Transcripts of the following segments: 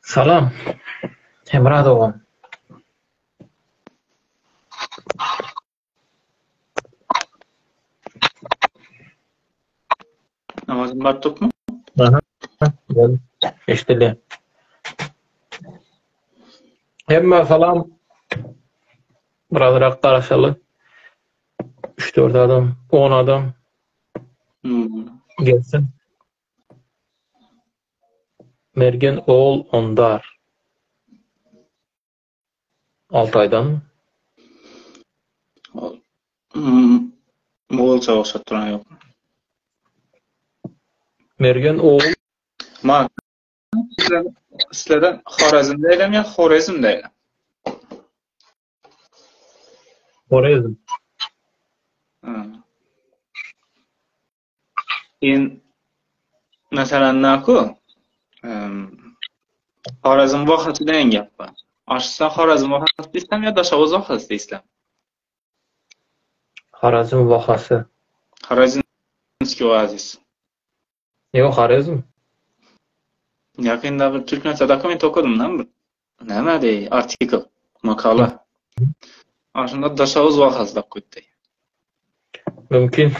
Salam. Hemra dogan. Namazym bar tutma? Aha. Gel. Eşidilýär. Hemme salam. Birazrak garaşaly. 3-4 adam, 10 adam Hmm. gelsin. Mergen oğul Ondar. Altaýdanmy? Ol hmm, Moğolça ogşap duran ýok. Mergen oğul Ma sizlerden Horezm diýelim ýa Horezm diýelim? Horezm. Hmm. In meselem naku? Horezm vohasi degan gap bar. Aşsa Horezm vohasi diýsem ýa Daşoguz vohasi diýsem? Horezm vohasi. Horezmskiý oazis. Ýok, Horezm. Ýakynda bir türkmençe dokument okadym da bir. Näme diý, artikl, makala. A şunda Daşoguz wakasy dap goýupdy. Mümkin.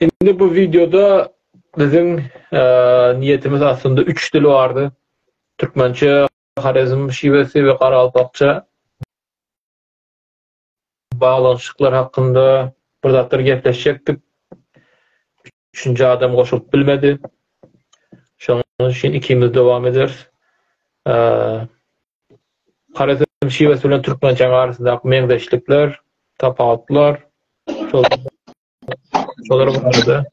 Indi bu wideoda biziň niýetimiz aslynda üç dil bardy. Türkmençe, Horezm şiwesi we garagalpakça baglanyşyklar hakynda bir zatlar gepleşjekdik. Üçünji adam goşulyp bilmedi. Şonuň üçin ikimiz dowam ederis. Horezm şiwesi bilen türkmençäniň arasyndaky meňzeşlikler, tapawutlar, şol şolar barada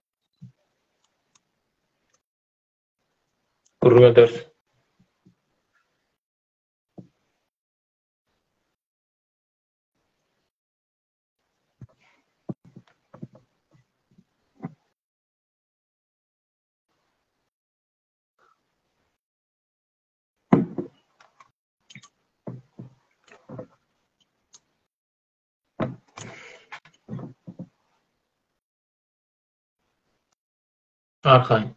gürrüň ederis. Arkaýyn.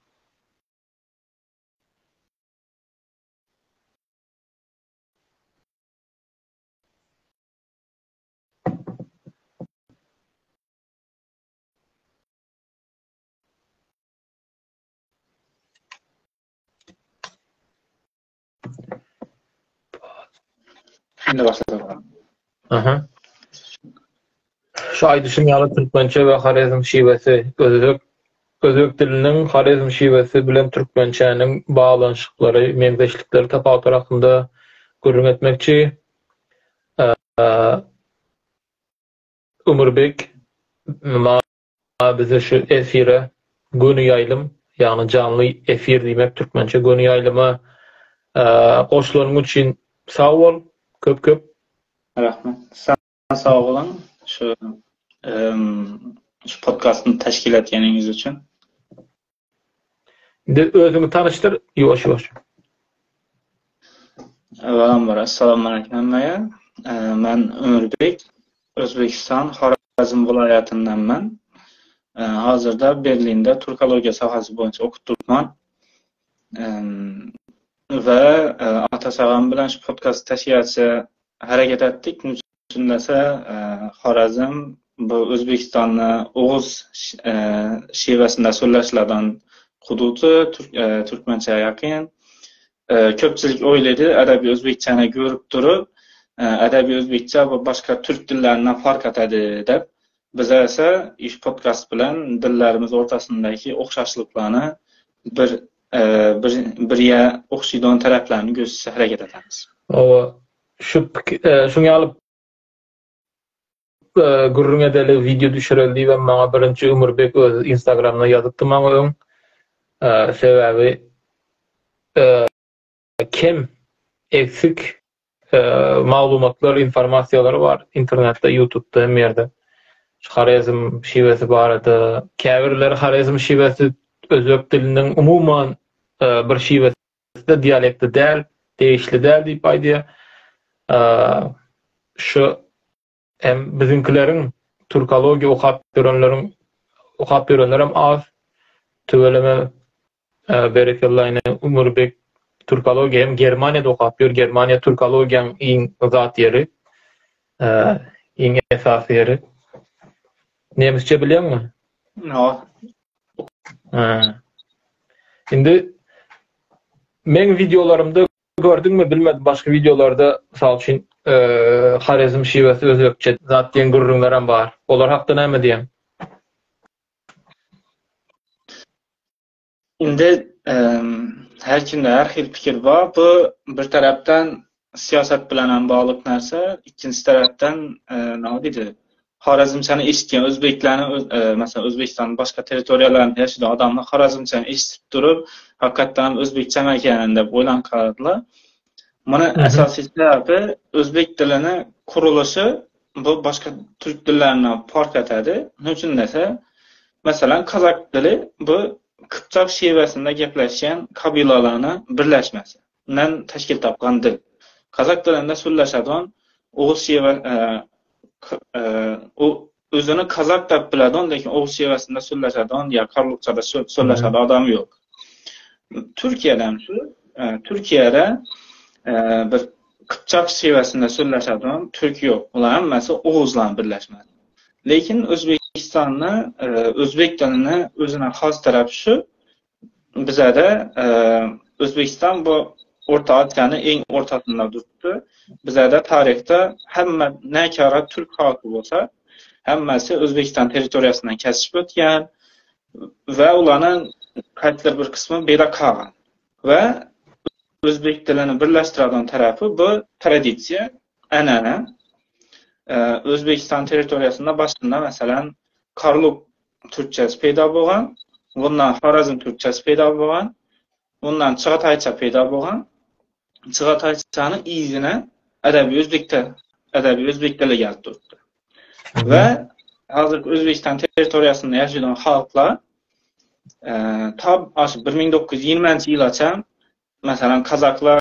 Indi başladyk. Aha. Şu aýdyşym ýaly türkmençe we horezm şiwesi özbek özbek diliniň horezm şiwesi bilen türkmençäniň baglanyşyklary, meňzeşlikleri, tapawutlary hakynda gürrüň etmekçi. Ömürbek maňa bize şu efire göni ýaýlym, ýagny janly efir diýmek türkmençe göni ýaýlyma goşulanyň üçin sag bol, köp köp. Rahmet. Sen sag boluň şu şu podkastyny teşkil etgeniňiz üçin. Indi özüňi tanyşdyr ýuwaş-ýuwaş. Avvalambor, assalomu alaykum hammaga. Men Ömürbek, Özbekistan, Horezm welaýatyndanman. Hazyrda Berlinde türkologiýa sohasy boýunça okutdurman. We Ataş agam bilen şu podkast teşkilatça hereket etdik. Üçünlese Horezm bu Özbegistanda Oguz şiwesinde sözleşilerden hududy türkmençä ýakyn. Köpçülik oýlaýdy, edebi özbekçäni görüp durup, edebi özbekçe bu başga türk dillerinden fark etedi dep. Bize ise iş podkast bilen dillerimiz ortasyndaky ogşaşlyklaryny bir bir birýä ogşydan taraplarny gösterse hereket etemiz. Hawa, Şu şuň ýaly gürrüň edeli, wideo düşüreli diýibem maňa birinji Ömürbek özi Instagramda ýazypdy maňa öň. Sebäbi kem, eksik maglumatlar, informasiýalar bar internetde, ýutubda hemme ýerde. Şu Horezm şiwesi barada käbirleri Horezm şiwesi özbek diliniň umuman bir şiwesi-de dialekti däl, degişli däl diýip aýdýar. Şu hem biziňkileriň türkologiýa okap ýörenleriň okap ýörenlerem az. Tüweleme berekella ine Umurbek türkologiýa hem Germaniýada okap ýör. Germaniýa türkologiýaň iň zat ýeri. Iň esasy ýeri. Nemisçe bilýäňmi? No. Indi meň wideolarymda gördüňmi bilmedim başga wideolarda mysal üçin Horezm şiwesi özbekçe zat diýen gürrüňlerem bar. Olar hakda näme diýeň? Indi her kimde her hili pikir bar. Bu bir tarapdan syýasat bilen hem baglyk narsa, ikkinji tarapdan näme diýdi? Horezmçany eşitýän özbeklerni, meselem, Özbegistanyň başga territoriýalarynda ýaşaýan adamlar Horezmçany eşidip durup, hakykatdan hem özbekçemi ekeni diýip oýlanyp galardylar. Muny esasy sebäbi özbek dilini kurulyşy bu başga türk dillerinden park etedi. Näme üçin dese, meselem, kazak dili bu kypçak şiwesinde gepleşýän kabilalaryny birleşmesi bilen teşkil tapgan dil. Kazak dilinde sürleşedon oguz şiwe özüni kazak dep biledon, lekin oguz şiwesinde sürleşedon ýa karlukçada sürleşen adam ýok. Türkiýede hem şu, Türkiýede bir Kypçak şiwesinde sürleşedon türk ýok. Olar hemmesi oguzlaryň birleşmesi. Lekin Özbegistanda özbek dilini özüne has tarapy şu, bizede Özbegistan bu Orta Aziýanyň iň ortasynda durupdy. Bizede taryhda hemme näçe türk halky bolsa, hemmesi Özbegistan territoriýasyndan kesişip ötýän we olaryň haýsydyr bir kysmy beýle kagan. We özbek dilini birleşdirýän tarapy bu tradisiýa, änäne. Özbegistan territoriýasynda başynda meselem Karluk türkçesi peýda bolgan, ondan Horezm türkçesi peýda bolgan, ondan Çagataýça peýda bolgan. Çagataýçanyň yzyna edebi özbekde, edebi özbek dili gelip durupdyr. We hazirki Özbegistan territoriýasynda ýaşaýan halklar ta aş 1920-nji ýylaça meselem kazaklar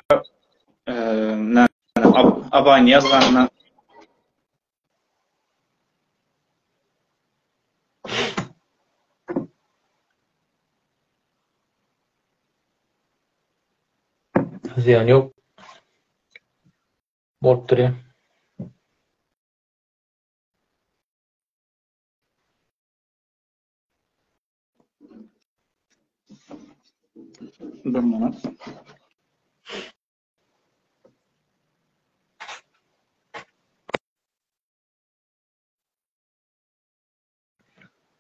Abaýny ýazganyna Zyýany ýok. Bolup durýar. Bir manat.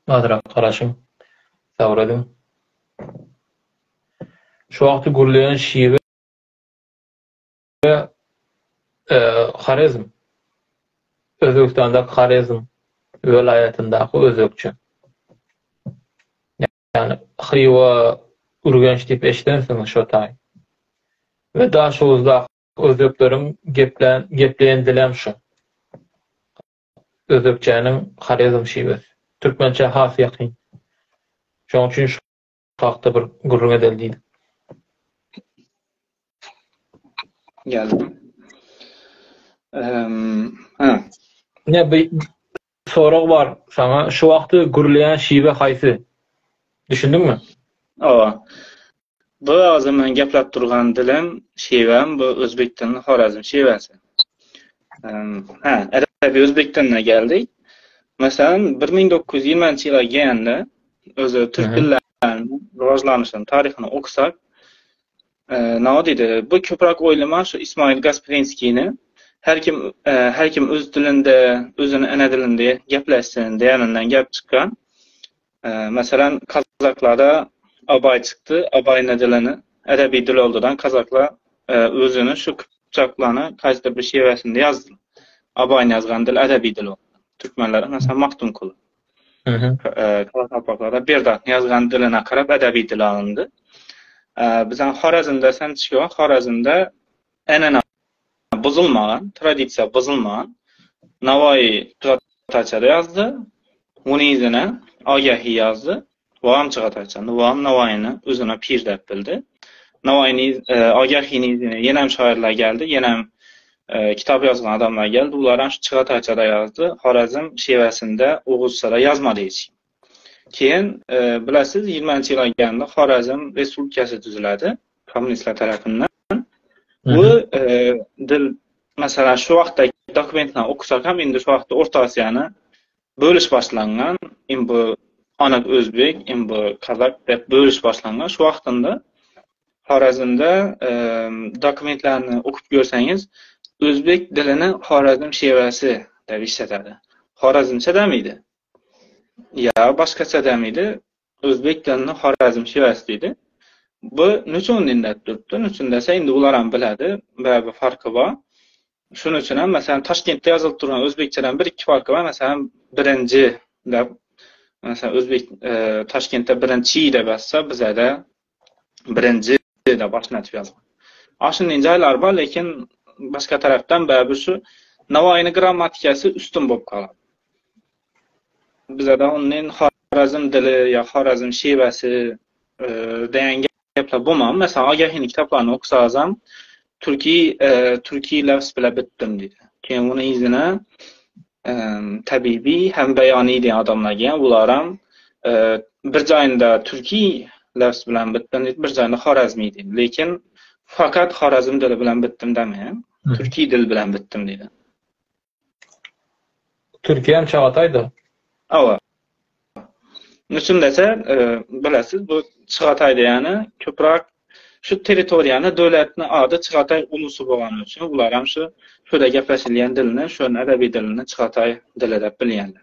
Azrak garaşyň. Sabyr ediň. Şu wagty gürleýän şiwe Horezm. Özbegistandaky Horezm welaýatyndaky özbekçe. Ýagny Hywa, Ürgenç diýip eşidensiňiz şo taý. We Daşoguzdaky özbekleriň geplän gepleýän dilem şu. Özbekçäniň Horezm şiwesi. Türkmençä has ýakyn. Şonuň üçin şu hakda bir gürrüň edeli diýdik. Geldim. Ehm, ha. Ne bir sorag bar saňa. Şu wagty gürleýän şiwe haýsy? Düşündiňmi? Owa. Bu agza men gepläp durgan dilim, şiwem bu özbek diliniň Horezm şiwesi. Ehm, ha, edebi özbek diline geldik. Meselem, 1920-nji ýyla gelende özi türk dilleriniň rivojlanişiniň taryhyny okusak, Name diýdi, bu köpräk oýlama şu Ismail Gasprinskini her kim her kim öz dilinde, özüni ene dilinde gepleşsin diýeninden gelip çykýan. Meselem, kazaklarda Abaý çykdy, Abaý dilini edebi dil oldudan kazaklar özüni şu kypjaklany haýsydyr bir şiwesinde ýazdy. Abaýny ýazgan dil edebi dil boldy. Türkmenleriň meselem Magtymguly. Karakalpaklarda Berdak ýazgan diline garap edebi dil alyndy. Bizem Horezmde sen çykyp Horezmde enene buzulmagan, tradisiýa buzulmagan. Nawaýy Çagataýçada ýazdy. Muny yzyna Agahi ýazdy. Wam Çagataýça. Wam Nawaýyny özüne pir däp bildi. Nawaýyny Agahini yzyna ýenem şaýyrlar geldi. Ýenem. Kitap ýazgan adamlar geldi, ularam şu Çagataýçada ýazdy, Horezm şiwesinde oguzçada ýazmady hiç kim. Keyin bilesiz ýigriminji ýyla gelende Horezm respublikasy düzüledi kommunistler tarapyndan. Bu dil meselem şu wagtda dokumentlerini okusak hem indi şu wagtda Orta Aziýany bölüş başlangan, im bu anyk özbek, im bu kazak dep bölüş başlangan. Şu wagtynda Horezmde dokumentlerini okup görseňiz özbek dilini Horezm şiwesi dep işletedi. Horezmçe demidi. Ýa başgaça demidi, özbek dilini Horezm şiwesi diýdi. Bu nüçün dindäp durupdy? Nüçün dese indi bularam biledi, bäbi farky bar. Şunuň üçin hem meselem Taşkentde ýazylyp duran özbekçeden bir iki farky bar. Meselem birinji dep meselem özbek Taşkentde birinçi dep ýazsa bizede birinji dep başyny açyp ýazgan. A şundan jaýlar bar, lekin başga tarapdan bäbi şu Nawaýyny grammatikasy üstün bolup galar. Bizede ondan Horezm dili ýa Horezm şiwesi diýen gepler bolman. Meselem Agahiniň kitaplaryny okusazam türki türki lafz bile bitdim diýdi. Keyin muny yzyna Tabibi hem Beýani diýen adamlar gelýär. Bularam bir jaýynda türki lafz bilen bitdim diýdi, bir jaýynda Horezmi diýdi. Lekin fakat Horezm dili bilen bitdim demeýär. Türki dil bilen bitdim diýdi. Türkiýe hem Çagataýda. Hawa. Nüçün dese, bilesiz, bu Çagataý diýeni köpräk şu territoriýany döwletini ady Çagataý ulusy bolany üçin bular hem şu şurada gepleşilýän dilini, şuny edebi dilini Çagataý dili dep bilýänler.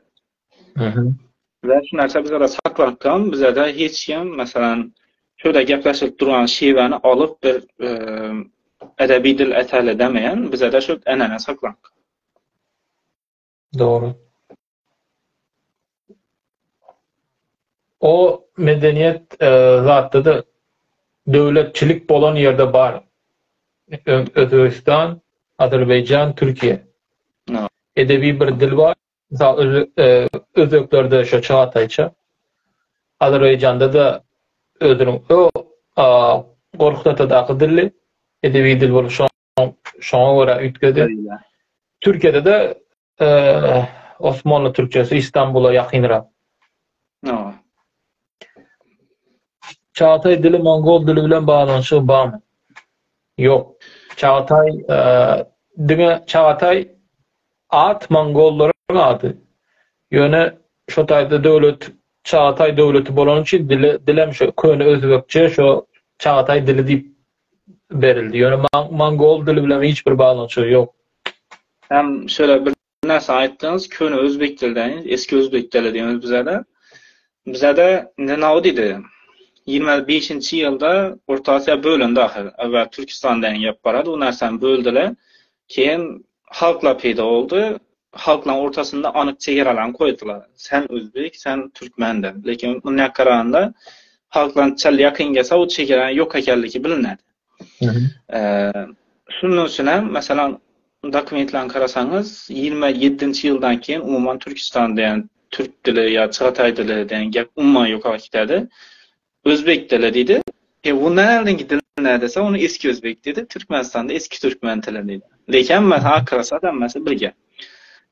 We şu narsa bizede saklanyp galan, bizede hiç kim, meselem, şurada gepleşilip duran şiwäni alyp bir edebi dil eteli demeýän, bizede şu enene saklanyp galan. Dogry. O medeniýet zatda-da döwletçilik bolan ýerde bar. Özbegistan, Azerbaýjan, Türkiýe. Edebi bir dil bar. Mysal özbeklerde şo çagataýça, Azerbaýjanda-da özüniň o Gorkut atadaky dili edebi dil bolup şoňa görä üýtgedi. Türkiýede-de Osmanly türkçesi Istanbula ýakynrak. Çagataý dili mongol dili bilen baglanyşygy barmy? Ýok. Çagataý diňe Çagataý at mongollaryň ady. Ýöne şo taýda döwlet Çagataý döwleti bolany üçin dili dilem şo köne özbekçe şo Çagataý dili diýip berildi. Ýöne mongol dili bilen hiç bir baglanyşygy ýok. Hem şöyle bir narsa aýtdyňyz, köne özbek dili diýýäňiz, eski özbek dili diýýäňiz bizede. Bizede indi naw diýdi. 25-nji ýylda Orta Aziýa bölündi ahyr. Äwwel Türkistan diýen gep barady, o narsany böldüler. Keyin halklar peýda boldy. Halklaryň ortasynda anyk çegeralaryny koýdular. Sen özbek, sen türkmen diýip. Lekin mundan garanda halklaryň çal ýakyn gelse o çegeranyň ýok ekenligi bilinedi. Şunuň üçin hem, meselem, dokumentlerini garasaňyz, 27-nji ýyldan keyin umuman Türkistan diýen türk dili ýa çagataý dili diýen gep umuman ýok gitdi. Özbek dili diýdi. E bundan äldinki dil nä dese, ony eski özbek diýdi. Türkmenistanda eski türkmen tili diýdi. Lekin hemmesi akrasa hemmesi birge.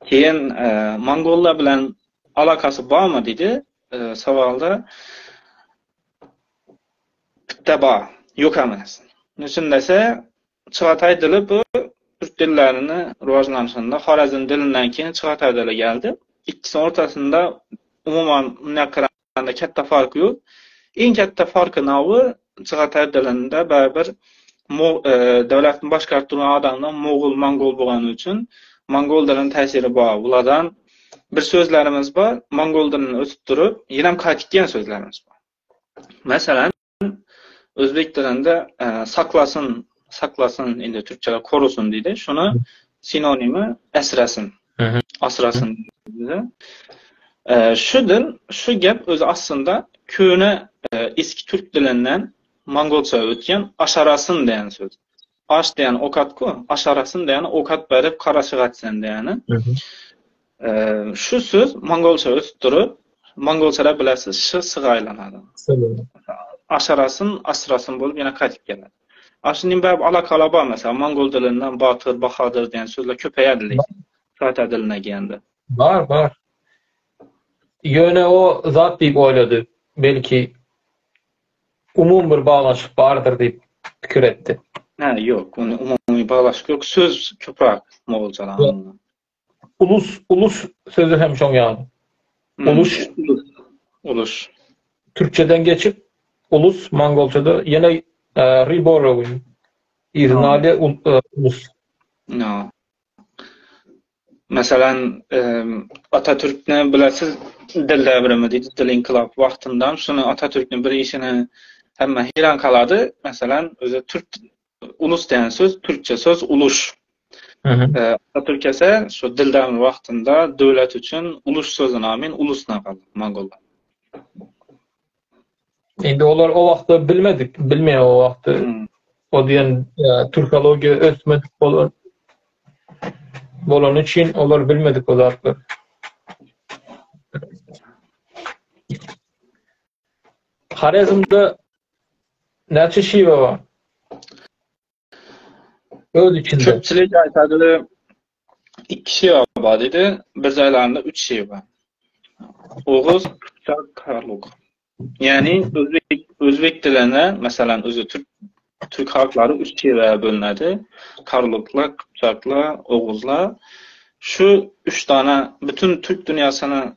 Keyin e, mongollar bilen alakasy barmy diýdi e, sowalda. Bitte bar, ýok emas. Nüçün dese, Çagataý dili bu türk dillerini rivajlanyşynda Horezm dilinden keyin Çagataý dili geldi. Ikkisiniň ortasynda umuman mundan garanda katta fark ýok. Iň katta farky nawy Çagataý dilinde barybir e, döwletini başgaryp duran adamlar Mogul, Mongol bolany üçin Mongol diliniň täsiri bar. Bulardan bir sözlerimiz bar, Mongol dilini ötüp durup, ýenem gaýtyp gelen sözlerimiz bar. Meselem, özbek dilinde e, saklasyn, saklasyn indi türkçede korusun diýdi. Şunu sinonimi esresin. Asrasyn diýdi. E, şu dil, şu gep öz aslynda köne e, eski türk dilinden mongolça ötken aşarasyn diýen söz. Aş diýen okatku, aşarasyn diýeni okat berip karaşyk etsen diýeni. E, şu söz mongolça ötüp durup, mongolçada bilesiz ş syga aýlanady. Aşarasyn, asrasyn bolup ýene gaýdyp geledi. Aslynda bäb alakala bar mesela mongol dilinden batyr, bahadyr diýen sözler köpeýärdi lekin. Çagataý diline gelende. Bar, bar. Ýöne o zat diýip oýlady. Belki umumy bir baglanyşyk bardyr diýip pikir etdi. Hä, ýok, ony umumy baglaşyk ýok. Söz köpräk mogolçalanynda. Ulus, ulus sözi hem şoň ýaly. Hmm, Uluş. Uluş. Türkçeden geçip ulus mongolçada ýene e, riborowin. Yzyna alýar e, ulus. No. Meselem, Atatürkni bilesiz dil devrimi diýdi, dil inkilap wagtynda şuny Atatürkni bir işini hemme heýran kalady. Meselem, özi türk ulus diýen söz türkçe söz uluş. Atatürk ese şu dil devrimi wagtynda döwlet üçin uluş sözüni amin ulusna galdy mongollar. Indi olar o wagtda bilmedik, bilmeýär o wagtda. Hmm. O diýen e, türkologiýa ösmedik bolan bolany üçin olar bilmedik o zatlary. Horezmde näçe şiwe bar? Öz içinde. Köpçülik aýtady, iki şiwe bar diýdi, bir jaýlarynda üç şiwe. Oguz, Kypçak, Karluk. Ýagny özbek özbek dilinde, meselem, özi türk türk halklary üç şiwä bölünedi. Karluklar, Kypçaklar, Oguzlar. Şu üç tane bütün türk dünýasini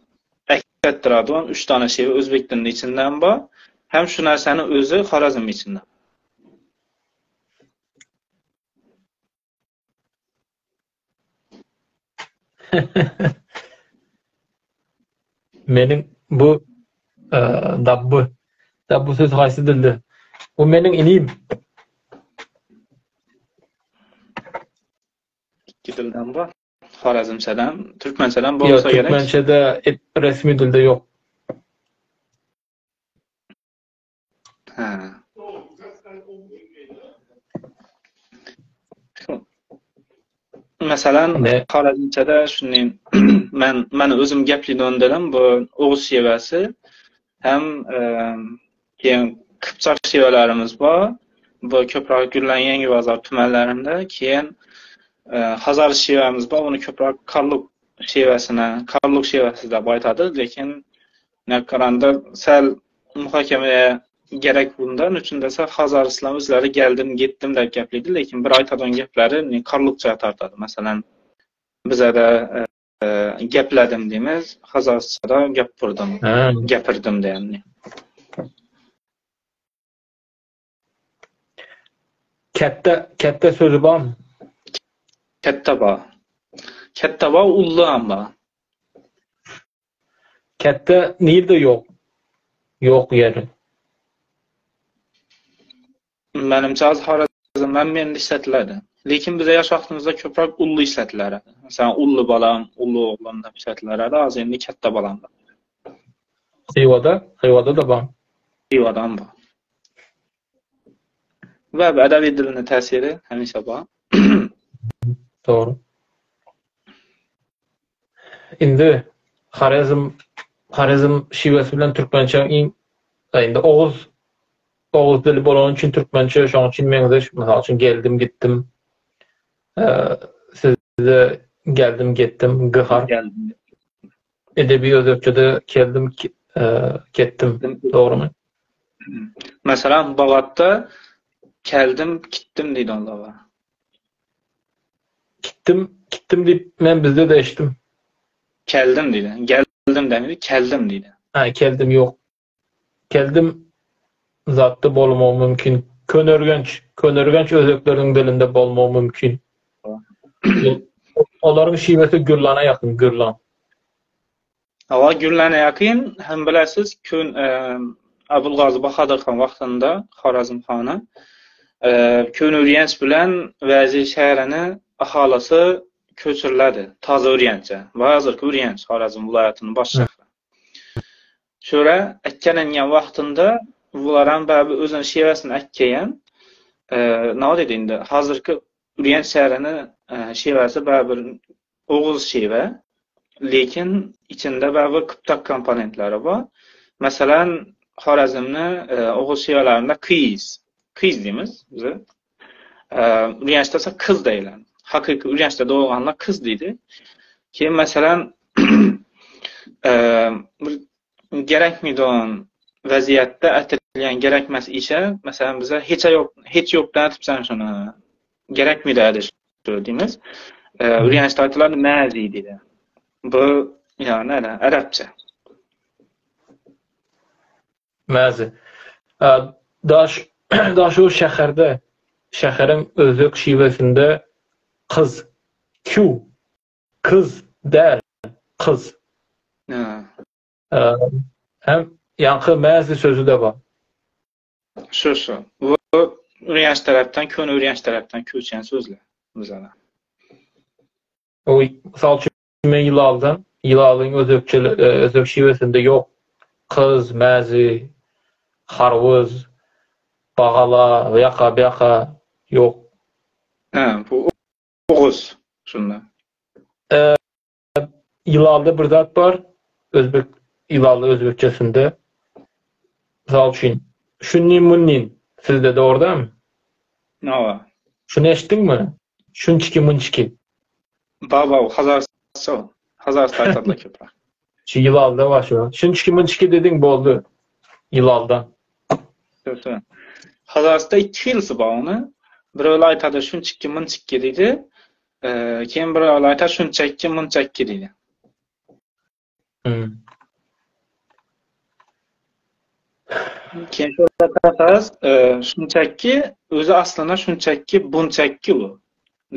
etdiradigan üç tane şiwe özbek diliniň içinden bar. Hem şu närseniň özi Horezm içinde. Meniň bu e, dabby. Dabby söz haýsy dilde? Bu meniň inim. Iki dilden bar. Horezmçeden, türkmençeden bolsa gerek. Türkmençede resmi dilde ýok. Ha. Meselem, Horezmçede şuny men men özüm gepli dönderim bu Oguz şiwesi hem keyin Kypçak şiwelerimiz bar. Bu köpräk Gürlen Ýeňibazar tümenlerinde keyin Hazar şiwemiz bar. Ony köpräk Karluk şiwesine, Karluk şiwesi dep aýtady, lekin Näkaranda säl muhakemeye gerek bunda, nüçün dese Hazar Islam özleri geldim, gitdim dep geplidi, lekin bir aýtadan gepleri ni karlukça tartady. Meselem, bize-de e, gepledim diýmez, Hazarçada gepirdim, gepirdim diýenni. Ketde, ketde sözi barmy? Ketde bar. Ketde bar, ully ham bar. Kätde nirde ýok? Ýok ýeri. Menimçe az Horezmden men işletilerdi. Lekin bize ýaş wagtymyzda köpräk ully işletilerdi. Meselem ully balam, ully oglan dep işletilerdi, az indi kätde balam dep. Hywada, Hywada-da bar. Hywadam bar. We bu edebi diline täsiri hemişe bar. Dogry. Indi Horezm Horezm şiwesi bilen türkmençe iň indi oguz oguz dili bolany üçin türkmençe şonuň üçin meňzeş. Mysal üçin geldim gitdim. Sizde geldim gitdim g harp. Edebi özbekçede keldim ketdim. Dogrymy? Meselem Bagatda keldim kitdim diýdi onda. Kitdim, kitdim diýip men bizde-de eşitdim. Keldim diýdi. Geldim demedi, keldim diýdi. Ha, keldim ýok. Keldim zatda bolmagy mümkin. Köneürgenç, Köneürgenç özbekleriniň dilinde bolmagy mümkin. Olaryň şiwesi Gürlana ýakyn, Gürlan. Hawa, Gürlana ýakyn. Hem bilesiz, kön Abulgazy Bahadyr han wagtynda Horezm hany Köneürgenç bilen Wäzi şäherini ahalysy köçüriledi Taze Ürgençe. Bu häzirki Ürgenç, Horezm welaýatynyň baş şäheri. Şöyle ätkelenýän wagtynda bularam bäbi özüniň şiwesini ätkeýän. Nä diýdi indi? Hazirki Ürgenç şäherini şiwesi bäbi oguz şiwe. Lekin içinde bäbi kypjak komponentleri bar. Meselem, Horezmde oguz şiwelerinde kyz, kyz diýmiz bize. Ürgençde bolsa kyz diýilýär. Hakyky Ürgençde dogulganlar kyz diýdi. Keyin meselem bir gerekmeydi vaziyetde aýtylýan gerekmez işe, meselem bize hiç ýok, hiç ýokdan aýtypsan şony. Gerekmeydi ady şu diýmiz. Ürgençde aýtylan mäzi diýdi. Bu ýa näde, arapça. Mäzi. Daş Daşoguz şäherde, şäheriň özbek şiwesinde kyz, Q, kyz däl, kyz. Hem ýaňky mäzi sözi-de bar. Şu şu. Bu Ürgenç tarapdan, köne Ürgenç tarapdan köçen sözler. Bizara. O mysal üçin men Ýylaldan, Ýylalyň özbekçe özbek şiwesinde ýok. Kyz, mäzi, harbyz, bagala, ýaka, býaka ýok. Hä, bu oguz şunda. Ýylalda bir zat bar, özbek Ýylaly özbekçesinde. Mysal üçin, şunnin munnin sizde dogry dälmi? Hawa. Şuny eşitdiňmi? Şunçiki munçiki. Bar bar Hazarça. Hazarça aýtsadylar köpräk. Şu Ýylalda bar şu. Şunçiki munçiki dediň boldy. Ýylalda. Söz. Hazarçda iki hilsi bar ony. Birewler aýtady şunçiki munçiki diýdi. Keyin birewler aýtar şunçakki munçakki diýdi. Hmm. Keyin şöyle e, şunçakki özi aslında şunçakki bunçakki bu.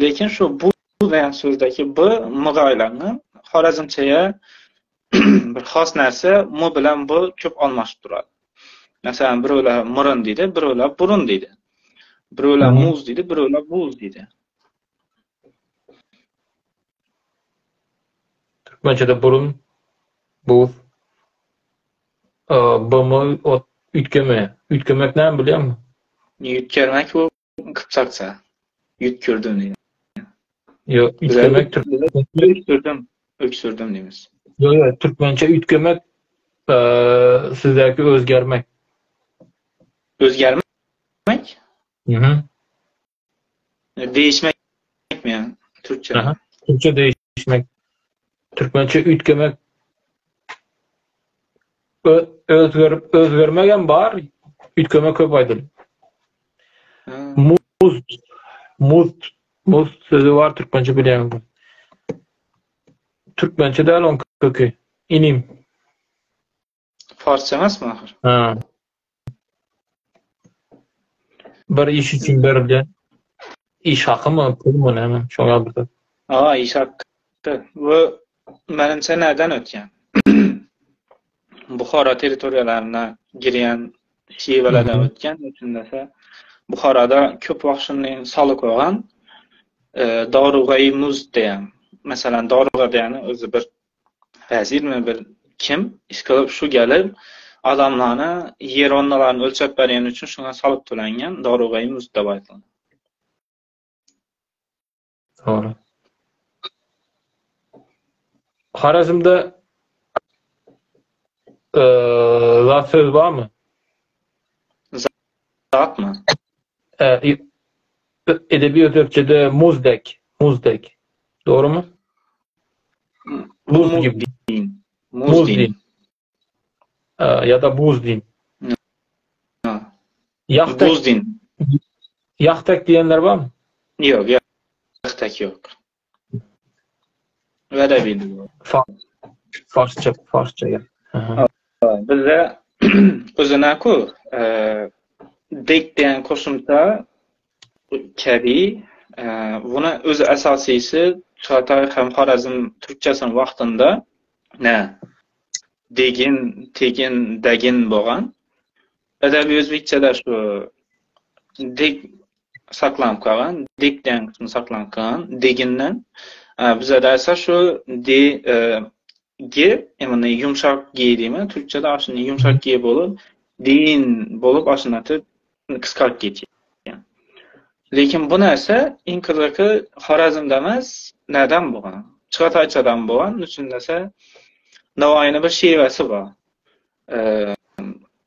Lekin şu bu degan sözdeki b m aýlangan. Horezmçeye bir has narsa m bilen b köp almaşyp durady. Meselem birewler murun diýdi, birewler burun diýdi. Birewler muz diýdi, birewler buz diýdi. Türkmençede burun, buz, BM ot üýtgeme. Üýtgemek näme bilýäňmi? Üýtgermek bu gypjakça. Üýtgürdim diýmek. Ýok, üýtgemek türkmençe öksürdüm, öksürdüm diýmek. Ýok, ýok, türkmençe üýtgemek sizdäki özgermek. Özgermek? Mhm. Değişmek mi yani Türkçe? Aha. Türkçe değişmek. Türkmençe üýtgemek. Özgerip özgermek hem bar, üýtgemek köp aýdylýar. Muz muz muz sözi bar türkmençe bilýäňmi? Türkmençe däl oň köki. Inim. Farsça emasmy ahyr? Ha. Bir iş üçin berilýän iş hakymy, pulmy näme, şoňa bir zat. A, iş haky. Bu menimçe näden ötýän? Buhara territoriýalaryna girýän şiwelerden ötýän, ötündese Buharada köp wagt şuny salyk bolan e, darugaýy muzd diýen. Meselem, daruga diýeni özi bir Wezirmi bir kim iş kylyp şu gelip adamlana ýer onnalaryny ölçäp berýäni üçin şuňa salyk tölenýän darugaýy muzd dep aýtylýar. Dogry. Horezmde zat söz barmy? Zatmy? Edebi özbekçede muzdek, muzdek. Dogrymy? Buz gibi. Muzdin. Ya da buzdin. Yahtek. Buzdin. Yahtek diýenler barmy? Ýok, yahtek ýok. Öyle bildim. Farsça, farsça ya. Bizde özüne-ku dek diýen goşunta Käbi, buna özi esasysy Çagataý hem Horezm türkçesiniň wagtynda nä degin, tegin, degin bogan. Edebi özbekçede şu deg saklanyp galan, deg diýen kysmy saklanyp galan, deginden. Bizede ise şu de g, ýagny ýumşak g diýme, türkçede aslynda ýumşak g bolup, din bolup aslynda kysgalyp geçýär. Lekin bu närse iň gyzyky Horezmde emas, näden bolgan? Çagataýçadan bolgan, üçin dese Nowaýynyň bir şiwesi bar.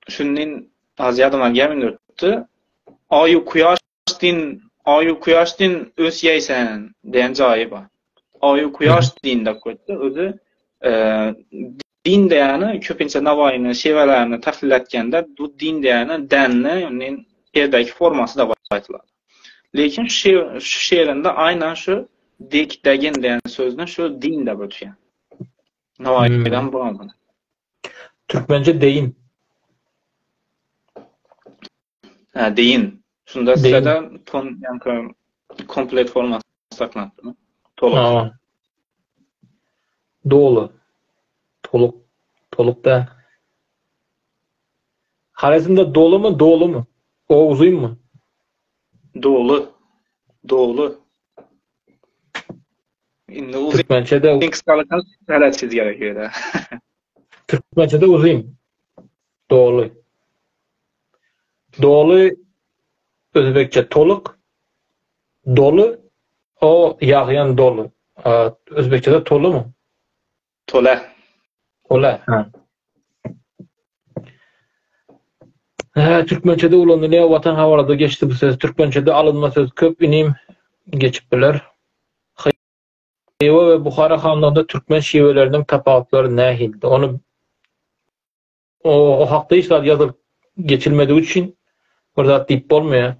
Şundan az ýadyma gelmän durupdy. Aýu kuýaş din. Aýu kuýaş din ösýäýsen diýen jaýy bar. Aýu kuýaş din dep goýupdyr. Özi din diýeni köpinçe Nawaýynyň şiwelerini tahlil etgende bu din diýeni dänni ýagny ýerdäki formasy da aýdylady. Lekin şu şu şeýrinde aýnan şu dik degin diýen sözüni şu din dep ötýär. Nawaýydan hmm. bu. Türkmençe deýin. Ha, deýin. Şunda sizede ton ýaňky komplet formasy saklanypdyr. Toluk. Ha. Doly. Toluk. Toluk da. Horezmde dolumy, dolumy? O uzynmy? Doly. Doly. Indi uzyn. Türkmençede kysgalyk hälätsiz gerek ýere. Türkmençede uzyn. Doly. Doly özbekçe tolyk. Doly o ýagýan doly. Özbekçede tolumy? Tole. Tole, ha. Hä, türkmençede ulanylýar, Watan habarada geçdi bu söz. Türkmençede alynma söz köp inim geçip biler. Hywa we Buhara hanlygynda türkmen şiweleriniň tapawutlary nähilidi? Ony o, o hakda hiç zat ýazylyp geçilmedigi üçin bir zat diýip bolmaýar.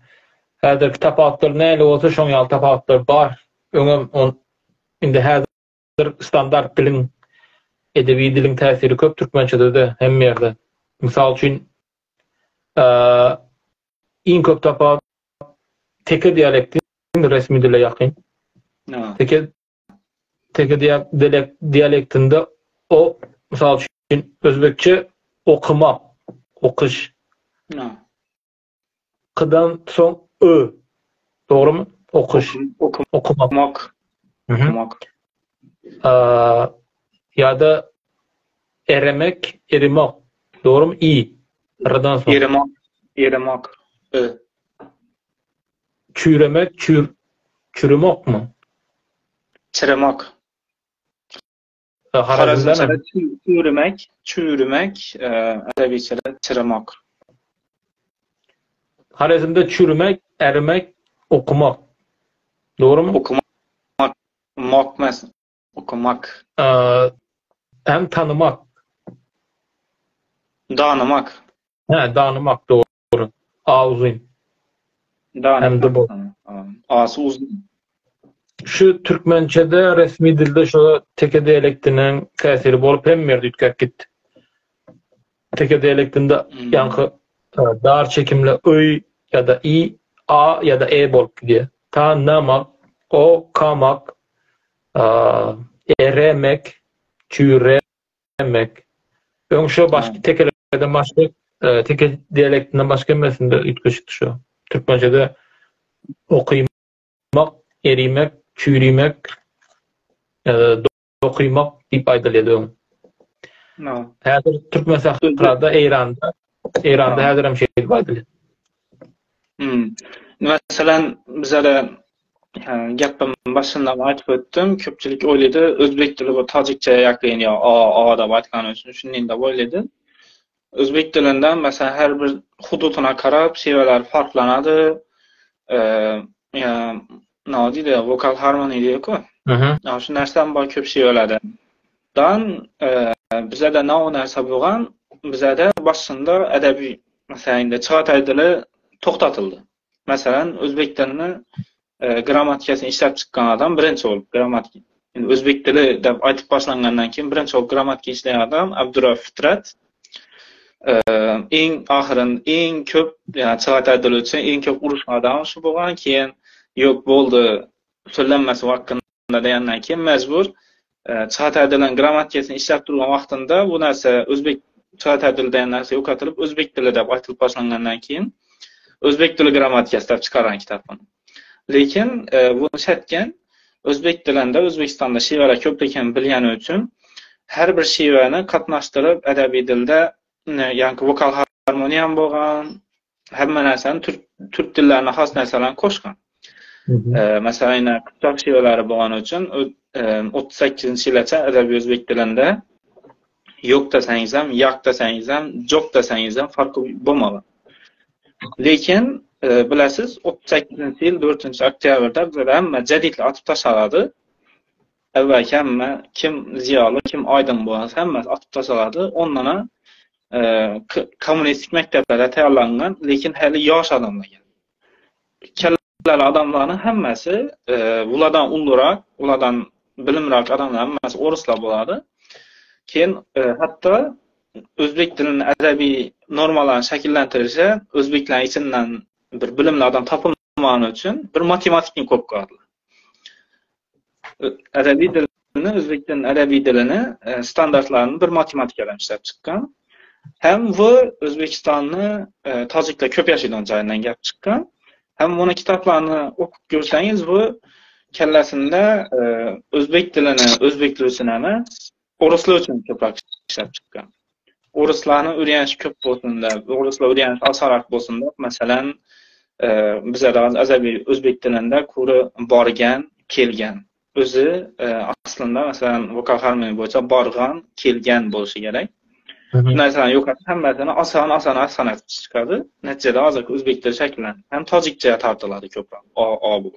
Häzirki tapawutlar nähili bolsa şoň ýaly tapawutlar bar. Öňem on indi häzir standart diliň edebi diliň täsiri köp türkmençede-de hemme ýerde. Mysal üçin iň köp tapawut teke dialekti resmi dile ýakyn. Teke teke dialektinde o mysal üçin özbekçe okumak, okyş. Kydan soň ö. Dogrumy? Okyş. Okumak. Okumak. Ýa-da eremek, erimak. Dogrumy? I. Rdan soň. Erimak, erimak. Ö. Çüýremek, çür, çürümokmy? Çiremak. Harazmçada çüýrümek, çüýrümek, edebiçede çiremak. Horezmde çürümek, erimek, okumak. Dogrumy? Okumak, mok mes, okumak. Hem tanymak. Danymak. Hä, danymak dogry. A uzyn. Hem de bu. Asy uzyn. Şu türkmençede resmi dilde şu teke dialektiniň täsiri bolup hemme ýerde üýtgäp gitdi. Teke dialektinde hmm. ýaňky e, dar çekimli öý ýa-da i, a ýa-da e bolup gidýär. Ta namak, o kamak, e, eremek, çüre Mek. Öň şo başky tekelerden başga e, teke dialektinden başga hemmesinde üýtgeşikdi şo. Türkmençede okymak, erimek, çüýrimek, e, dokymak diýip aýdylýardy öň. No. Häzir Türkmen sahrada, Eýranda, Eýranda häzir hem şeýdip aýdylýar. Hmm. Meselem, bizede gepim başynda aýdyp ötdüm, köpçülik oýlady, özbek dili bu tajikçe ýakyn ýa a, a dap aýtgany üçin şunday dap oýlady. Özbek dilinde meselem her bir hudutyna garap şiweler farklanady. Eee, ýa nä diýdi, wokal harmoniýa diýýär-ku. Mhm. Şu närsem bar köp şiwelerde. Dan bizede nä o närse bolgan, bizede başynda edebi meselem indi çagataý dili togtatyldy. Meselem, özbek dilini grammatikasyny işläp çykan adam birinji bolup grammatika indi özbek dili dep aýdyp başlangandan keyin birinji bolup grammatika işleýän adam Abdurrauf Fitrat. Iň ahyryn iň köp ýa çagataý dili üçin iň köp uruşan adam şu bolgan keyin ýok boldy sözlenmesi hakynda diýenden keyin mejbur çagataý diliniň grammatikasyny işläp durgan wagtynda bu narsa özbek çagataý dili diýen narsa ýok atylyp özbek dili dep aýtylyp başlangandan keyin özbek dili grammatikasy dep çykaran kitapyny. Lekin bunu şetken özbek dilinde Özbekistanda şiweler köp ekenini bilýäni üçin her bir şiweni gatnaşdyryp edebi dilde ýaňky wokal harmoniýam bolgan hemme närseni türk türk dillerine has närselerni koşgan. Meselem ine Gypjak şiweleri bolany üçin 38-nji ýylaça edebi özbek dilinde ýok deseňizem, ýak deseňizem, jok deseňizem farky bolmaly. Lekin. Bilesiz, 38-nji ýyl 4-nji oktýabrda bizede hemme jeditler atyp taşalady. Äwwelki hemme kim zyýaly, kim aýdyň bolan hemmesi atyp taşalady. Ondana kommunistik mekdeplerde taýýarlangan, lekin häli ýaş adamlar geldi. Kelleli adamlaryň hemmesi buladan ulurak, buladan bilimrak adamlaryň hemmesi oruslar bolady. Keyin hatda özbek dilini edebi normalaryny şekillendirişe özbekleriň içinden bir bilimli adam tapylmany üçin bir matematikni koyup goýarlar. Edebi dilini, özbek dilini edebi dilini standartlaryny bir matematik adam işläp çykgan. Hem bu Özbekistanda tajikler köp ýaşaýan jaýyndan gelip çykgan. Hem muny kitaplaryny okup görseňiz bu kellesinde özbek dilini özbekler üçin emes, oruslar üçin köpräk işläp çykgan. Oruslaryň öwrenişi köp bolsun diýip, oruslar öwreniş asarak bolsun diýip, meselem, bize edebi özbek dilinde kuri borgan, kelgan. Özi aslynda meselem wokal harmoniýa boýunça bargan, kelgan bolşy gerek. Bu narsani yo'qotib hammasini oson oson oson etib chiqadi. Natijada hozirgi o'zbek tili shakllanadi. Ham tojikcha tortiladi ko'proq. O o bu.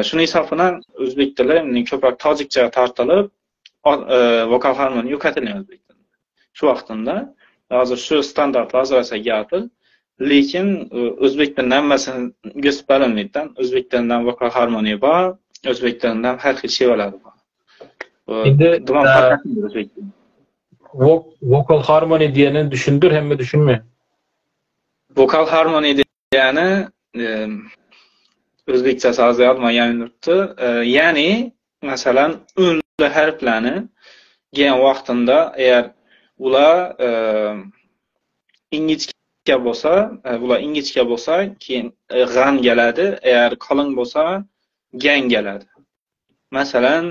Shuni hisobini o'zbek tili endi ko'proq tojikcha tortilib, vokal harmoniya yo'qotilgan o'zbek tilida. Shu vaqtida hozir shu standartlar hozir gapir, lekin o'zbek tilini hammasini go'sib berilmaydi. O'zbek tilidan vokal harmoniya bor, o'zbek tilidan har xil shevalar bor. Indi vokal harmoniya diýeni düşündir hemme düşünme. Vokal harmoniya diýeni o'zbekchasi hozir yodimga turibdi. Ya'ni masalan unli harflarni kelgan vaqtida agar ular ingichka bo'lsa, ular ingichka bo'lsa, keyin g'an keladi, agar qalin bo'lsa, gan keladi. Masalan,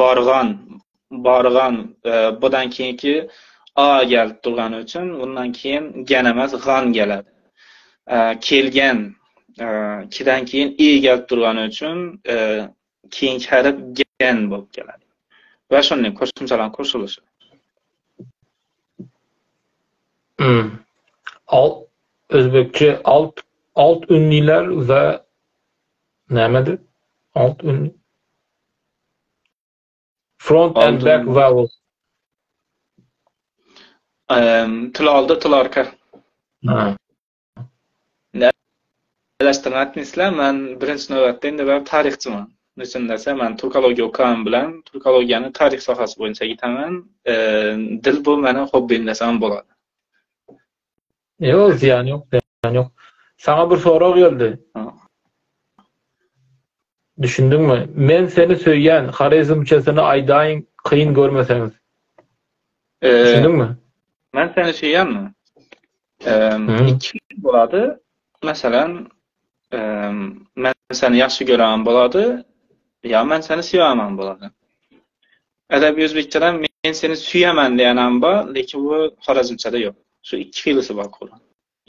borg'on, borg'on bundan keyingi a kelib turgani uchun undan keyin gan emas, g'an keladi. Kelgan kidan keyin e kelib turgani uchun keyingi harf gan bo'lib keladi. Va shunday qo'shimchalar qo'shilishi. Alt o'zbekcha alt alt unlilar va nimadir? Alt unli. Front and back vowels. Til oldi, til orqa. Ha. Adashtirmayapsizlar, men birinchi navbatda endi baribir tarixchiman. Nechun desa, men turkologiya o'qiganim bilan turkologiyani tarix sohasi bo'yicha ketaman. Dil bu meni hobbim desam bo'ladi. Yo'q, ziyoni yo'q, ziyoni yo'q. Sana bir so'roq keldi. Düşündüňmi? Men seni söýýän, Horezmçesini aýdaýyň, kyn görmeseňiz. Düşündüňmi? Men seni söýýänmi? Ikki bo'ladi. Masalan, men seni yaxshi ko'raman bo'ladi, yo men seni sevaman bo'ladi. Adabiy o'zbekchadan men seni suyaman degan ham bor, lekin bu xorazmchada yo'q. Shu ikki xilisi bor qo'li.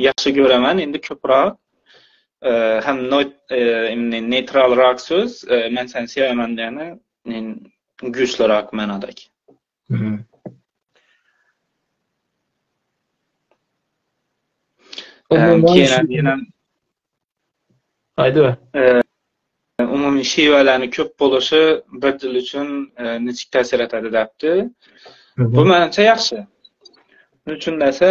Yaxshi ko'raman endi ko'proq ham neytralroq so'z, men seni sevaman degani kuchliroq ma'nodagi. Keyin ham Haydi. Umumiy shevalarni ko'p bo'lishi bir dil uchun nechuk ta'sir etadi debdi. Bu menimcha yaxshi. Nechun desa,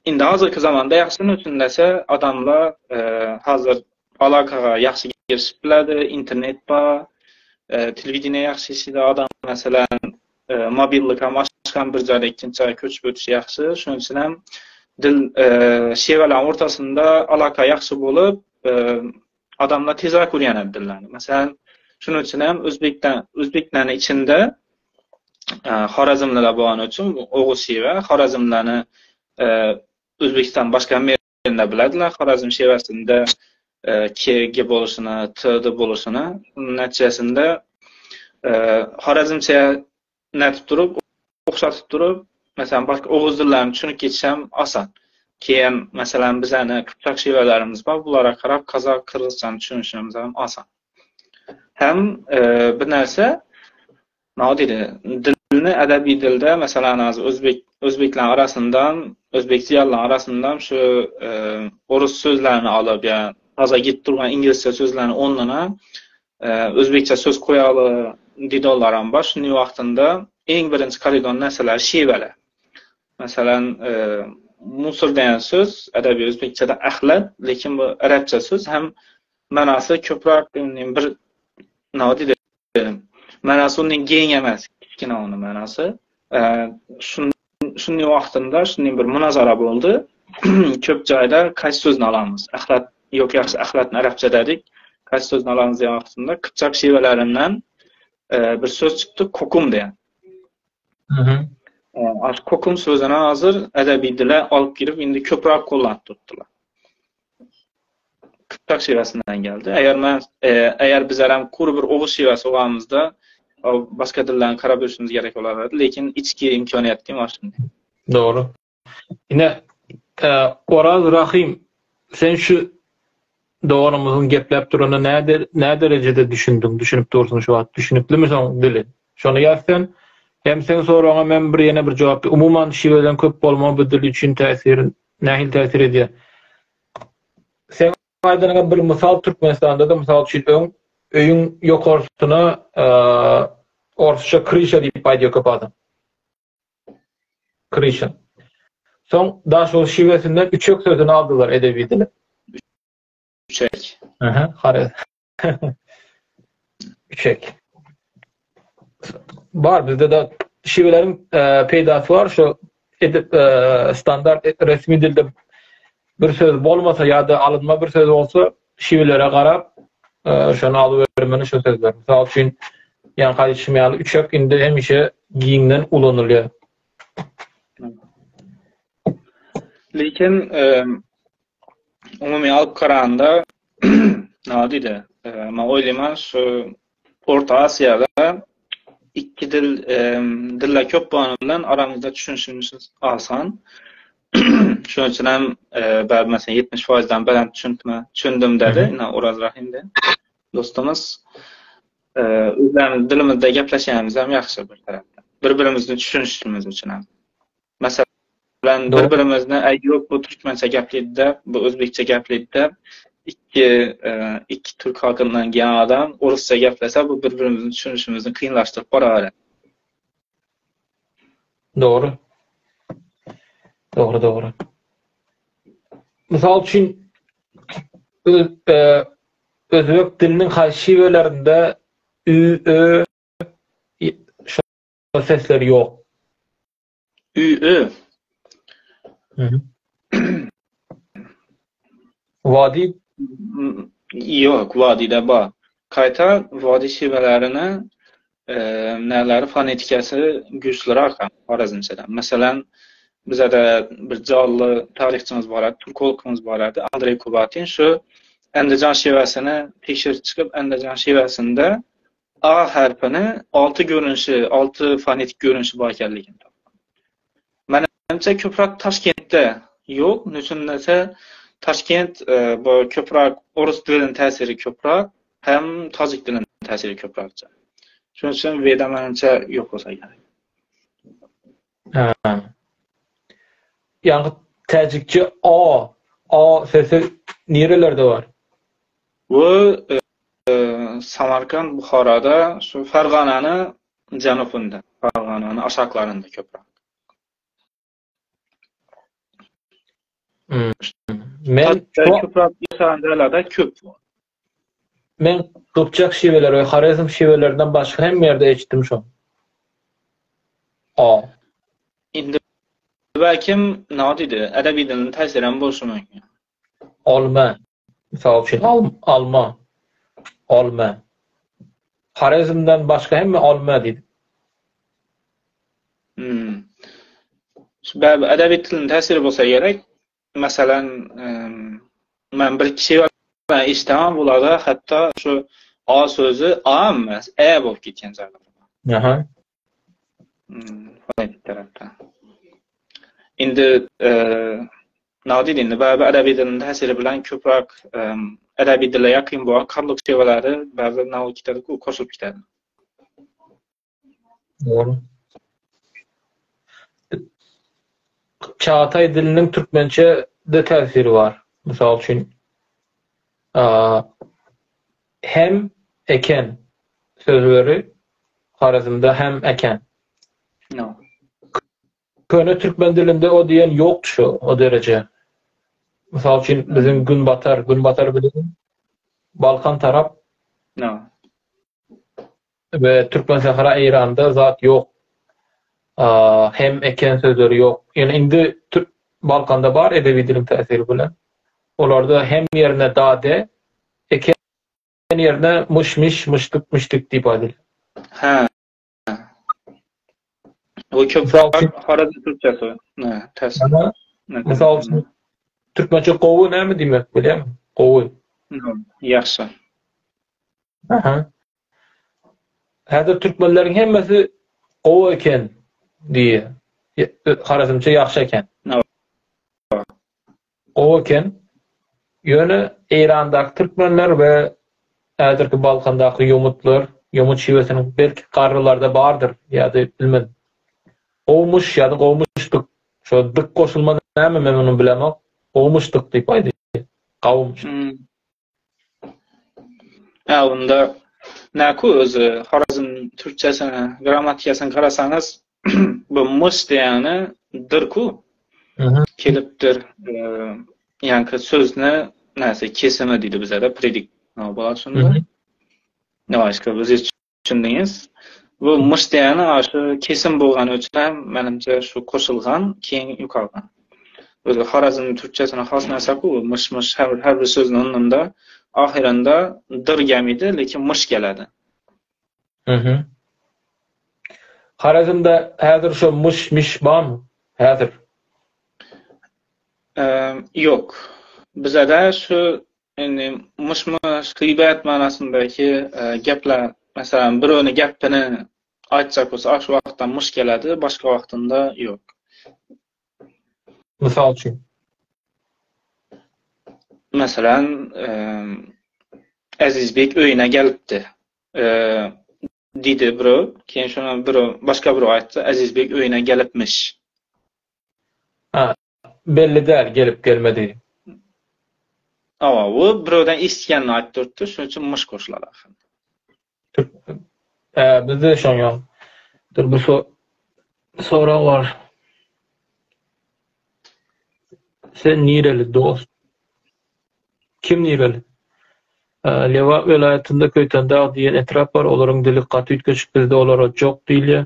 endi hozirgi zamonda yaxshi, nechun desa, odamlar hozir aloqaga yaxshi erishib biladi, internet bor, televideniye yaxshi ishlaydi, odam masalan mobillik ham oshgan bir joydan ikkinchi joyga ko'chib o'tishi yaxshi. Shuning uchun ham dil shevalar o'rtasida aloqa yaxshi bo'lib, odamlar tezroq o'rganadi dillarni. Masalan, shuning uchun ham o'zbeklarning ichida xorazmliklar bo'lgani uchun o'g'uz sheva, xorazmlarni O'zbekiston boshqa yerda biladilar, Xorazm shevasida K G bo'lishini, T D bo'lishini, natijasida Xorazmcha natib turib, o'xshatib turib, masalan, boshqa o'g'uz tillarini tushunib ketish ham oson. Keyin, masalan, bizani qipchoq shevalarimiz bor, bularga qarab qozoq, qirg'izchani tushunishimiz ham oson. Ham bir narsa. Nima diýdi? Dilni edebi dilde, meselem, hozir o'zbek o'zbeklar arasyndan, o'zbek ziyolılar arasyndan şu orus sözlerini alyp ýa taza gidip durgan ingilisçe sözlerini onlana özbekçe söz koýaly diýdiler bar. Şuny wagtynda iň birinji koridor näseler şiweler. Meselem, musur diýen söz edebi özbekçede ahlat, lekin bu arapça söz hem manasy köpräk bir nima diýdi? Manasy ondan giň emas, kiçkine onuň manasy. Şun şuny wagtynda şuny bir munazara boldy. Köp jaýda kaýsy sözüni alamyz? Ahlat ýok ýagşy ahlatny arapça dedik. Kaýsy sözüni alamyz diýen wagtynda Kypçak şiwelerinden bir söz çykdy, kokum diýen. Mhm. Kokum sözüni hazır edebi dile alyp girip indi köpräk kullanyp durdylar. Kypçak şiwesinden geldi. Eger men eger bizerem kury bir oguz şiwesi bolanymyzda başga dilden karap ýörüşimiz gerek bolardy. Lekin içki imkaniýet kim bar şindi. Dogry. Ine Oraz Rahym sen şu doganymyzyň gepläp duranyna nä nä derejede düşündiň, düşünip dursuň şu wagt? Düşüniklimi şoň dili? Şony ýaz sen. Hem seň soragyňa men bir ýene bir jogap umuman şiweden köp bolmagy bu dil üçin täsir nähili täsir edýär? Seň aýdanyňa bir mysal Türkmenistanda-da mysal üçin öň öýüň ýokarsyna orsça kryşa diýip aýdýar köp adam. Kryşa. Soň Daşoguz şiwesinden üçek sözüni aldylar edebi dile. Üçek. Aha, hare. Üçek. Bar bizde de şiweleriň e, peýdasy bar şu edip e, standart resmi dilde bir söz bolmasa ýa-da alynma bir söz bolsa şiwelere garap e, şony alybermeli şu sözler. Mysal üçin ýa aýdyşym ýaly üçek indi hemişe giňden ulanylýar. Lekin e, umumy alyp garanda nima diýdi? Men oýlaýman şu Orta Asiýada ikki dil diller köp bolany bilen aramyzda düşünişimiz asan. Şonuň üçin hem bäri meselem 70 foizden belent düşünme, düşündim dedi. Ine Oraz Rahim de dostumyz. Özlerimiz dilimizde gepleşýänimiz hem ýagşy bir tarapdan. Bir-birimizni düşünişimiz üçin hem. Meselem, bir-birimizni äý ýok bu türkmençe gepleýdi-de, bu özbekçe gepleýdi-de, ikki ikki türk halkyndan gelen adam orusça geplese bu bir-birimizni düşünişimizni kynlaşdyryp borawerýär. Dogry. Dogry, dogry. Mysal üçin öz, e, özbek diliniň haýsy şiwelerinde ü, ö şo sesler ýok. Ü, ö. Wadi Ýok, wadide bar. Gaýta wadi şiwelerini näleri fonetikasy güýçliräk hem Horezmçeden. Meselem, bizede bir jally taryhçymyz bar edi, türkologymyz bar edi, Andreý Kubatin şu Endijan şiwesini tekşirip çykyp, Endijan şiwesinde A harpyny alty görnüşi, alty fonetik görnüşi bar ekenligini tapdy. Menimçe köpräk Taşkentde ýok, neçün dese Taşkent bu köpräk orus diliniň täsiri köpräk, hem tajik diliniň täsiri köpräkçe. Şonuň üçin Weda menimçe ýok bolsa gerek. Ha. Ýagny täjikçe o, o sesi nirelerde bar? Bu Samarkand, Buharada, şu Ferganany janubynda, Ferganany aşaklarynda köpräk. Hmm. Men köpräk ýaşaýan jaýlarda köp. Men Gypjak şiweleri we Horezm şiwelerinden başga hemme ýerde eşitdim şony. A. Indi belkim nima diýdi, edebi diliniň täsiri hem bolşy mümkin. Olma. Mysal üçin alma. Olma. Horezmden başga hemme olma diýdi. Hmm. Şu bäbi edebi tiliniň täsiri bolsa gerek. Meselem, men bir kişi bilen işdäm bularda hatda şu a sözi a emas, e bolup gitýän jaýlar bar. Aha. Hmm, fonetik tarapdan. Indi nima diýdi indi bäbi edebi diliniň täsiri bilen köpräk edebi dile ýakyn bolan karluk şeweleri bäbi nima bolup gitedi, goşulyp gitedi. Dogry. Çagataý diliniň türkmençe-de täsiri bar. Mysal üçin, hem eken sözleri Horezmde hem eken. No. Köne türkmen dilinde o diýen ýokdy şu o dereje. Mysal üçin biziň günbatar, günbatar biziň Balkan tarap. No. We Türkmensähra Eýranda zat ýok. Hem eken sözleri ýok. Ýöne indi Balkanda bar edebi diliň täsiri bilen. Olarda hem ýerine da-de, eken ýerine myş-miş, myşdyk-mişdik diýip aýdylýar. Hä. O köp Horezm türkçesi. Täsir. Mysal üçin türkmençe gowy näme diýmek bilýäňmi? Gowy. Ýagşy. Aha. Häzir türkmenleriň hemmesi gowy eken diýýär. Horezmçe ýagşy eken. Gowy eken. Ýöne Eýrandaky türkmenler we häzirki Balkandaky ýomutlar, ýomut şiwesiniň belki garrylarda bardyr ýa-da bilmedim. Gowumyş ýa-da gowumyşdyk. Şo dyk goşulma näme men ony bilemok. Gowumyşdyk diýip aýdylýar. Gawumyş. Hä onda näku özi Horezm türkçesine grammatikasyny garasaňyz bu myş diýeni dyrku kelipdir ýaňky sözüne näse kesimi diýdi bizede predik bolar şunda. Näwaşka biz düşündiňiz. Bu myş diýeni aşy kesim bolgany üçin hem menimçe şu goşulgan keyin ýukalgan. Özi Horezm türkçesine has näse bu myş myş her her bir sözüň onunda ahyrynda dyr gelmeydi lekin myş geledi. Mhm. Horezmde häzir şo myş miş barmy? Häzir. Ýok. Bizede şu Indi myş-myş, gybet manasyndaky gepler, meselem, birewini gepini aýtjak bolsa, şu wagtda myş geledi, başga wagtynda ýok. Mysal üçin? Meselem, Ezizbek öýüne gelipdi. Diýdi birew, keyin şonam birew, başga birew aýtsa, Ezizbek öýüne gelipmiş. Ha, Belli däl gelip gelmedi. Hawa, bu birewden eşitgenini aýdyp durupdy, şonuň üçin myş goşular ahyrynda. Hä, bizde şoň ýaly. Dur bir sorag bar. Sen nireli dost? Kim nireli? Lebap welaýatynda Köýtendag diýen etrap bar, olaryň dili gaty üýtgeşik bizde olara jok diýilýär.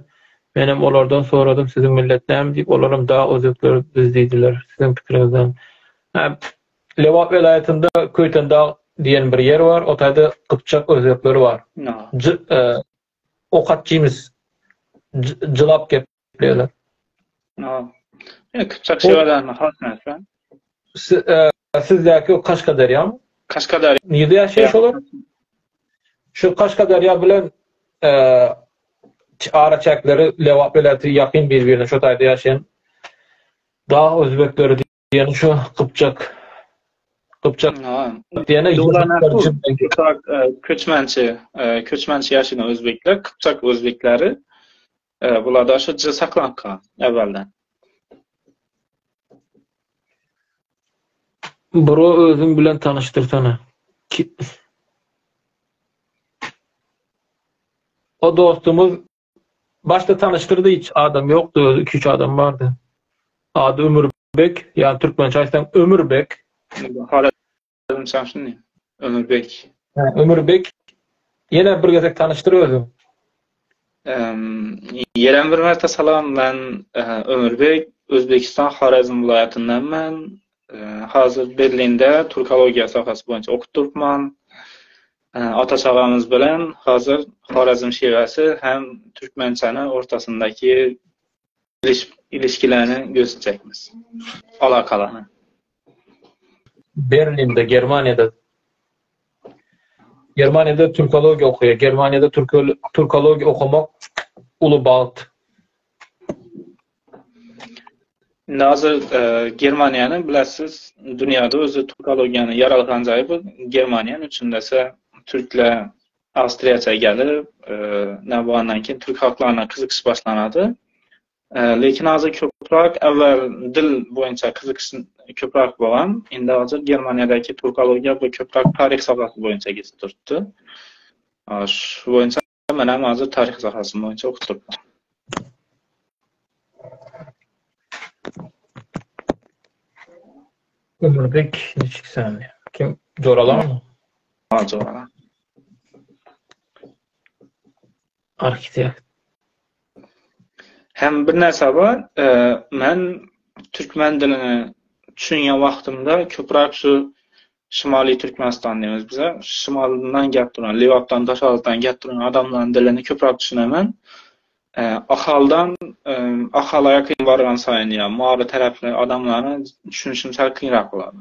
Menem olardan soradym siziň millet näme diýip, olaram dag özbekleri biz diýdiler. Siziň pikiriňiz näme? Hä, Lebap welaýatynda Köýtendag diýen bir ýer bar, o taýda gypjak özbekleri bar. J okatjymyz jylap gepleýärler. Ýa Kypjak şiwelerine has näse? Sizdäki Kaşgaderýamy? Kaşgaderýa. Nirde ýaşaýar şolar? Şu Kaşgaderýa bilen araçäkleri Lebap welaýaty ýakyn bir-birine şo taýda ýaşaýan dag özbekleri diýen şu Gypjak Gypjak diýene köçmençi köçmençi ýaşaýan özbekler Gypjak özbekleri bularda şu j saklanyp galan äwwelden. Bro özüň bilen tanyşdyrsana. O dostumyz Başda tanyşdyrdy hiç adam ýokdy özi 2-3 adam bardy. Ady Ömürbek, ýa türkmençe aýtsaň Ömürbek. Horezmşam şuny. Ömürbek. Ömürbek. Ýene bir gezek tanyşdyr özüň. Ýerem bir märte salam men Ömürbek Özbekistan Horezm welaýatyndan men. Hazir Berlinde türkologiýa sohasy boýunça okup durupman. Ata çagamyz bilen hazir Horezm şiwesi hem türkmençäni ortasyndaky ilişkilerini gözletjekmiz. Alakalany. Berlinde, Germaniýada Germaniýada türkologiýa okaýar. Germaniýada türkologiýa okamak uly bagt. Indi hazir Germaniýany bilesiz, dünýäde özi türkologiýany ýaralgan jaýy bu Germaniýanyň üçin dese türkler. Awstriýaça gelip, näme bolandan keyin türk halklaryna gyzykyş başlanady. Lekin hazir köpräk äwwel dil boýunça gyzykyş köpräk bolan, indi hazir Germaniýadaky türkologiýa bu köpräk taryh sohasy boýunça geçip durupdy. Şu boýunça men hem hazir taryh sohasy boýunça okup durupman. Ömürbek niçik sen? Kim? Joralarmy? Ha, joralar. Arhitekt. Hem bir närse bar, men türkmen dilini düşünýän wagtymda köpräk şu Şimaliý Türkmenistan diýmiz bize, şimalyndan gelip duran, Lebapdan, Daşoguzdan gelip duran adamlaryň dilini köpräk düşünemen. Ahaldan, Ahala ýakyn bargan saýyn ýa Mary taraply adamlara düşünişim sal kynrak bolar.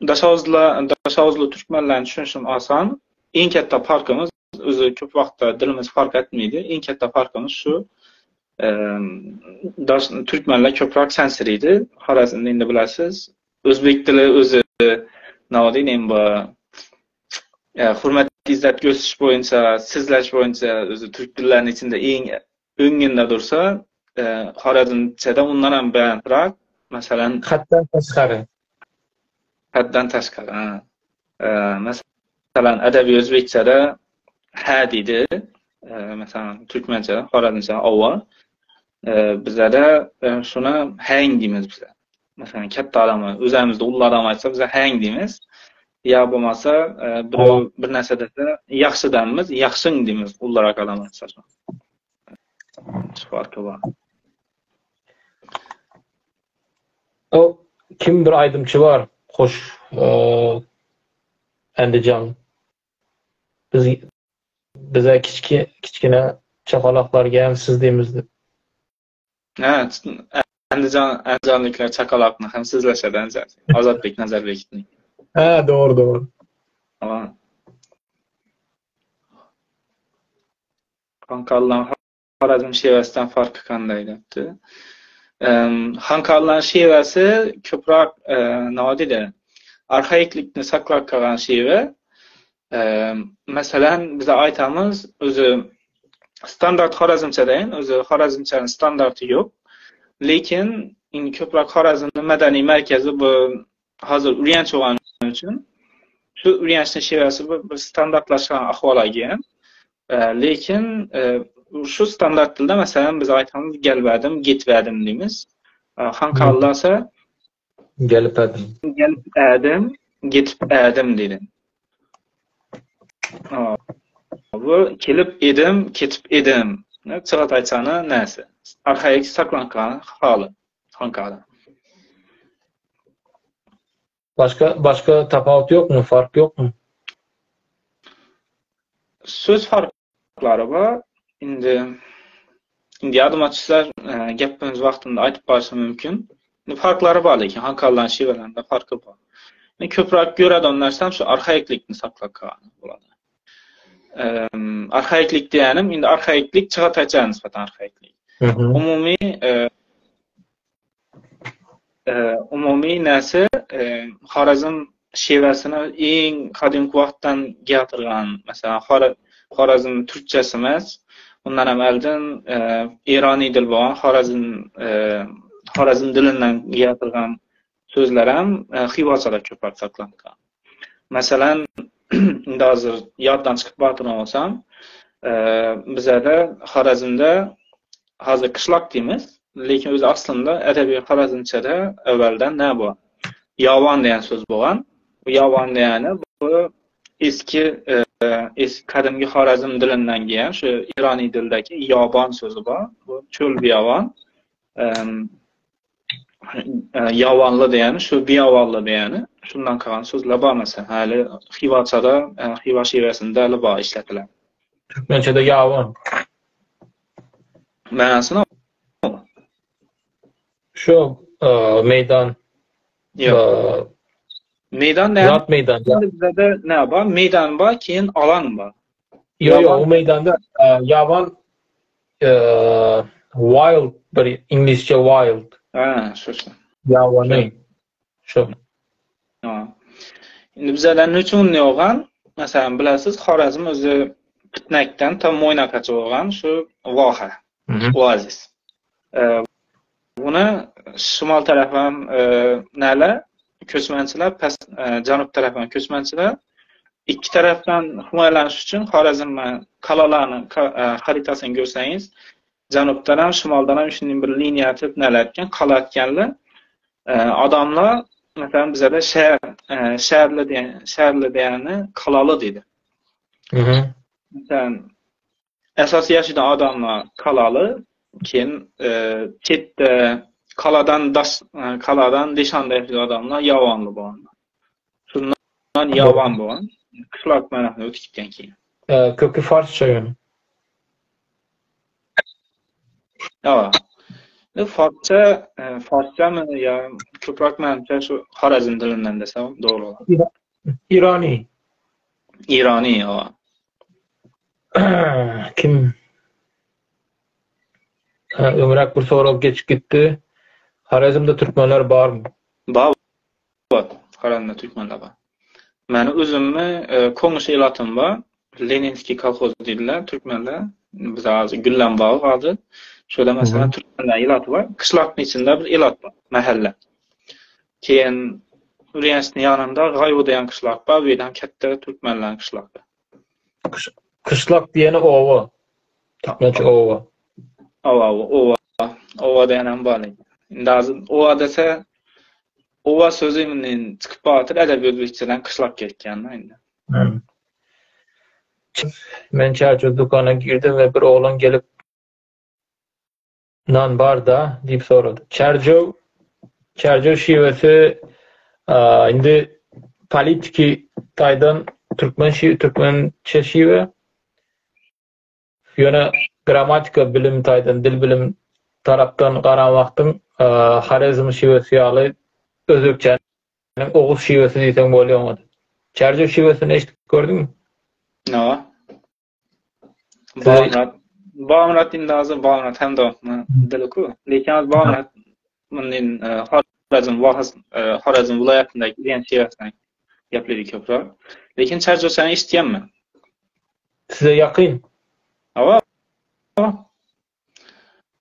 Daşoguzly, Daşoguzly türkmenlerine düşünişim asan. Iň kätde parkymyz Özi köp wagtda dilimiz fark etmeýdi. Iň kätde farkymyz şu daş türkmenler köpräk sensiridi. Horezmde indi bilersiz. Özbek dili özi näme diýin bu hürmet izzet gösüş boýunça, sizleş boýunça özi türk dilleriniň içinde iň öňünde dursa, Horezmçede ondan hem belenträk. Meselem, Hatdan daşgary. Hatdan daşgary, ha. Meselem, edebi özbekçede hä diýdi. Meselem, türkmençe, horezmçe owa. Bizede şuna häň diýmez bize. Meselem, kätde adama, özümizde uly adam aýtsa bize häň diýmez. Ýa bolmasa, birew bir näçe dese, ýagşy diýmez, ýagşyň diýmez, ulurak adam aýtsa. Şu farky bar. O kim bir aýdymçy bar, hoş Endijan. Biz bize kiçki kiçkine çakalaklar gel siz diýmizdi. Hä, Endijan Endijanlyklar çakalakny hem sizleşedi anca. Azatbek Nazarbekni. Hä, dogry dogry. Aa. Hankallan Harazm şiwesinden farky kanday diýipdi. Hankallan şiwesi köpräk näme diýdi? Arhaiklikni saklap kalan şiwe. Meselem, bize aýtamyz, özi standart Harazmça deýin, özi Harazmçanyň standarty ýok. Lekin indi köpräk Harazmyň medeni merkezi bu hazir Ürgenç bolany üçin şu Ürgençniň şiwesi bu bir standartlaşan ahwala gelen. Lekin şu standart dilde meselem biz aýtamyz gelbädim, gitbädim diýmiz. Hankalla ise Gelip ädim. Gelip ädim, gitip ädim diýdi. Bu kelip edim, ketip edim. Çagataýçany näse? Arhaik saklankan haly. Hankala. Başga başga tapawut ýokmy, fark ýokmy? Söz farklary bar. Indi indi ýadyma düşse, e, gepimiz wagtynda aýdyp barşym mümkin. Indi farklary bar lekin Hankallaň şiwelerinde farky bar. Men köpräk göreden närsem şu arhaiklikni saklap galany bolady. Arhaiklik diýýänim, indi arhaiklik çagataýça nispeten arhaiklik. Umumy e, umumy näse Horezm şiwesini iň gadymky wagtdan getirgan, meselem, Horezm türkçesi emas, ondan hem eldin Irani dil bolan Horezm Horezm dilinden getirgan sözler hem Hywaçada köpräk saklangan. Meselem, indi hazir ýatdan çykyp batyran bolsam, bizede Horezmde hazir kyşlak diýmiz, lekin özi aslynda edebi Horezmçede öwelden näme bolan? Ýawan diýen söz bolan. Bu ýawan diýeni bu eski eski kadimgi Horezm dilinden gelýän şu Irani dildäki ýaban sözi bar. Bu çöl biýawan. Ýawanly diýeni şu biýawanly diýeni. Şundan kalan sözler bar meselem. Häli Hywaçada, Hywa şiwesinde häli bar işletilen. Türkmençede ýawan. Manasy näme? Şu meýdan. Ýok. Meýdan näme? Zat meýdan. Bizde näme bar? Meýdan bar, keyin alan bar. Ýok, ýok, o meýdanda ýaban wild bir iňlisçe wild. Ha, şu şu. Ýabany. Şu. Ha. Indi bizde näme üçin ýogan? Meselem, bilesiz, Horezm özi Pitnekden tam Moýnakaça bolgan şu waha, oazis. Buna şimal tarafam näle köçmençiler, pes janup tarafam köçmençiler. Ikki tarafdan himoyalanish üçin Horezm kalalarynyň haritasyny görseňiz, janupdan hem, şimaldan hem şunuň bir liniýa atyp näle etken, kala etkenler. Adamlar, meselem, bizede şäher, şäherli diýen, şäherli diýeni kalaly diýdi. Meselem, esasy ýaşaýan adamlar kalaly, keyin çetde kaladan daş, kaladan dışanda ýaşaýan adamlar ýawanly bolanlar. Şundan ýawan bolan, kışlak manysyna ötüp gitken keyin. Köki farsça ýöne. Ýa. Ne farsça, farsçamy ýa köpräk menimçe şu Horezm dilinden desem dogry bolar. Irani. Irani, ýa. Kim? Öňräk bir sorag geçip gitdi. Horezmde türkmenler barmy? Bar. Bar. Horezmde türkmenler bar. Meni özümmi koňşy ilatym bar. Leninskiý kolhoz diýdiler türkmenler. Bize az Güllen bagy bardy. Şurada meselem türkmenler ilaty bar. Kyşlakyň içinde bir ilat bar, mähelle. Keyin Ürgençniň ýanynda Gaýgy diýen kyşlak bar, bu ýerden ketde türkmenleriň kyşlagy. Kyşlak diýeni oba. Türkmençe oba. Oba, oba. Oba diýen hem bar. Indi az oba dese oba sözi indi çykyp bardyr, edebi özbekçeden kyşlak gelýän indi. Men çärjew dükana girdim we bir oglan gelip Nan bar-da? diýip sorady. Çärjew, Çärjew şiwesi indi politiki taýdan türkmen şi, türkmençe şiwe. Ýöne grammatika bilim taýdan, dil bilim tarapdan garan wagtyň Horezm şiwesi ýaly özbekçäniň oguz şiwesi diýseň bolýar oňa. Çärjew şiwesini eşidip gördüňmi? Hawa. Bagmyrat, Bagmyrat indi hazir Bagmyrat hem dogmy diliku. Lekin az Bagmyrat mundan Horezm, Wahaz, Horezm welaýatyndaky diýen şiwesine gepledik köpräk. Lekin Çärjewçäni eşitýänmi? Size ýakyn. Hawa.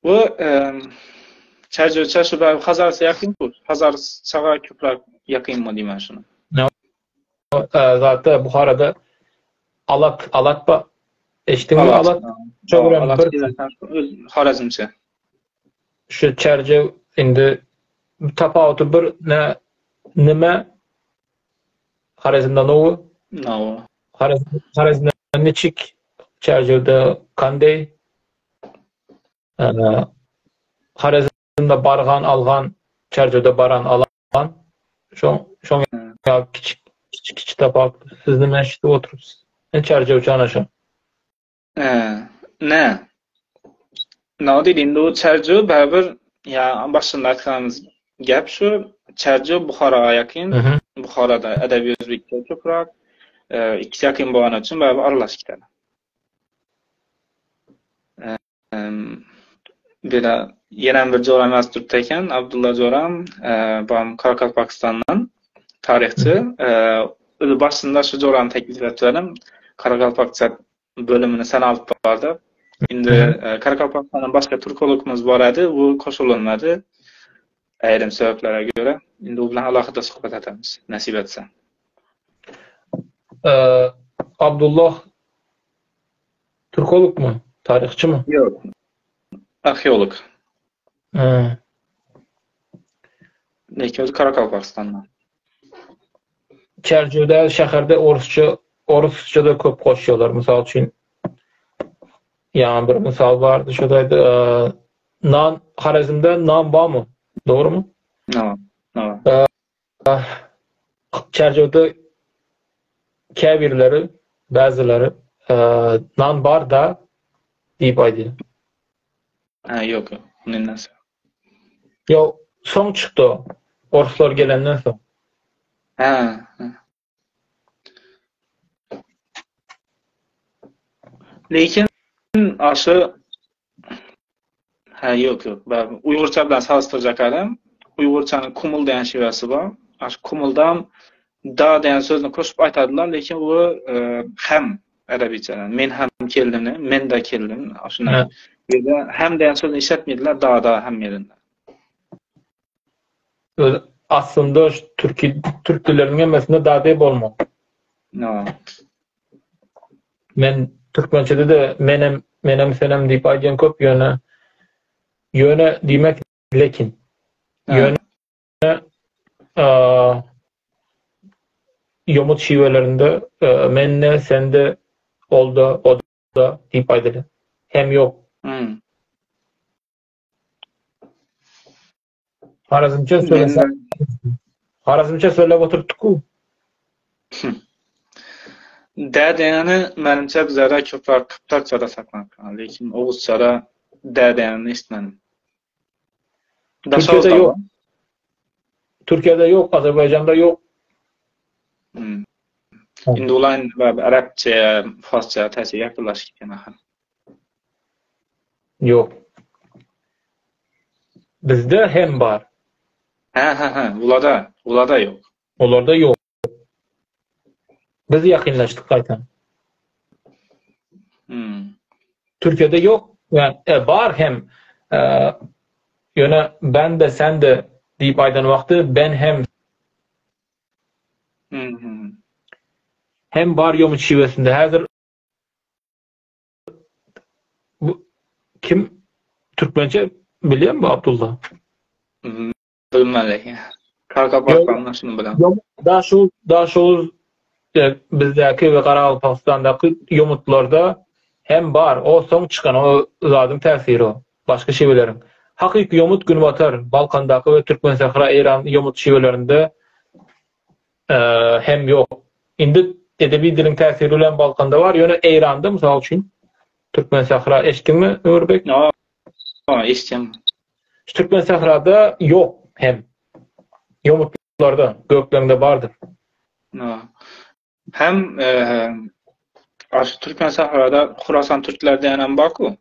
Bu Çärjewçä şu bäri Hazarsa ýakyn bu. Hazarçaga köpräk ýakynmy diýmän şuny. Zatda Buharada Alat, Alat ba eşitdiňmi Alat? Şo bilen bir öz Horezmçe. Şu Çärjew indi tapawuty bir ne nime Horezmde nowy? Nowy. Horezmde niçik? Çärjewde kandeý? Horezmde bargan algan, Çärjewde baran alan. Şoň şoň ýaly kiçik kiçik kiçik tapawut. Siz nime eşidip oturypsyz? Men Çärjewçi ana şo. Ne? Nä diýdi indi bu Çärjew bäribir ýa başynda aýtganymyz gep şu Çärjew Buharaga ýakyn. Buharada edebi özbekler köpräk. Ikisi ýakyn bolany üçin bäribir aralaşyp gider. Bile ýene bir joram ýazyp durupdy eken, Abdulla joram, bam Karakalpakistandan taryhçy. Özi başynda şu jorany teklip etdilerim. Karakalpakça bölümini sen alyp bardy. Indi Karakalpakistandan başga türkologymyz bar edi, bu koşulanmady. Aýrym sebäplere görä. Indi o bilen alohida suhbat etemiz, nesip etse. Abdullah Türkologmy? Taryhçymy? Ýok. Arheolog. Hä. Lekin özi Karakalpakistandan. Çärjewde şäherde orsça orsça-da köp goşýarlar. Mysal üçin ýaňy bir mysal bardy şo taýda nan Horezmde nan barmy? Dogrymy? Hawa. Hawa. Çärjewde käbirleri, bäzileri nan bar-da diýip aýdýar. Hä, ýok, ýok. Muny näse? Ýok, soň çykdy o. Orslar gelenden soň. Hä, hä. Lekin aşy Hä, ýok, ýok. Bäri uýgurça bilen salyşdyrjak adam. Uýgurçanyň kumul diýen şiwesi bar. Aş kumuldam Da diýen sözüni goşup aýtardylar, lekin bu hem arabiçadan. Men hem keldim, men de keldim. Şuna. Ýa hem diýen sözüni işletmediler, da da hem ýerinde. Öz aslynda türki türk dilleriniň hemmesinde da de bolmak. No. Men türkmençede de menem menem senem diýip aýdýan köp ýöne ýöne diýmek lekin. Ýöne ýomut şiwelerinde men-de, sen-de, ol-da, o-da diýip aýdylýar. Hem ýok. Hmm. Harazmça söylese Harazmça söylep oturtdyk-ku. Dä diýeni menimçe bizlerde köpräk Kypjakçada saklanyp galan, lekin Oguzçada dä diýenini eşitmedim. Türkiýede ýok. Türkiýede ýok, Azerbaýjanda ýok. Hmm. Indi ular indi arapça, farsça täsir ýakynlaşyp gitýän aha. Ýok. Bizde hem bar. Ha ha ha, ularda, ularda ýok. Olarda ýok. Biz ýakynlaşdyk gaýtam. Hmm. Türkiýede ýok. Ýa e, bar hem. E, ýöne ben de sen de diýip aýdan wagty ben hem hmm. Hem bar ýomut şiwesinde. Häzir bu kim türkmençe bilýärmi bu Abdulla? Hmm. Bilmeli. Kaka bakmam şuny bilen. Daşoguz, Daşoguz e, bizdäki we Garagalpagystandaky ýomutlarda hem bar. O soň çykan o zadyň täsiri o. Başga şiweleriň. Hakyky ýomut Günbatar, Balkandaky we Türkmensähra Eýran ýomut şiwelerinde e, hem ýok. Indi edebi diliň täsiri bilen Balkanda bar, ýöne Eýranda mysal üçin Türkmensähra eşitdiňmi Ömürbek? Ýok, eşitdim. Şu Türkmen sährada ýok hem. Ýomutlarda, gökleňde bardyr. Hem aş Türkmen sährada Hurasan türkler diýen hem barku.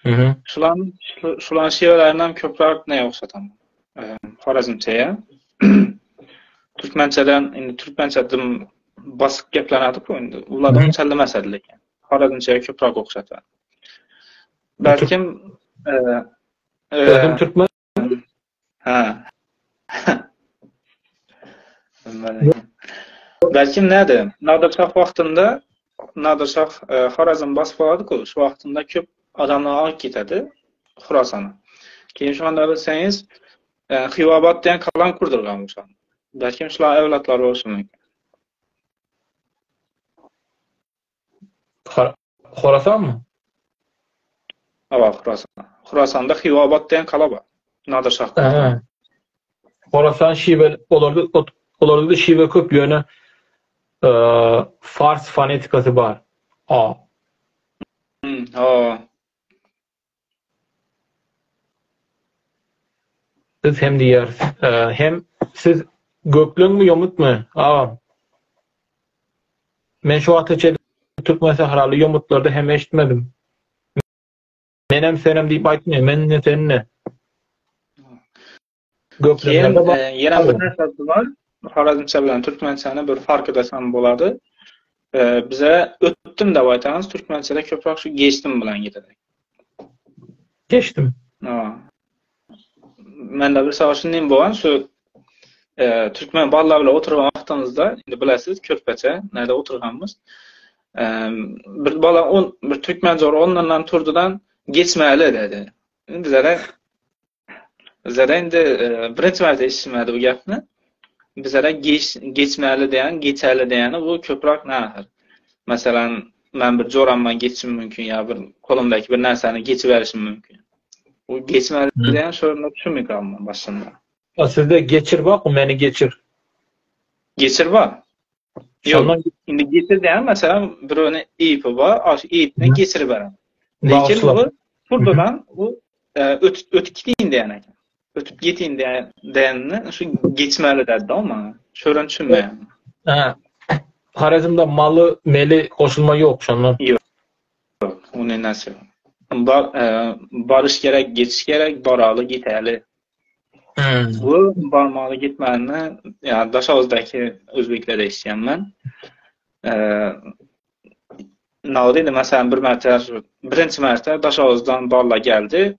Mhm. Şulan şulan şiwelerinden köpräk ne ogşatan? Horezmçeýe. Türkmençeden indi türkmençe dim basyk geplenädik bu indi. Ulardan onçaly mesele eken. Horezmçeýe köpräk ogşatan. Belkim Özüm türkmen. Ha. Belkim näde? Nadir şah wagtynda Nadir şah e, Horazm basyp alady-ku, şu wagtynda köp adamlar alyp gitedi Horasana. Keyin şu anda bilseňiz, e, Hiwabat diýen kalam kurdurgan şan. Belkim şular evlatlary bolşy mümkin. Horasanmy? Hawa, Horasan. Horasanda Hiwabat diýen kala bar. Nadir şah. Aha. Horasan şiwe olarda olarda da şiwe köp ýöne e, fars fonetikasy bar. A. Hmm, hawa. Biz hem diýýäris. Hem siz gökleňmi ýomutmy agam? Men şu wagta çenli türkmen sähraly ýomutlarda hem eşitmedim. Menem senem diýip aýtmaýar. Men ne sen ne. Keyin e, ýene bir närsesi bar. Horezmçe bilen türkmençäni bir fark edesem bolady. E, bize ötdüm dep aýtanyz, türkmençede köpräk şu geçdim bilen gidedi. Geçdim. Ha. Mende bir savaşın neyim bolan şu e, türkmen ballar bilen oturan wagtymyzda, indi bilesiz körpeçe, näde oturganymyz. E, bir bala on, bir türkmen zor ondan turdudan geçmeli dedi. Bizlere Bizlere indi e, birinji märte eşitmedi bu gapni. Bizlere geç geçmeli diýen, geçeli diýeni bu köpräk nähir. Meselem, men bir joramdan geçişim mümkin ýa bir kolumdaky bir närseni geçiberişim mümkin. Bu geçmeli diýen şonda düşünmek alman başynda. A sizde geçir bak, meni geçir. Geçir bar. Ýok, indi geçir diýen meselem birine ipi bar, aş ipini geçirip beren. Lekin bu turdudan bu e, ötüp ötüp gideyim diýen eken. Ötüp gideyim diýen diýenini şu geçmeli dedi maňa. Şören düşünmeýän. Ha. Horezmde maly, meli goşulma ýok şondan. Ýok. Ony näse. Bar, e, baryş gerek, geçiş gerek, baraly, giteli. Bu barmaly gitmänini, ýa Daşoguzdaky özbeklere eşitýän men. Nagdy indi meselem bir märte birinji märte Daşoguzdan balla geldi.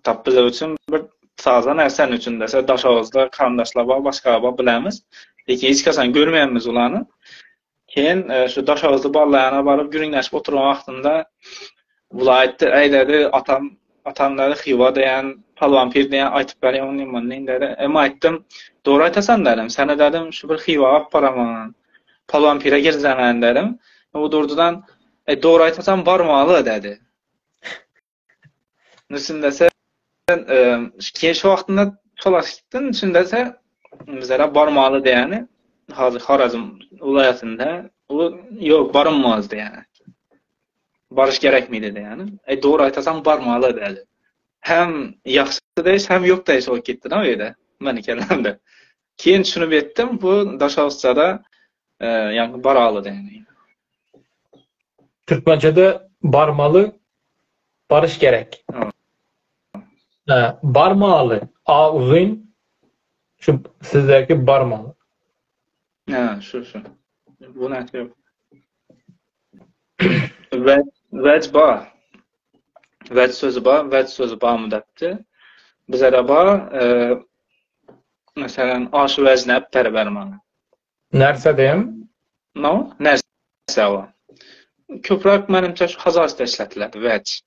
Tap bize üçin bir taze närse üçin dese Daşoguzda garyndaşlar bar, başga bar bilemiz. Lekin hiç kaçan görmeýänmiz ulany. Keyin e, şu Daşoguzda balla ýana baryp gürrüňleşip oturan wagtynda bular aýtdy, Äý dedi, atam atam dedi Hywa diýen, Palwan pir diýen aýtyp berýän ony muny dedi. Emma aýtdym, dogry aýtasan dedim, seni dedim şu bir Hywa alyp baraman. Palwan pire girzemen dedim. O durdudan, e dogry aýtasan barmaly dedi. Nüsün dese, e, keyin şu wagtynda çolaşypdym, nüsün dese, bizlere barmaly diýeni, hazır Harazm welaýatynda, o ýok barynmaz diýeni. Baryş gerekmidi diýeni. E dogry aýtasaň barmaly dedi. Hem ýagşy deýiş, hem ýok deýiş bolup gitdi da o ýerde. Meni kellämde. Keyin düşünip etdim, bu Daşoguzçada e, ýagny baraly diýeni. Türkmençede barmaly, baryş gerek. Ha, barmaly, a uzyn, şu sizdäki barmaly. Ha, şu şu. Bu näçe ýok. Ve vec bar. Vec sözi bar, vec sözi barmy depdi. Bize de bar, e, meselem aş vezne per bermana. Närse diýem? No, närse o. Köpräk menimçe şu Hazarda işletiledi vec.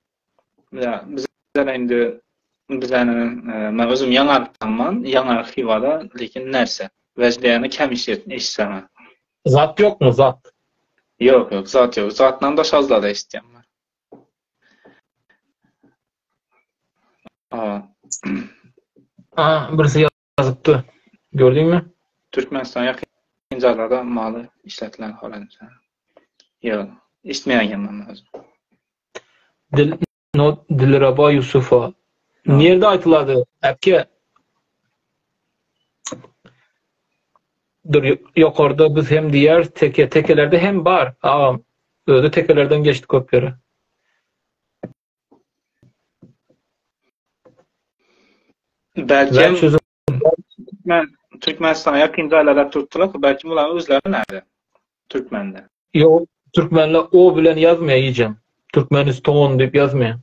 Ya bizler indi bizlerni e, men özüm Ýaňarkdanman, Ýaňark Hywada, lekin närse. Vec diýeni kem eşitsem. Zat ýokmy, zat? Ýok, ýok, zat ýok. Zatdan daş azlada eşitýän men. Aa. Aha, birisi ýazypdy. Gördüňmi? Türkmenistan ýakyn jaýlarda maly işletilen Horezmşa. Ýok, eşitmeýän men özüm. Dil no Dilraba Ýusufa. Nirde aýtylady? Äpke. Dur ýokarda biz hem diýýäris teke. Tekelerde hem bar agam. Özi tekelerden geçdi köp ýere. Belki Türkmen Türkmenistana ýakyn jaýlarda tutdular, belki bular özleri näde? Türkmende. Ýok, türkmenler o bilen ýazmaýar hijem. Türkmeniston diýip ýazmaýar.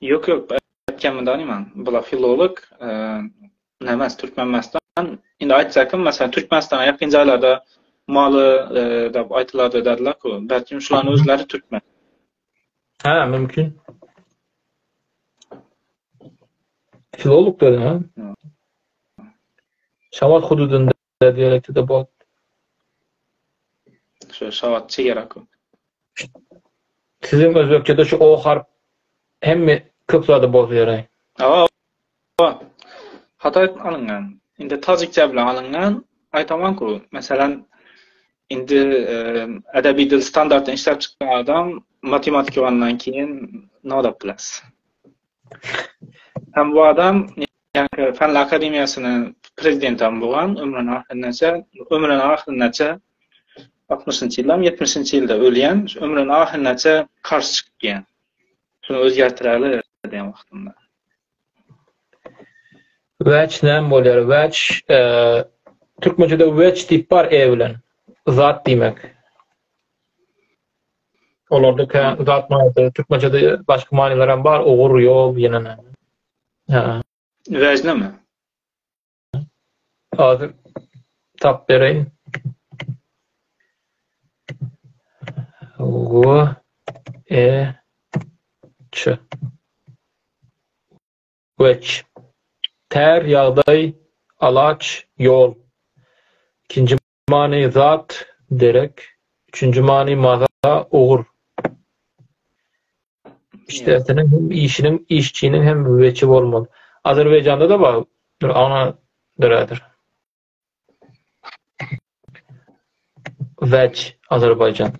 Ýok, ýok, aýtýan danyman. Bular filolog, nämes Türkmenbaşdan. Indi aýtjakym, meselem, Türkmenistana ýakyn jaýlarda maly dap aýtylady dediler-ku. Belki şularyň özleri türkmen. Ha, mümkin. Filolog dedi, ha? Şabat hududunda dialekti de bol. Şu Şabat çegerak. Siziň özbekçede şu o harp hemme köp zady bozýar. Aa, hata alyngan. Indi tajikçe bilen alyngan. Aýtaman-ku, meselem, indi e, edebi dil standartyny işläp çykan adam matematika bolandan keyin nodap bilasiz. Hem bu adam ýa Fenler Akademiýasynyň prezidenti hem bolgan, ömrüniň ahyryndaça, ömrüniň ahyryndaça 60-njy ýylda, 70-nji ýylda ölýän, ömrüniň ahyryndaça karşı çykýan. Şuny özgertireli diýen wagtynda. Wäç näme bolýar? Wäç e, türkmençede weç diýip bar e bilen. Zat diýmek. Olarda kä zat manysy, türkmençede başga manylar hem bar, ugur, ýol, ýene näme. Ha. Wäç näme? Hazır tap bereýin. W E Ç Weç. Tär, ýagdaý, alaç, ýol. Ikinji many zat, derek. Üçünji many maza, ugur. Işdäsiniň hem işiniň, işçiniň hem weçi bolmaly. Azerbaýjanda-da bar. Dur, ana dörädir. Veç, Azerbaýjan.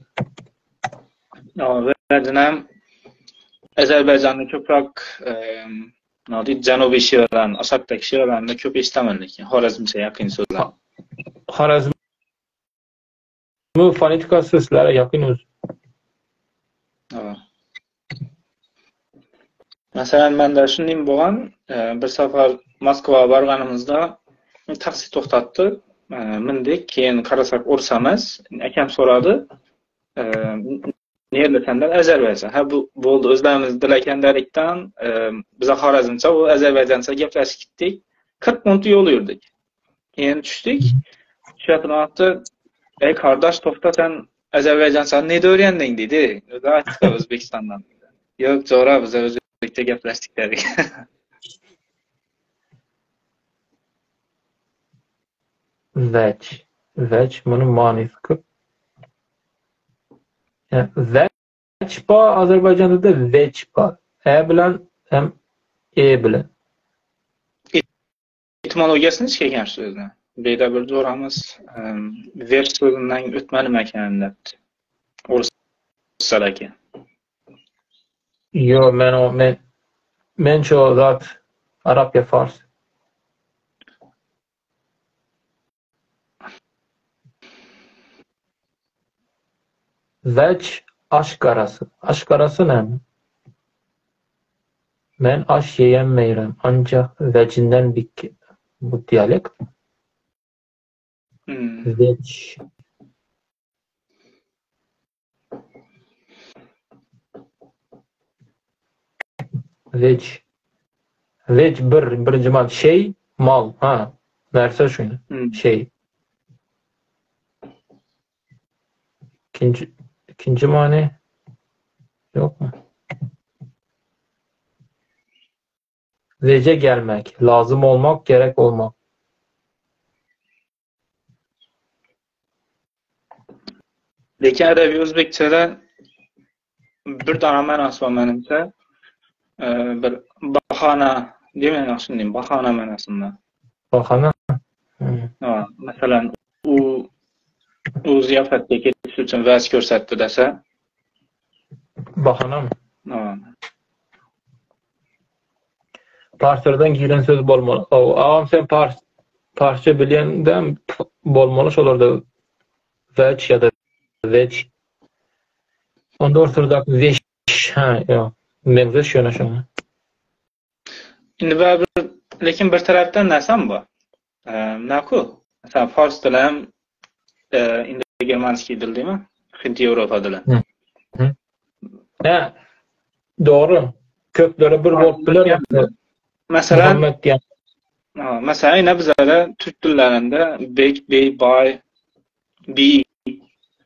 Vecinem Azerbaycan'da köprak nadi Janubi şiwelerinde, aşakdaki şiwelerinde köp eşitemen lekin Horezmçe ýakyn sözler. Horezm fonetikasy sözlere ýakyn öz. Meselem mende şunday bolgan, bir sapar. Moskwa barganymyzda taksi togtatdy. Mündik, keyin garasak orus emas. Akam sorady. Nerelisenler? Azerbaycan. Ha bu boldy özlerimiz dil eken dedikden, bize Horezmçe, o Azerbaycança gepleşip gitdik. 40 minut ýol ýürdük. Keyin düşdük. Düşýän wagtda, Ey kardeş togta sen Azerbaycançany nede öwrendiň diýdi. Özi aýtdy Özbekistandan. Ýok jora biz özbekçe gepleşdik dedik. Veç. Veç munuň manysy köp. Veç bar Azerbaýjanda-da veç bar. Ä bilen hem e bilen. Etimologiýasy niçik eken şu sözüň? Beýle bir joramyz veç sözünden ötmänim eken diýipdi. Orslar eken. Ýok, men o men men şo zat arap ýa fars. Weç aş garasy. Aş garasy näme? Men aş ýeýem meýrem, ancak wecinden bik bu dialekt. Hmm. Weç. Weç. Weç bir, birinji man şeý, mal, ha, närse şuny, Hmm. şeý. Ikinji, ikinji many ýokmy? Weje gelmek, lazym olmak, gerek olmak. Lekin edebi özbekçede bir dana manasy bar menimçe. Bir bahana diýmen ýagşy diýim, bahana manasynda. Bahana? Hmm. Ha, meselem, u u zyýafatda ketiş üçin wäç görsetdi dese. Bahanamy? Ha. Parslardan giren söz bolmaly. O, agam sen pars parsça bilýäňdäm bolmaly şolarda veç ýa-da veç. Onda ortardaky veş ha ýok. Meňzeş ýöne şoňa. Indi bäbir lekin bir tarapdan näsem bu. Naku. Mesela fars dili hem indo-germanskiý dil diýme? Hint-Ýewropa dili. Hä. Dogry. Kökleri bir bolup biler. Meselem, meselem ine bizlerde türk dillerinde bek, bey, bay, bi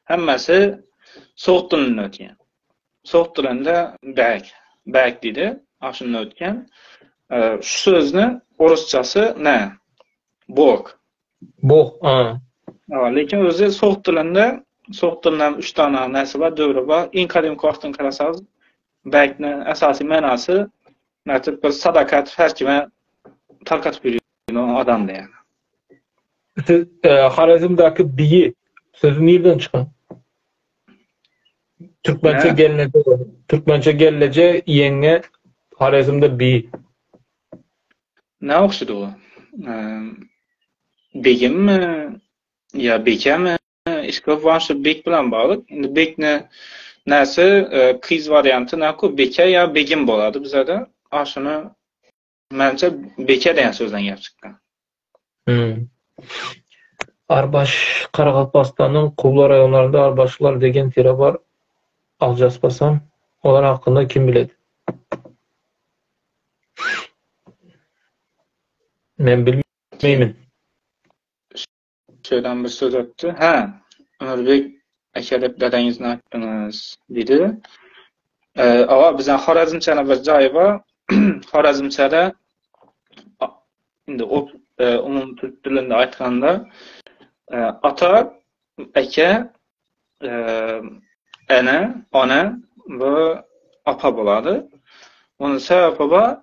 hemmesi sogd dilinde ötýär. Sogd dilinde bek, bek diýdi, aşynda ötken. Şu sözüni orusçasy ne? Bok. Bok, a. Lekin özi sogd dilinde, sogd dilinde üç tane näsi bar, döwri bar. Iň gadymky wagtyny garasaňyz, Bäkni esasy manasy nätip bir sadaka atyp her kime tarkatyp ýörýän adamdy ýaly. Siz e, Horezmdäki biyi sözi nirden çykan? Türkmençe gelneje, türkmençe gelneje ýeňňe Horezmde bi. Ne ogşady bu? Begimmi ýa bekemi? Işgöp bar şu bek bilen bagly. Indi bek ne näse e, kyz warianty naku beke ýa begim bolady bizede. A şuny mence beke diýen sözden gelip çykdy. Hmm. Arbaş Garagalpagystanyň Kubla raýonlarynda arbaşlar degen tire bar. Aljaspasam, olar hakynda kim biledi? Men bilmeýmin. Şeýdan bir söz ötdi. Hä, Ömürbeg eke dep dedeňizni aýtdyňyz, diýdi. Awa, bizden Horezmçäne bir jaý bar. Horezmçäde indi o umumy türk dilinde aýtganda ata, eke, ene, ona we apa bolady. Onuň sebäbi bar,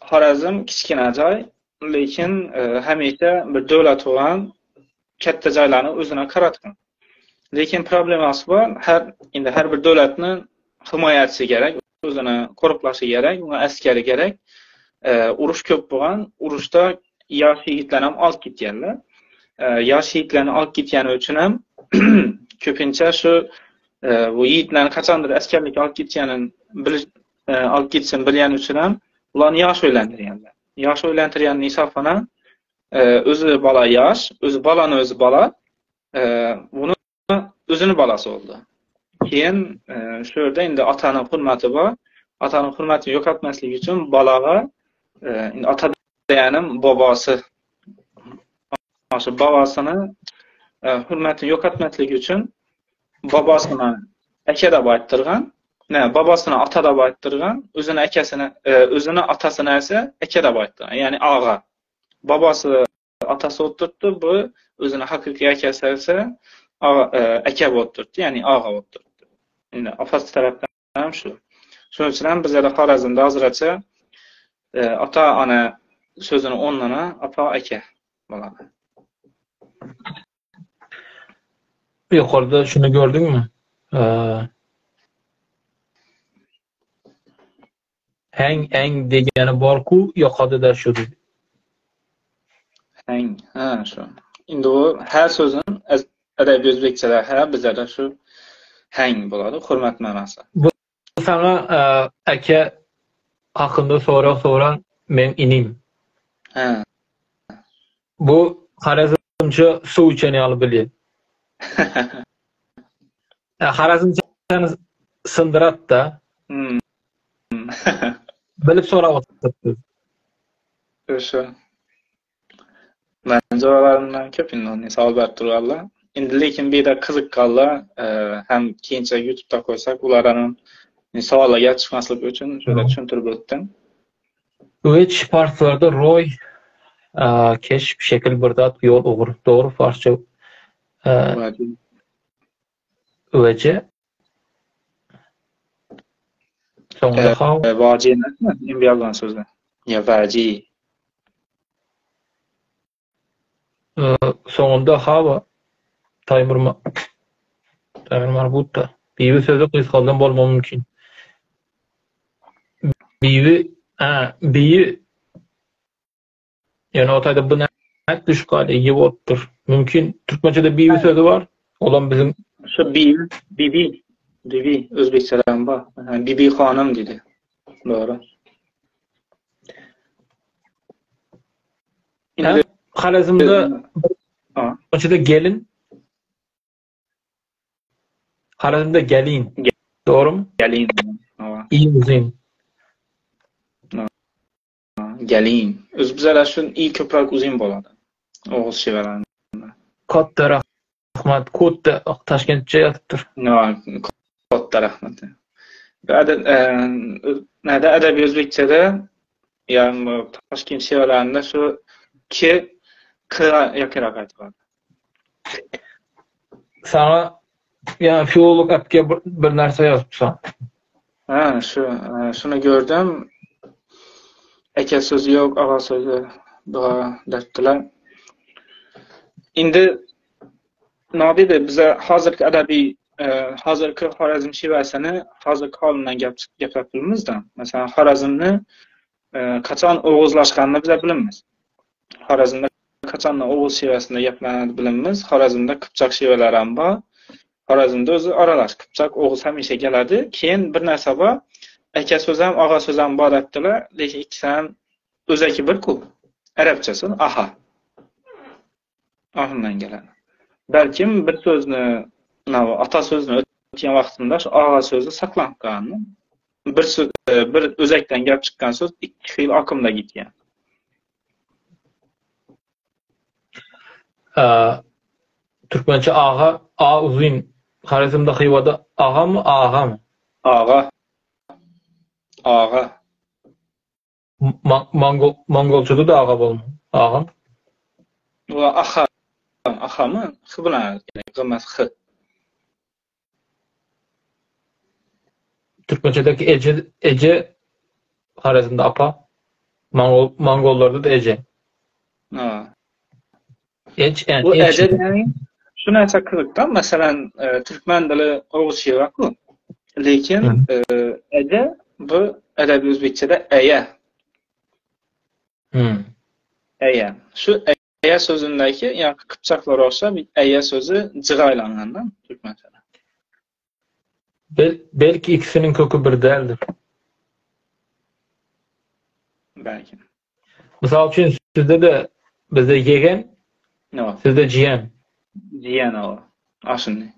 Horezm kiçgine jaý, Lekin hemişe bir döwlet bolan ketde jaýlaryny özüne karatgyn. Lekin problemasy bar, her indi her bir döwletni himaýaçy gerek, özüne koruklaşy gerek, oňa esgeri gerek. Uruş köp bolan, uruşda ýaş ýigitleri hem alyp gitýärler. Ýaş ýigitlerini alyp gitýäni üçin hem köpinçe şu bu ýigitlerini haçandyr esgerlik alyp gitýänin alyp gitsin bilýäni üçin hem ularny ýaş öýlendirýärler. Ýaş öýlentirýän nisapana özi bala ýaş, özi balany özi bala, bunu özüni balasy boldy. Keyin şu ýerde indi atanyň hurmaty bar. Atanyň hurmatyny ýok etmeslik üçin balaga indi ata diýenim babasy. Şu babasyny hurmatyny ýok etmeslik üçin babasyna eke dep aýtdyrgan. Ne, babasyna ata dep aýtdyrgan, özüni ekesine, özüni atasyna ise eke dep aýtdyrgan. Ýagny aga. Babasy atasy bolup durupdyr, bu özüni hakyky ekesi ise aga, eke bolup durupdyr, ýagny aga bolup durupdyr. Indi apasy tarapdan hem şu. Şonuň üçin hem bizlerde Horezmde azraça ata ana sözüni onlana apa eke bolady. Ýokarda şuny gördüňmi? Häň äň degeni borku ýokady-da şu diýdi. Häň, hä şu. Indi bu hä sözüniň edebi özbekçede hä bizede şu häň bolady, hurmat manasy. Bu saňa eke hakynda sorag soran meň inim. Hä. Bu Horezmçe suw içen ýaly bilýän. Horezmçäni syndyrat-da. Hmm. Bilip sorap oturupdyr. Şu. Men joralarymdan köp indi ony sowal berip durarlar. Indi lekin bir de gyzyk galdy. Hem keyinçe YouTube'da koysak ulardan sowala gel çykmaslyk üçin şöyle düşündirip ötdüm. Üç parslarda roý, keşp, şekil bir zat, ýol, ugur. Dogry parsça Weje. Soňunda haw. Waji emasmi? Endi ýazylan sözde. Ýa waji. Soňunda hawa. Taýmur Taýmur marbutda. Bibi sözi gysgaldan bolmagy mümkin. Bibi, ha, bibi Ýöne o taýda bu nädip düşüp galýar, ýe bolupdyr. Mümkin türkmençede bibi sözi bar. Olam biziň Şu bibi, bibi, bibi özbekçede bar. Bibi hanym diýdi. Dogry. Indi Horezmde Türkmençede gelin Horezmde gelin. Dogrymy? Gelin. I uzyn. Gelin. Öz bizler şu i köpräk uzyn bolady. Oguz şiwelerinde. Katta rahmat. Kotda Taşkentçe ýazypdyr. Kotda rahmat. Näde edebi özbekçede ýa Taşkent şiwelerinde şu k k ýakyrak aýdylady. Saňa ýa filolog äpge bir narsa ýazypsan. Ha, şu şuny gördüm. Eke sözi ýok, aga sözi bar depdiler. Indi Nabi bize hazırki edebi hazırki Horezm şiwesini hazırki halyndan gep gepläp bilmizde. Mesela Horezmni kaçan oguzlaşganyny bize bilinmez. Horezmde kaçanda oguz şiwesinde gepleneni bilinmez. Horezmde kypçak şiweleri hem bar. Horezmde özi aralaş kypçak oguz hemişe geledi. Keyin bir narsa bar. Eke sözi hem aga sözi hem bar depdiler. Lekin ikkisi hem özeki bir ku. Arapça söz aha. Ahyndan gelen. Belkim bir sözüni ata sözüni ötýän wagtynda şu aga sözi saklanyp galdy. Bir söz, bir özekden gelip çykkan söz ikki hil akymda gitýär. Türkmençe aga, a uzyn, Horezmde Hywada agamy, agamy? Aga. Aga. Mongol mongolçada da aga bolma. Agam. Wa aha. Ahamy? H bilen gymas h. Türkmençedeki eje eje Horezmde apa. Mongol mongollarda da eje. Ha. Eç en Bu eje diýeni şu näçe gyzykda, meselem, e, türkmen dili oguz şiwakly. Lekin e, eje bu edebi özbekçede eýe. Hmm. Eýe. Şu eýe sözündäki ýa kypçaklar ogşap eýe sözi jyga aýlangandan türkmençede. Bel belki ikisiniň köki bir däldir. Belki. Mysal üçin sizde-de bizde ýegen, sizde jiýen. Jiýen owa. Aşyny.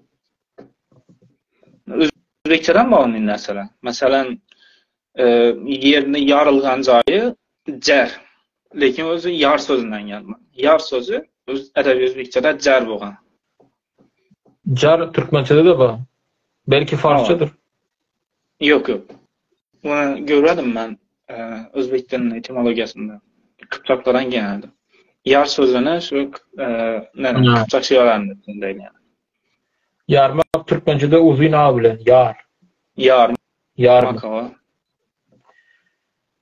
Özbekçeden bar indi närsele. Meselem, ýerini ýarylgan jaýy jar. Lekin özi ýar sözünden gelme. Ýar sözi öz edebi özbekçede jar bolgan. Jar türkmençede-de bar. Belki farsçadyr. Ýok, ýok. Muny görmedim men özbek diliniň etimologiýasynda. Kypjaklardan geldi. Ýar sözüne şu näme kypjak şiwelerinde diýilýär. Ýarmak türkmençede uzyn a bilen ýar. Ýar. Ýarmak.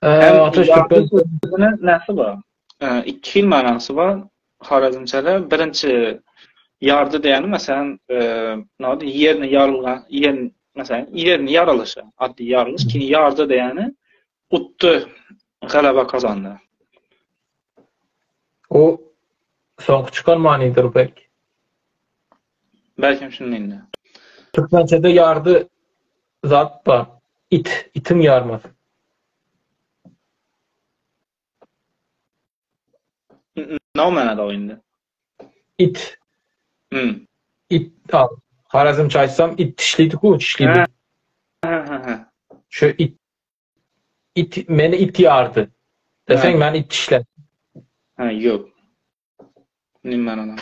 Ataş türkmen sözüne näsi bar? Iki hil manasy bar. Horezmçede birinji ýardy diýeni meselem, näde ýerini ýarylgan, ýer meselem ýerini ýarylyşy, addy ýarylyş, keyin ýardy diýeni utdy, galaba kazandy. O soňky çykan manydyr belki. Belki şundan indi. Türkmençede ýardy zat bar. It, itiň ýarmasy. No manada o indi. It. Hmm. It al. Harazmça aýtsam it dişlidi ku, dişlidi. Ha ha ha. Şu it it meni it ýardy. Deseň meni it dişledi. Ha, ýok. Ne manada?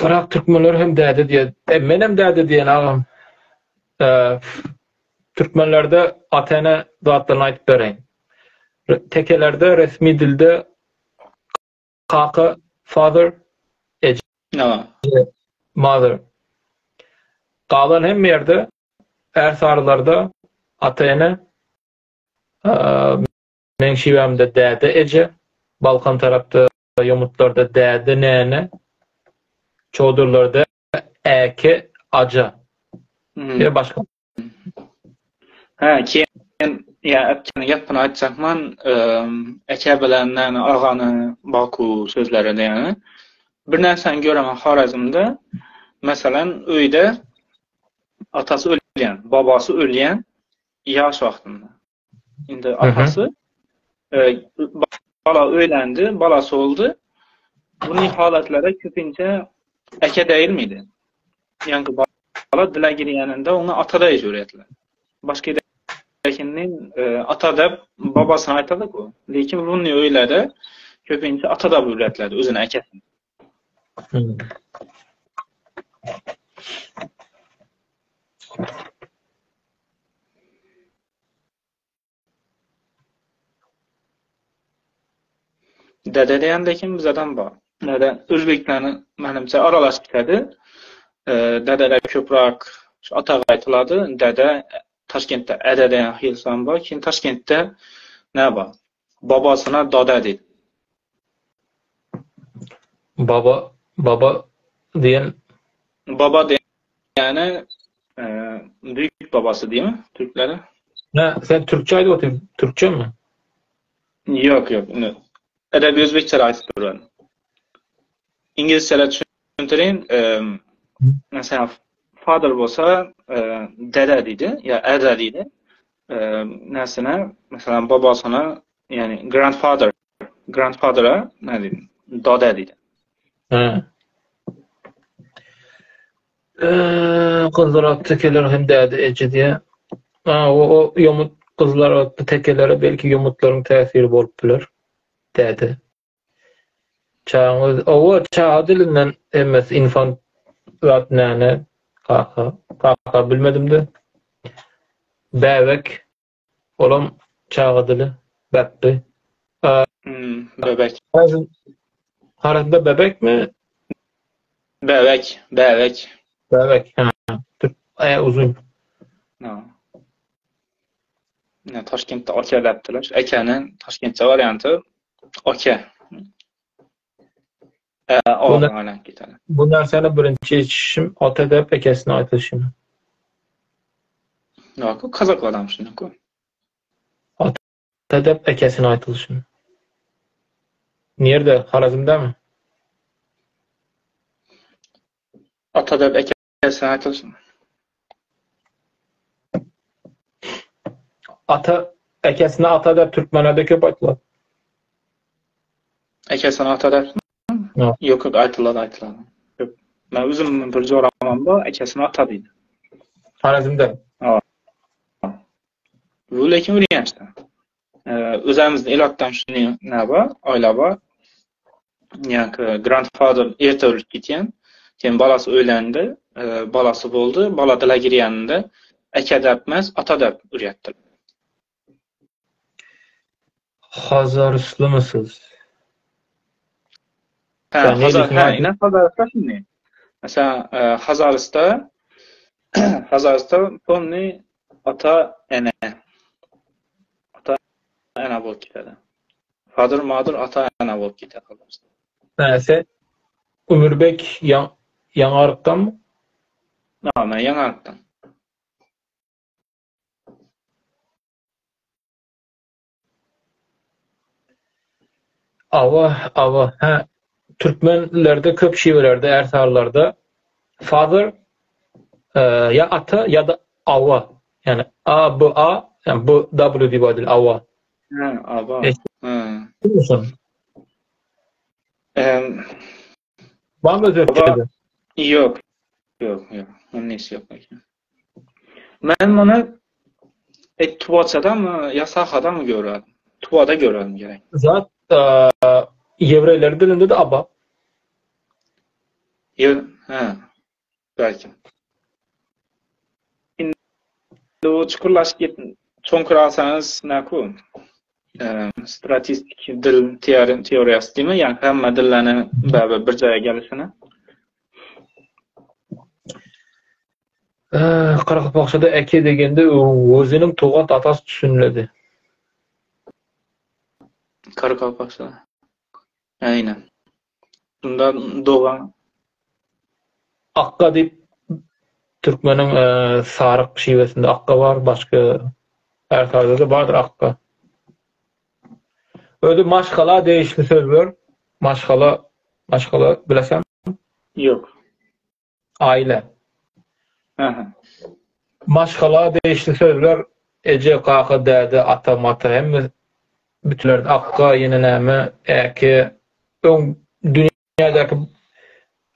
Yrak türkmenleri hem däde diýe. E, men hem däde diýen agam. E, türkmenlerde ata-ene zatlaryny aýdyp bereýin. Tekelerde resmi dilde kaka, father, eje, mother. Galan hemme ýerde ärsarylarda ata-ene, Meň şiwämde däde eje, Balkan tarapda ýomutlarda däde näne, çowdurlarda äke aja. Ýa başga. Hä, keyin ýa äpkeni gepini aýtjakman, eke bilen näne agany Baku sözleri diýeni. Bir närseni göremen Horezmde, meselem, öýde atasy ölýän, babasy ölýän ýaş wagtynda. Indi atasy e, bala öýlendi, balasy boldy. Buny halatlara köpünçe eke değilmiydi? Ýaňky bala dile girýäninde oňa ata diýip öwretdiler. Başga ýerdäkini e, ata diýip babasyna aýtady ku. Lekin buny öýlerde köpünçe ata diýip öwretdiler özüne ekesini. Hmm. Dede diýen lekin bizeden bar. Neden? Özbeklerini menimçe aralaşyp gitedi. Dedeler köpräk şu ata gaýtylady. Dede Taşkentde äde diýen hylsam bar. Keyin Taşkentde ne bar? Babasyna dada diýdi. Baba, baba diýen Baba diýeni e, büyük babasy diými türklere? Ne, sen türkçe aýdyp otyr, türkçemi? Ýok, ýok. Indi edebi özbekçe aýdyp duraryn. Ingilisçe düşündirin. E, mesela father bolsa e, dede diýdi ýa ede diýdi. E, näsine, mesela babasyna, ýani grandfather, grandfather'a ne diýdi? Dada diýdi. He. Eee, gyzlar atly tekeler hem däde eje diýä. Ha, o, o ýomut gyzlar atly tekelere belki ýomutlaryň täsiri bolup biler. Däde. Çagaň öz, owa, çaga dilinden hemmesi infant zat näne, kaka, kaka bilmedim-de. Bäbek, olam çaga dili, bäpbi. Hmm, bebek. Harazmda bebekmi? Bebek, bebek. Bebek, ha. Türk, e, uzun. Ha. Ne, Toshkentda aka debdiler. Akani Toshkentcha varianti aka. E, Bu, aylanib ketadi. bu narsani birinchi eshitishim ota deb akasini aytilishini. Yo'q, qiziq odam shunday-ku. Ota deb akasini aytilishini. Nerede? Xorazmdami? Ota deb akasini aytilsin. Ata. Äkesine ata däp türkmenlerde köp aýtylady. Äkesine ata däp? Ýok, ýok, aýtylady, aýtylady. Köp. Men özüm bir joramam bar, äkesine ata diýdi. Horezmde. Ha. Bu lekin Urgançda. Özümizde ilatdan şuny näme, aýla bar. Ýa-ki grandfather erte ölüp gitýän. Keyin balasy öýlendi, balasy boldy, bala dile girýäninde eke däp emas, ata däp ürýäpdir. Hazarslymysyz? Ha, Hazar, ha, ine Hazarysda şindi. Mesela, Hazarysda Hazarysda polny ata ene. Ata ene bolup gitedi. Father, mother, ata ene bolup gitedi Hazarysda. Näse Ömürbek Ýaňarykdanmy? Ha, men Ýaňarykdan. Awa, awa, hä, türkmenlerde köp şiwelerde, ärsarylarda father ýa ata ýa-da awa, ýagny A, B, A, ýagny B, W diýip aýdylýar, awa. Hä, awa. Hä. Barmy özbekçede? Ýok. Ýok, ýok. Munuň nesi ýok eken. Men muny e, Tuwaçadamy ýa Sahadamy görýärdim. Tuwada görýärdim gerek. Zat ýewreýler dilinde-de aba. Ýer, hä. Belki. Indi bu çukurlaşyp git, çuňkur alsaňyz näku? Statistik dil teoriýasy diýme, ýa hemme dillerini bäbe bir jaýa gelişini. Garagalpakçada äke degende özüniň tugan atasy düşüniledi. Garagalpakçada. Aýna. Bunda doga. Akga diýip türkmeniň saryk şiwesinde akga bar, başga ärsarda-da bardyr akga. Özi maşgala degişli sözler, maşgala, maşgala bileseňmi? Ýok. Aile. Aha. Maşgala degişli sözler eje, kaka, däde, ata, mata hemme bütünlerde akga, ýene näme, äke, öň dünýädäki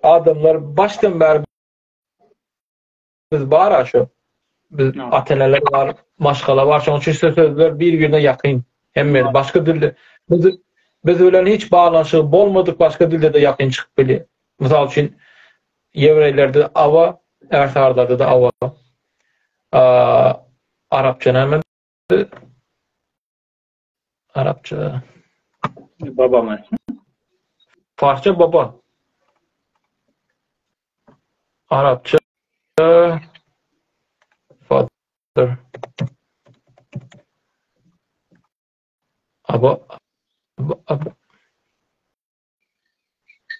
adamlar başdan bäri biz bar-a şu. Biz ata-eneler bar, maşgala bar. Şonuň üçin şu sözler bir-birine ýakyn. Hemme başga dilde biz biz bilen hiç baglanyşygy bolmadyk başga dilde-de ýakyn çykyp bilýär. Mysal üçin, ýewreýlerde awa, ärsarlarda-da awa. Arapça näme? Arapça. Baba mı? Farsça baba. Arapça father. Aba, aba, aba.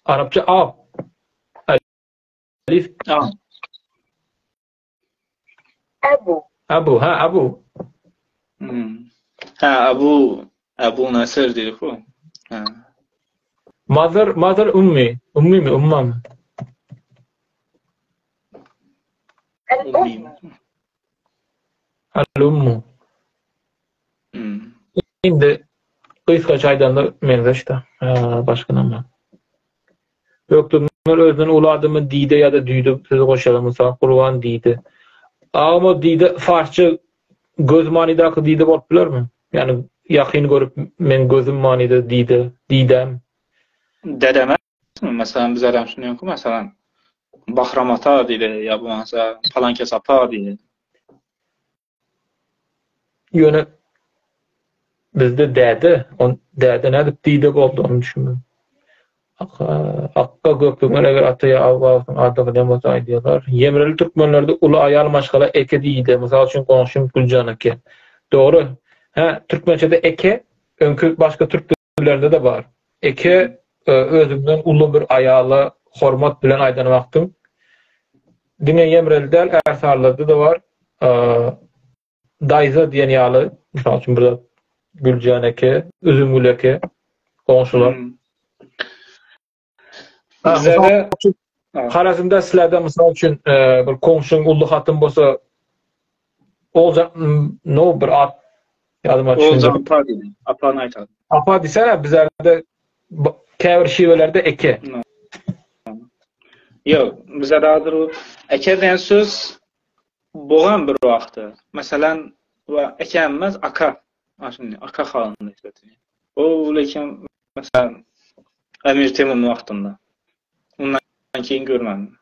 Arapça ab. Alif. A. Abu. Abu, ha, Abu. Hmm. Ha, Abu, Abu Nasir diýdik bu. Ha. Mother, mother ummi. Ummi mi, umma mı? Ummi. Al ummu. Hmm. Indi gysgaça aýdanda meňzeş-de. Başga näme? Gökdürmenler özünden uly adama dide ýa-da düýde sözi goşýarlar. Mysal, Gurban dide. Agam o dide farsça göz manydaky dide bolup bilermi? Ýagny ýakyn görüp meň gözüm manyda dide, didäm. Dede emasmi? Meselem biz adam şuny ýoňky meselem Bahram ata diýdi ýa bolmasa palankes ata diýdi. Ýöne bizde däde, on däde nädip dide boldy ony düşünmedim. Akga Gökdürmen eger ata ýa aw babasynyň ady gylýan bolsa aýdýarlar. Ýemreli türkmenlerde uly aýal maşgala eke diýide. Mysal üçin goňşym Güljan eke. Dogry. Hä, türkmençede eke öňki başga türk dillerinde-de bar. Eke özüňden uly bir aýala hormat bilen aýdan wagtyň diňe ýemreli däl, ärsarylarda-da bar. Daýza diýen ýaly, mysal üçin bir zat Güljan eke, Üzümgül eke goňşular. Bizede Harazmda sizlerde mysal üçin bir goňşyň uly hatyn bolsa Olja no bir at. Ýadyma düşmedi. Oguljan apa diýdi. Apany aýtady. Apa diýsene bizlerde käbir şiwelerde eke. Ýok, bizde hazir eke diýen söz bogan bir wagty. Meselem, we ekämiz aka. Aşyny aka halynda işletilýär. O lekin meselem Amir Temur'un wagtynda. Ondan keyin görmedim.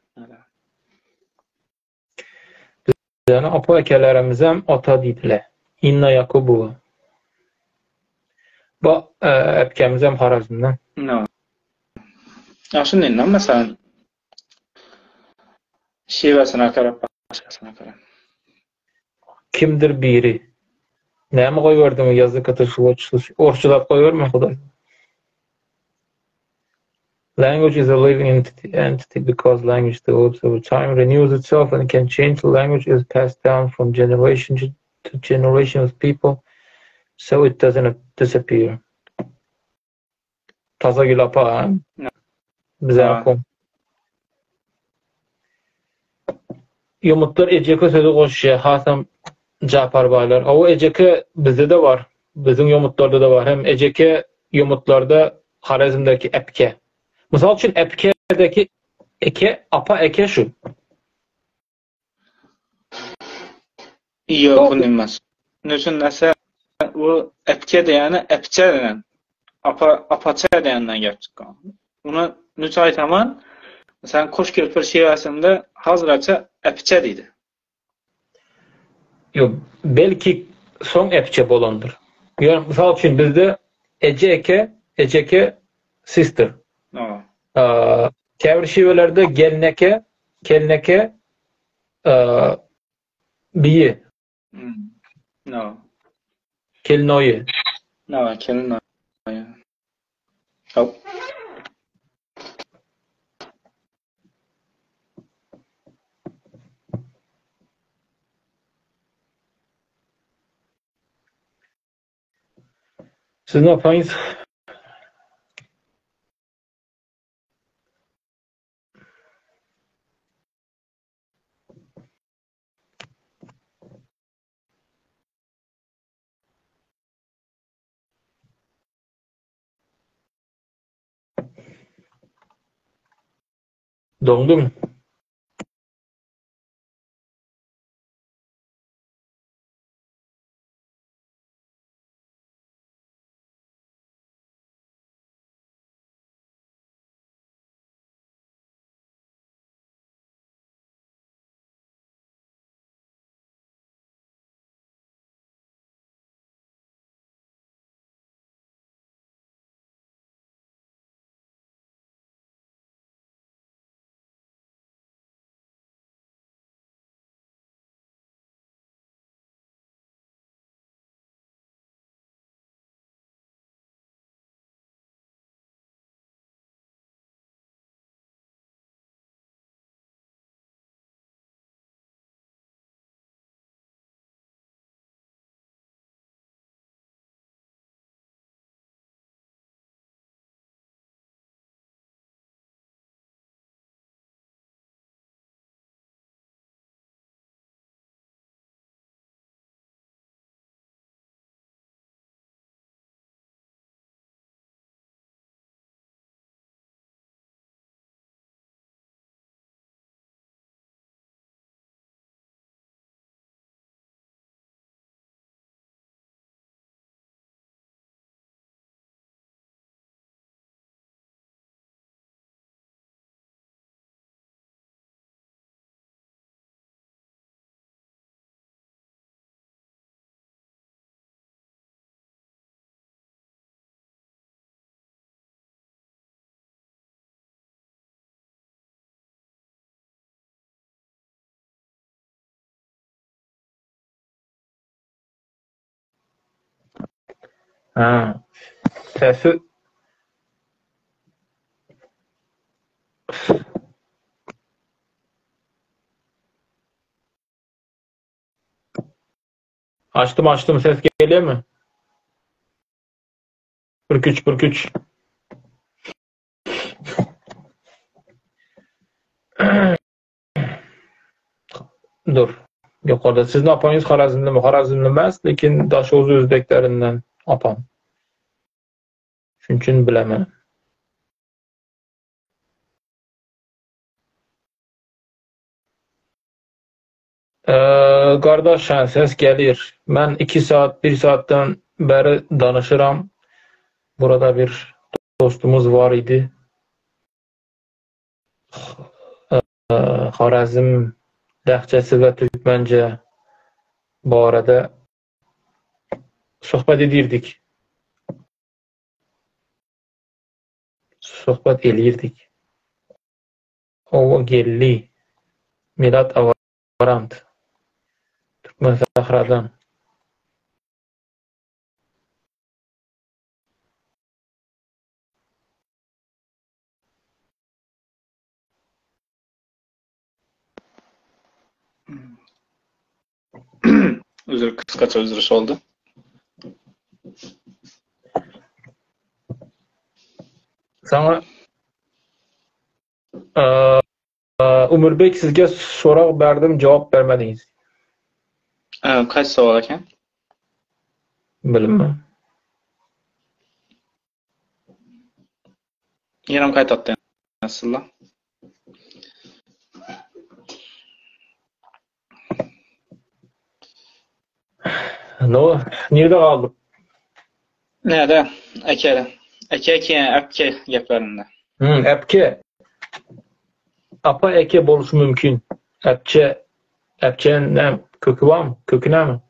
Bizäni apa ekelerimizem ata diýdiler. Inna Ýakubowa. Bu äpkämizem Harazmdan. No. Ýagşy nenden meselem şiwesine garap başgasyna garap. Kimdir biri. Näme goýberdiň ýazyk orsça zat goýberme hudaý. Language is a living entity, entity because language develops over time, renews itself and can change. Language is passed down from generation to, to generation of people, so it doesn't disappear. Tazagül apa, bize kom. Ýomutlar ejeke sözi goşýar, hasam Japar baýlar. Hawa, ejeke bizde-de bar. Biziň ýomutlarda-da bar. Hem ejeke ýomutlarda Horezmdäki äpke. Mysal üçin, äpkedäki eke, apa eke şu. Ýok, ony emas. Nüçün näse bu äpke diýeni äpçe diýen. Apa apaça diýenden gelip çykýar. Ony nüçe aýtaman, sen koş kelpir şiwesinde hazraça äpçe diýdi. Ýok, belki soň äpçe bolandyr. Ýöne mysal üçin bizde eje eke, ejeke sister. Käbir şiwelerde gelneke, kelneke Biyi. No. Kelinoýy. No, kelinoýy. Hop. Siziň apaňyz Doňduň. Ha. Sesi Açdym açdym ses gelýärmi? 1 2 3 1 2 3 Dur. Ýokarda siziň apaňyz Harazmlymy? Harazmly emas, lekin Daşoguz özbeklerinden apam. Şunuň üçin bilemen. Gardaş hä ses gelir. Men 2 saat 1 saatdan beri danışyram. Burada bir dostumuz var idi. Horezm lehçesi we türkmence barada söhbet edirdik. Söhbet elirdik. Owa geldi. Milat Awarant. Türkmen sahradan. Üzür, kysgaça üzüliş oldy. Saňa Umurbek sizge sorag berdim, jogap bermediňiz. Kaýsy sowal eken? Bilmem. Ýenem gaýtatdy aslynda. No, nirde galdyk? Näde? Eke. Eke eke äpke geplerinde. Hmm, äpke. Apa eke boluşy mümkin. Äpçe, äpçe näme? Köki barmy? Köki näme?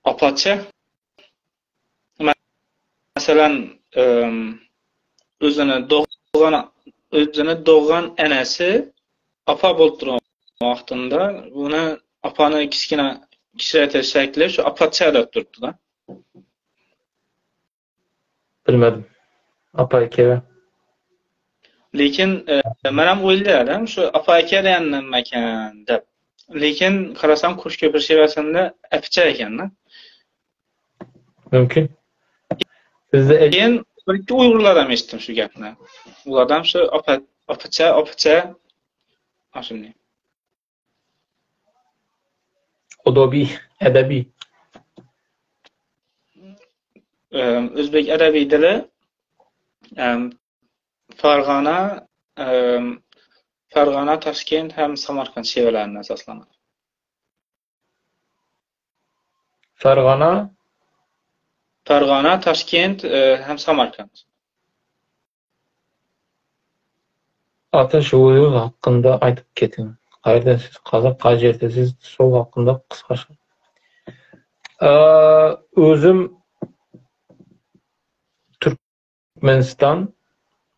Apaçe. Meselem, özüni dogan özüni dogan enesi apa bolup duran wagtynda ony apany kiçgine kiçiräk şekli şu apaça diýip durupdy-da. Bilmedim. Apa eke. Lekin men hem oýlaýardym şu apa eke diýen näme eken diýip. Lekin garasam Kuşköpri şiwesinde äpçe eken-de. Mümkin. Sizde el... Men bir uýgurlardan eşitdim şu gepni. Ulardan şu apa apaça apaça aşyny. Odobi, edebi. Özbek edebi dili Fargana Fargana, Taşkent hem Samarkand şiwelerine esaslanýar. Fergana. Fergana, Taşkent hem Samarkand. Ata şu özüňiz hakynda aýdyp ketiň. Kaýerden siz kazak kaý jerde siz şol hakynda gysgaça. Özüm Türkmenistan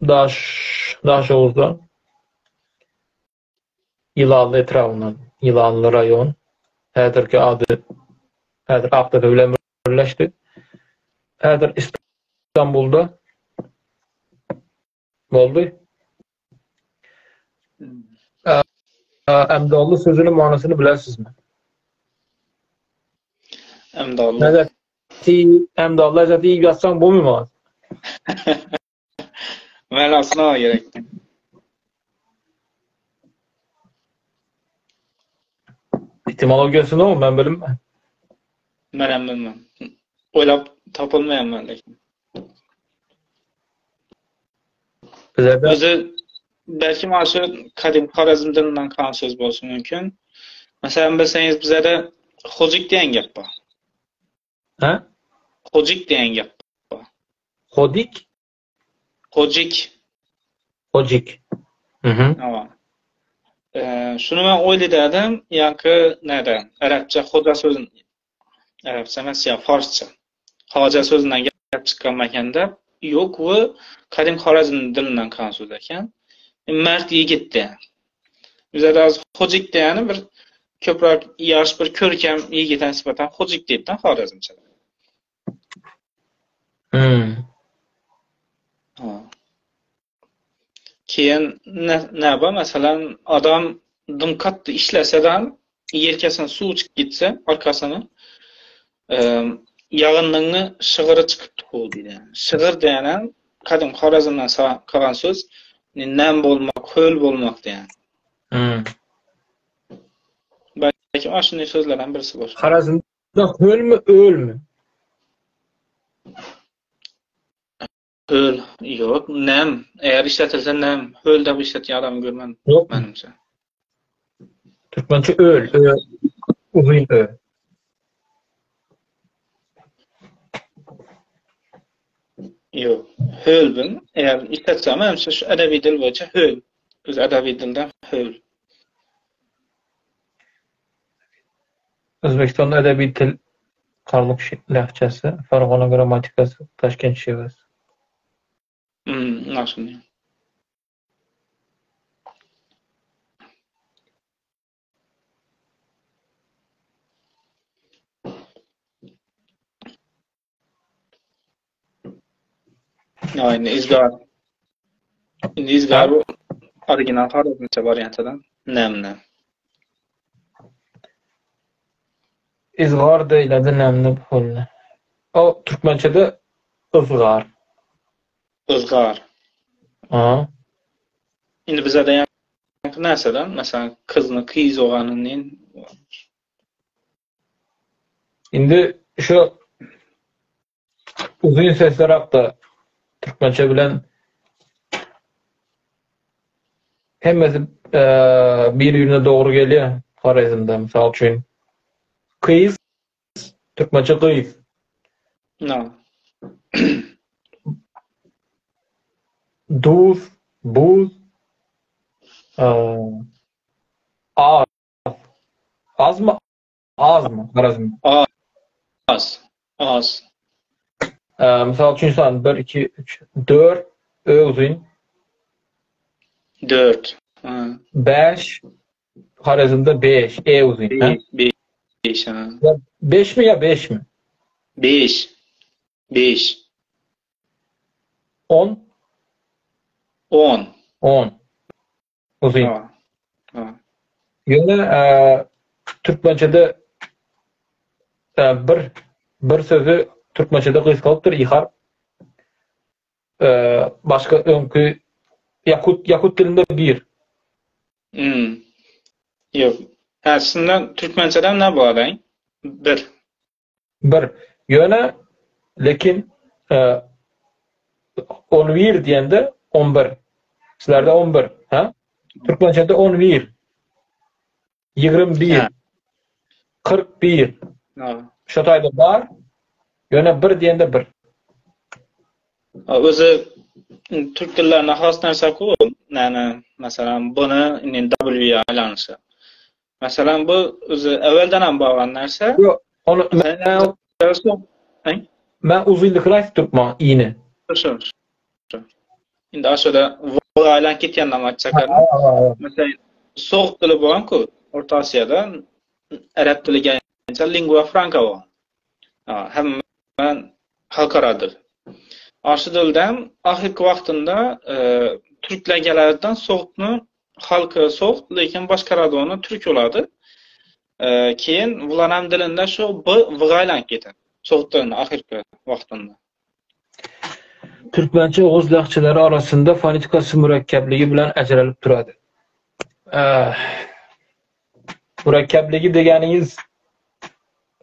Daş Daşoguzdan Ýylanly etrabyndan, Ýylanly raýon, häzirki ady häzir Akdepe bilen birleşdi. Häzir Istanbulda boldy. Emdally sözüniň manysyny bilersizmi? Emdally. Lezzeti, emdally lezzeti iýip ýatsaň bolmaýar. Manasyna gerek. Etimologiýasy no, men bilinmän. Menem bilmem. Oýlap tapylmaýan men lekin. Bizede Özi belki mana şu kadim Horezm dilinden kalan söz bolsun mümkin. Meselem bilseňiz bizede hojik diýen gep bar. Hä? Hojik diýen gep bar. Hodik? Hojik. Hojik. Mhm. Hawa. Şuny men oýladym, ýaňky näde, arapça hoja sözün arapça emas, ýa farsça. Hoja sözünden gep çykan ekende, ýok bu Kadim Horezm dilinden kalan söz eken. Mert ýigit diýen. Bize az hojik diýeni bir köpräk ýaş bir körkem ýigite nisbeten hojik diýipdir Horezmçe. Hmm. Keyin ne bar meselem adam dım katdy işlese-de ýelkesine suw çykyp gitse arkasyny ýagynlygyny şygyry çykypdy how diýdi. Şygyr diýenen gadym Horezmden kalan söz nem bolmak, höl bolmak diýen. Hmm. Belki aşyny sözlerden birisi bor. Harazmda hölmi, ölmi? Höl, ýok, nem. Eger işletilse nem. Höl dep işletýän adamy görmedim. Ýok. Menimçe. Türkmençe öl, ö, uzyn ö. Ýok. Hölbin, eger işletsem menimçe şu edebi dil boýunça höl. Öz edebi dilde höl. Özbegistanda edebi dil Karluk lehçesi, Fergana grammatikasy, Daşkent şiwesi. Hmm, naşyny. Ya indi izgar. Indi izgar bu original Horezmçe wariantadan. Nämne. Izgar diýiledi nämne boldy. O türkmençede yzgar. Yzgar. Aha. Indi bize de ýaňky närseden, meselem, kyzny kyz oganyny Indi şu uzyn sesler hakda türkmençe bilen hemmesi bir-birine dogry gelýär Horezmde. Mysal üçin, kyz türkmençe gyz. No. Duz, buz, az. Azmy? Azmy? Garazmy? Az. Az. Mysal üçin san 1 2 3 4 ö uzyn. 4. 5 Horezmde 5 e uzyn. 5 ha. 5 mi ýa 5 mi? 5. 5. 10 10. 10. Uzyn. Ha. Ha. Ýöne türkmençede bir bir sözi türkmençede gysgalypdyr i harp. Başga öňki ýakut ýakut dilinde bir. Hmm. Ýok. Aslynda türkmençeden ne bar Bir. Bir. Ýöne lekin on bir diýende on bir. Sizlerde on bir, ha? Türkmençede on bir. 21. 41. Şo taýda bar. Ýöne bir diýende bir. Özi türk dillerine has narsa ku, näme, meselem, buny indi W aýlanyşy. Meselem, bu özi ewelden hem bolan narsa. Ýok, ony men men uzynlygyny aýtyp durupman, ini. Şo, şo. Indi aşada V aýlanyp gitýänini aýtjak. Meselem, Sogd dili bolan-ku, Orta Asiýada arap dili gelinçe lingua franca bolan. Hem halkara dil. Aşy dilden ahyrky wagtynda e, türkler gelerden Sogdny halky Sogd, lekin başgarady ony türk bolady. E, keyin bular dilinde şu B V aýlanyp geten. Sogd dilinde ahyrky wagtynda. Türkmençe oguz lehçeleri arasynda fonetikasy mürekkepligi bilen ajralyp durady. Mürekkepligi degeniňiz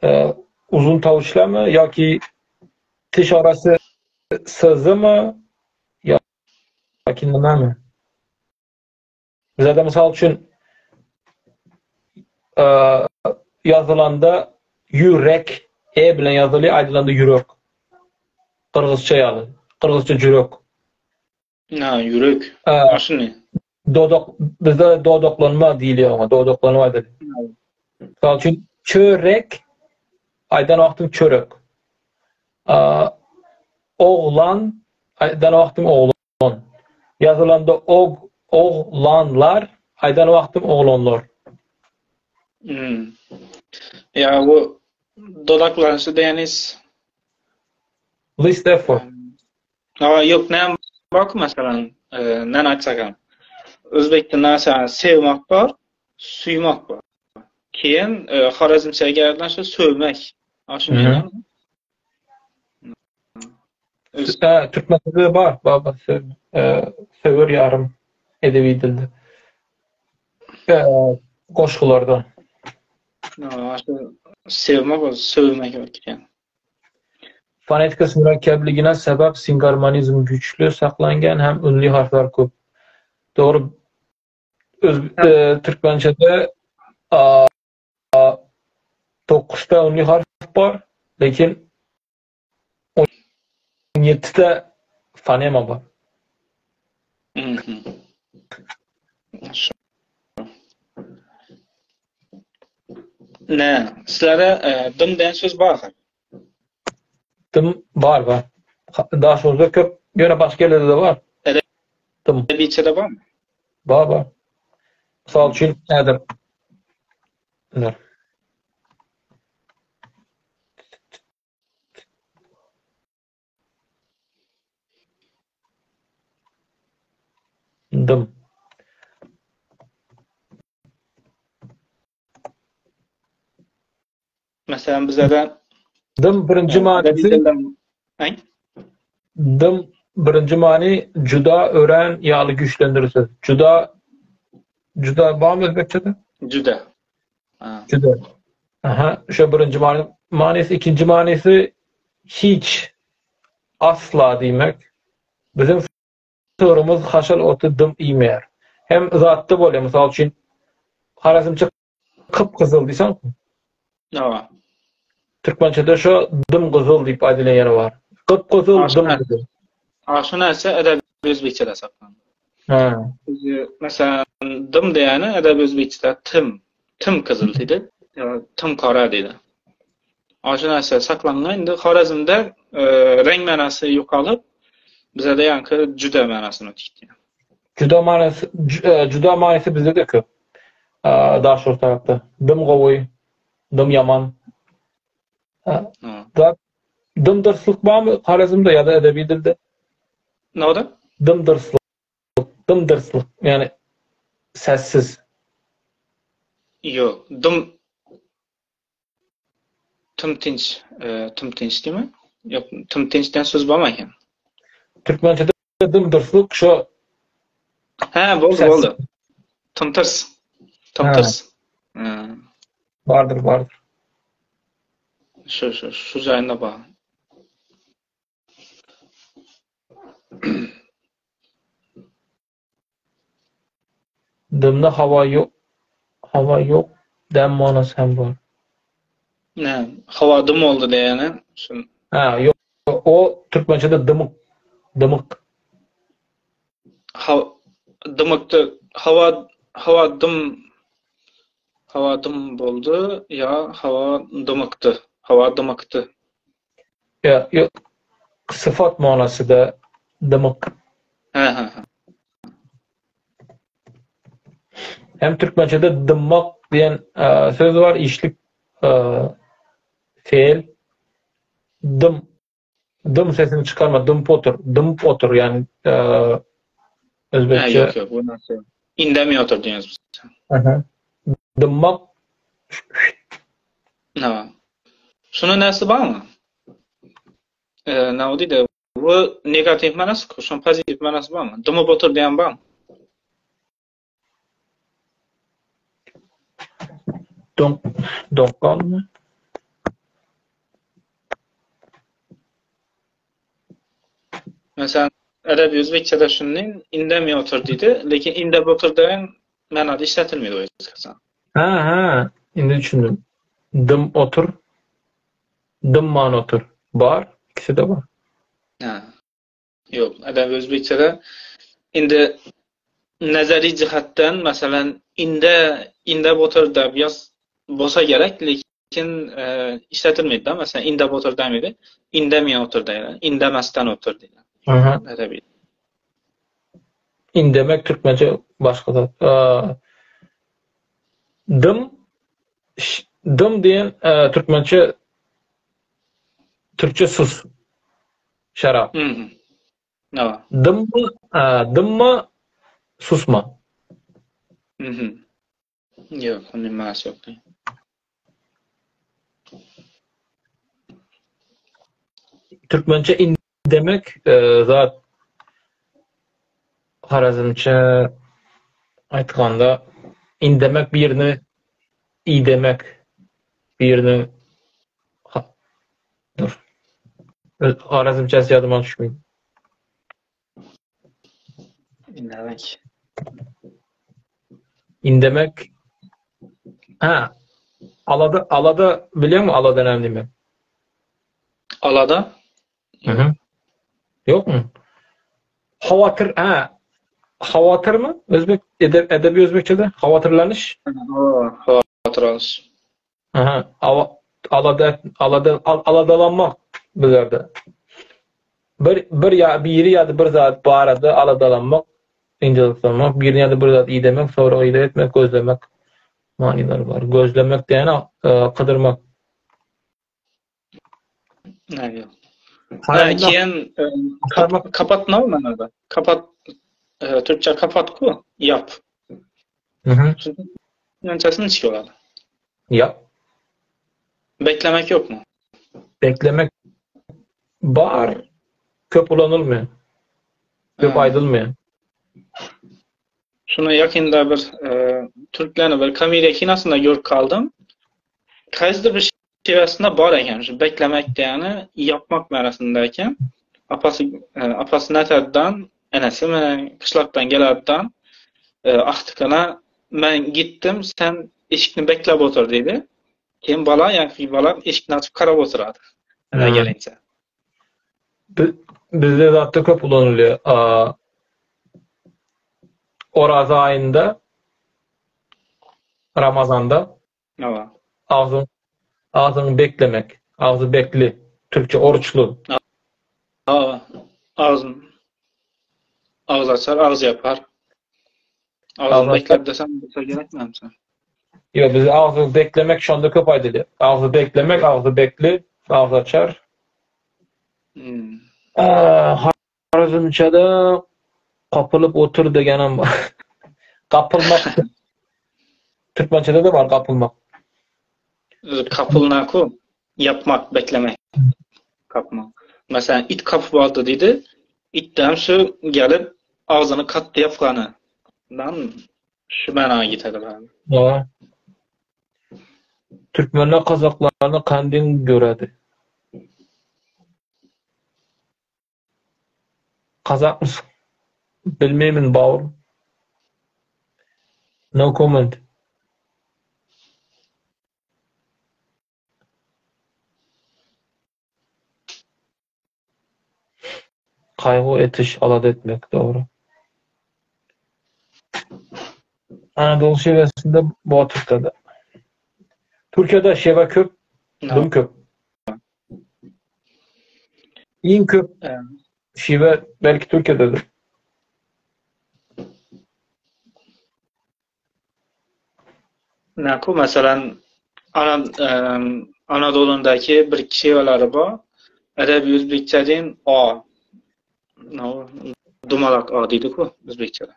e, uzun tawuşlamy ýa-ki tiş arasy szymy ýa-ki nimemi? Bizede mysal üçin e, ýazylanda ýürek e bilen ýazylýar, aýdylanda ýürek. Gyrgyzça ýaly. Gyrgyzça jürek. Ha, ýürek. Aşyny. Dodak bizde dodaklanma diýilýär oňa, dodaklanyp aýdylýar. Mysal üçin çörek aýdan wagtyň çörek. Oglan aýdan wagtyň oglan. Ýazylanda og, oglanlar, aýdan wagtym oglanlar. Hmm. Ýa bu dodaklanyşy diýeniz. List effort. Ha, ýok, näme bak meselem, e, näme aýtsakam. Özbek dilinde meselem sevmak bar, suýmak bar. Keyin e, Horezmçe gelenden şu sövmek. Ha, şunu Türkmen dilinde bar, baba söv, e, söwer ýarym edebi dilde. E, goşgularda. Sevmek ol, söwmek bolup gidýär. Fonetikasy mürekkepligine sebäp singarmonizm güýçli saklangan hem ünli harflar köp. Dogry öz e, türkmençede a, 9-ta ünli harf bar, lekin 17-te fonema bar. Mhm. Ne, sizlere e, dım diýen söz bar. Dım bar bar. Daşoguzda köp, ýöne başga ýerlerde de bar. Dım. Erebiçede barmy? Bar bar. Mysal üçin häzir Dur. Dım. Meselem bizede Dım birinji manysy Dım birinji many juda örän ýaly güýçlendiriji söz. Juda juda barmy özbekçede? Juda. Juda. Aha, şu birinji many manysy, ikinji manysy hiç asla diýmek. Biziň sygrymyz haşal oty dym iýmeýär. Hem zatda bolýar, mysal üçin Horezmçe Kyp-gyzyl diýseň. Hawa. Türkmençede şo dym gyzyl diýip aýdylýan ýeri bar. Gyp-gyzyl, dym gyzyl. A şu näçe edebi özbekçede saklandy. Ha. Meselem, dym diýeni edebi özbekçede tim, tim gyzyl diýdi. Tim kara diýdi. A şu näçe saklandy. Indi Horezmde e, reň manasy ýokalyp, bizede ýaňky juda manasyny ötükdi. Juda manysy, e, juda manysy bizde-de köp. Daşoguz tarapda. Dym gowy, dym ýaman. Da dym dyrslyk barmy Horezmde ýa-da edebi dilde? Näde? Dym dyrslyk, dym dyrslyk, ýagny sessiz. Ýok, dym Tüm tinç, e, tüm tinç diýme? Ýok, tüm tinç diýen söz barmy eken? Türkmençede dym dyrslyk şo Hä, boldy, boldy. Tüm tyrs. Tüm tyrs. Bardyr, bardyr. Şu, şu, şu jaýynda bar. Dymda hawa ýok, hawa ýok däm manysy hem bar. Nä, hawa dym boldy diýýäne, şun. Hä, ýok, o türkmençede dymyk, dymyk. Ha, dymykdy, hawa, hawa dym, hawa dym boldy, ýa hawa dymykdy, hawa dymykdy. Ýa, ýok, syfat manysyda dymyk. Hä, hä, hä. Hem türkmençede dymmak diýen e, söz bar, işlik e, feil. Dym dym sesini çykarma, dymyp otur, dymyp otur, ýagny e, özbekçe. Ýok, ýok, bu narse. Indemey otur diýen söz. Aha. Dymmak Ha. Şuna näsi barmy? E, näme diýdi? Bu negatiw manasy, şoň pozitiw manasy barmy? Dymyp otur diýen barmy? Donk doňkanmy? Meselem, Arap özbekçede şuny indemey otur diýdi, lekin indep otur diýen manada işletilmedi o özbekçe. Ha, ha, indi düşündim. Dym otur, dymman otur. Bar, ikisi-de bar. Ha. Ýok, edebi özbekçede indi nazariy jihatdan, masalan, inde indep otur dep ýaz bolsa gerek, lekin e, işletilmedi-de, masalan, indep otur demedi, indemey otur diýýär, indemesden otur diýýär. Aha. Edebi. Indemek türkmençe başga zat. Dym dym diýen e, türkmençe türkçe sus. Şarap. Mhm. No. Dymma, e, dymma susma. Mhm. Ýok, onuň manysy ýok. Türkmençe indemek e, zat Harazmça aýtganda indemek birini idemek. Biriniň Dur. Horezmçesi ýadyma düşmeýär. Indemek. Indemek. Ha. Alada alada bilýäňmi alada näme diýmek? Alada? Mhm. Ýokmy? Hawatyr, ha. Hawatyrmy? Özbek edeb edebi özbekçede hawatyrlanyş. Hawatyr alyş. Aha, alada alada aladalanmak bizlerde. Bir bir ýa biri ýa-da bir zat barada aladalanmak, ynjalyklanmak, birini ýa-da bir zat idemek, sorag ideg etmek, gözlemek manylary bar. Gözlemek diýeni e, gydyrmak. Näme? Keyin e, kap, kapat ne manada? Kapat e, Türkçe kapat ku yap. Mhm. Türkçesini çıkıyorlar. Yap. Beklemek yok mu? Beklemek bar. Köp ulanylmaýar. Köp aýdylmaýar. Şunu yakında bir e, Türklerini bir komediya kinosunda görüp kaldım. Kaysıdır bir şivesinde bar eken. Şu beklemek diýeni yapmak manasynda eken. Apasy e, apasy nätädden, enesi mi kışlakdan gelädden e, agtygyna men gitdim sen eşikni beklep otur diýdi. Keyin bala ýaňky bala eşikni açyp karap oturady. Ene gelinçe. Bizde zatda köp ulanylýar. Oraza aýynda Ramazanda Hawa. Agzyň agzyňy beklemek. Agzy bekli. Türkçe oruçlu. Hawa. Agzyn agyz açar, agyz ýapar. Agzyny beklep desem bolsa gerek menimçe. Ýok, biz agzy beklemek şonda köp aýdylýar. Agzy beklemek, agzy bekli, agzy açar. Hmm. Horezmçede gapylyp otur degenem bar. Gapylmak. Türkmençede-de bar gapylmak. Kapylnaku ýapmak, beklemek. Kapmak. Meselem, it kapyp aldy diýdi. Itden şu gelip agzyny katdy ýapgany. Dan şu mana gitedi bari. Ýa. Türkmenler kazaklaryny kandin göredi. Kazakmysyň? Bilmeýmin bawrym. No comment. Gaýgy etiş, alada etmek, dogry. Anadolu şiwesinde bu Türkiýede. Türkiýede şiwe köp, dym köp. Iň köp şiwe belki Türkiýededir. Naku meselem Ana, Anadolu'ndaki bir şiweleri bar. Edebi özbekçe deýin A. No, dumalak A diýdik-ku özbekçede.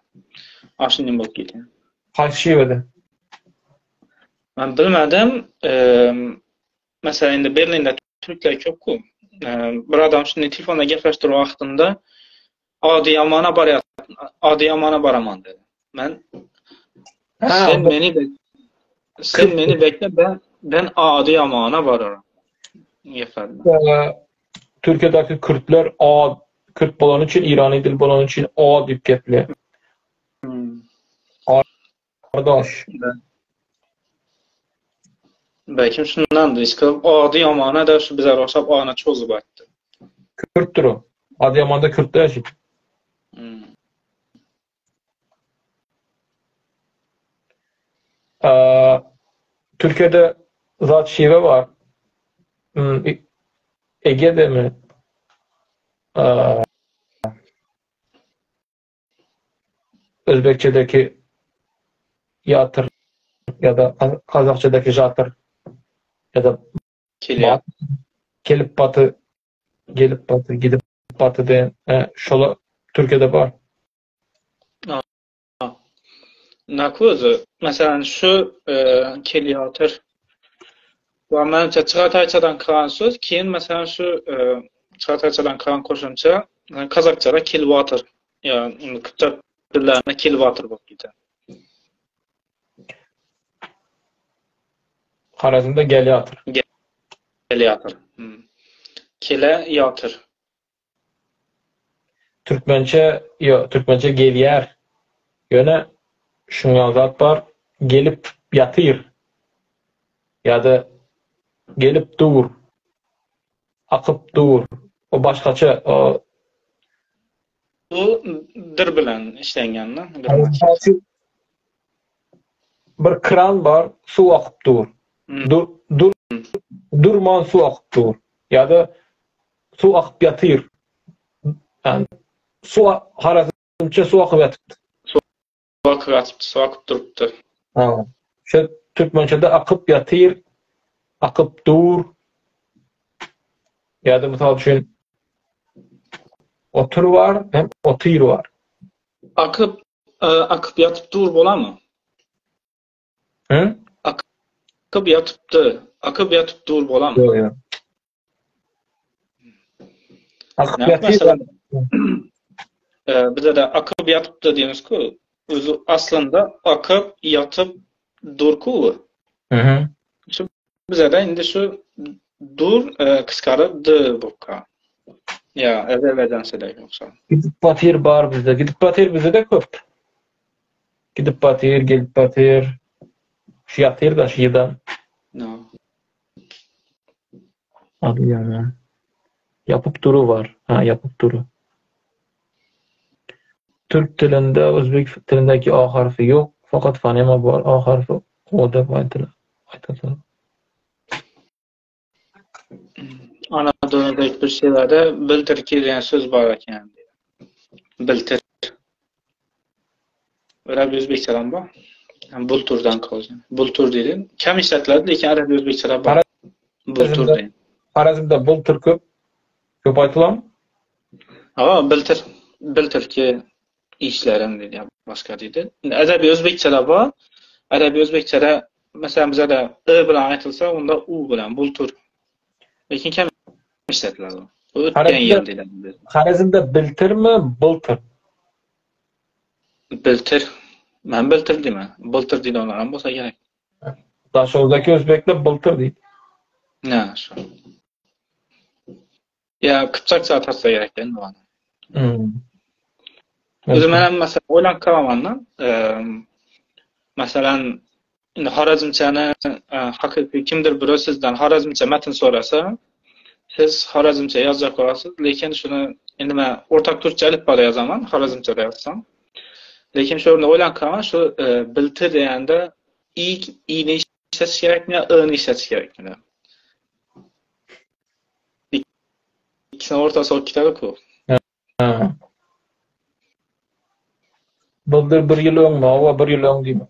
A şundan bolup gidýär. Haýsy şiwede? Men bilmedim. Meselem indi Berlinde türkler köp-ku. Bir adam şunda telefonda gepleşip duran wagtynda Adyýamana barýar, Adyýamana baraman dedi. Men sen meni bek sen meni bekle ben ben Adyýamana bararım. Gepledi. Türkiýedäki kürtler A kürt bolany üçin, Irany dil bolany üçin A diýip gepleýär. Hmm. Gardaş. Belki şundandyr. Işte Adyýamana da şu bize ogşap ana çozup aýtdy. Kürtdür o. Adyýamanda kürtler ýaşaýar. Hmm. Türkiýede zat şiwe bar. Hmm, Ege'de mi? Özbekçedeki ýatyr ýa-da gazakçadaky žatyr ýa-da Kelýär. Kelip baty, gelip baty, gidip baty diýen şola Türkiýede bar. Nakuzy, meselem şu kelýatyr. Bu menimçe çygatayçadan kalan söz, keyin meselem şu çygatayçadan kalan goşunça kazakçada kelwatyr. Ýa indi gypjak dillerinde kelwatyr bolup gidýär. Horezmde gel ýatyr. Gel ýatyr. Kele ýatyr. Türkmençe ýok, türkmençe gelýär. Ýöne şuňa zat bar, gelip ýatyr. Ýa-da gelip dur. Akyp dur. O başgaça o Bu dyr bilen işlenýän-de. Bir kran bar, suw akyp dur. Dur, dur, durman suw akyp dur. Ýa-da suw akyp ýatyr. Yani suw Harazmça suw akyp ýatypdy. Suw akyp ýatypdy, suw akyp durupdy. Ha. Şu türkmençede akyp ýatyr, akyp dur. Ýa-da mysal üçin otur bar, hem otyr bar. Akyp, e, akyp ýatyp dur bolamy? Hı? Akyp ýatypdy, akyp ýatyp dur bolamy? Ýok, ýok. Akyp ýatyp. E, bize de akyp ýatypdy diýemiz-ku. Özü aslynda akyp ýatyp durku. Mhm. Şu bize de indi şu dur e, kysgaryp d bokka. Ya Azerbaycan yoksa. Gidip batyr bar bizde. Gidip batyr bizde de köp. Gidip batyr, gelip batyr. Şu ýatyr da şu ýydan. No. Ady ýaman. Ýapyp duru bar. Ha, ýapyp duru. Türk dilinde özbek dilindäki A harfy ýok, fakat fonema bar. A harfy O dep aýdylsa. Anadolu'da bir şeylerde biltir diýen söz bar eken. Biltir. Arabi özbekçeden bar. Bulturdan kalgan. Bultur diýdi. Kam işletiladi, lekin arabi özbekçede bar. Bultur diýen. Harazmda bultur köp. Köp aýtylan. Ha, biltir. Biltirki işlerim diýdi, başga diýdi. Indi edebi özbekçede bar. Edebi özbekçede mesela bize de i bilen aýtylsa, onda u bilen bultur. Lekin kam işletiladi. Bu ötken ýyl diýdi. Harazmda biltirmi, bultur? Biltir. Men biltir diýmen. Bultur diýdi hem bolsa gerek. Daşoguzdaky özbekler bultur diýdi. Ne şu. Ya Kıpçakça atarsa gerek endi bana. Hmm. Özüm hem mesela oýlanyp kalamandan, masalan indi Harazmçany e, hakyky kimdir biri sizden Harazmça metin sorasa, siz Harazmça ýazjak bolarsyz, lekin şunu indi men ortak türkçe elipbada ýazaman, Harazmçada ýazsam. Lekin şu ýerde oýlanyp kalaman, şu e, biltir diýende i i-ni işletiş gerekmi ýa i-ni işletiş gerekmi? İkisinin ortası o kitabı ku. Ha. Byldyr bir ýyl öňmi? Hawa, bir ýyl öň diýmek.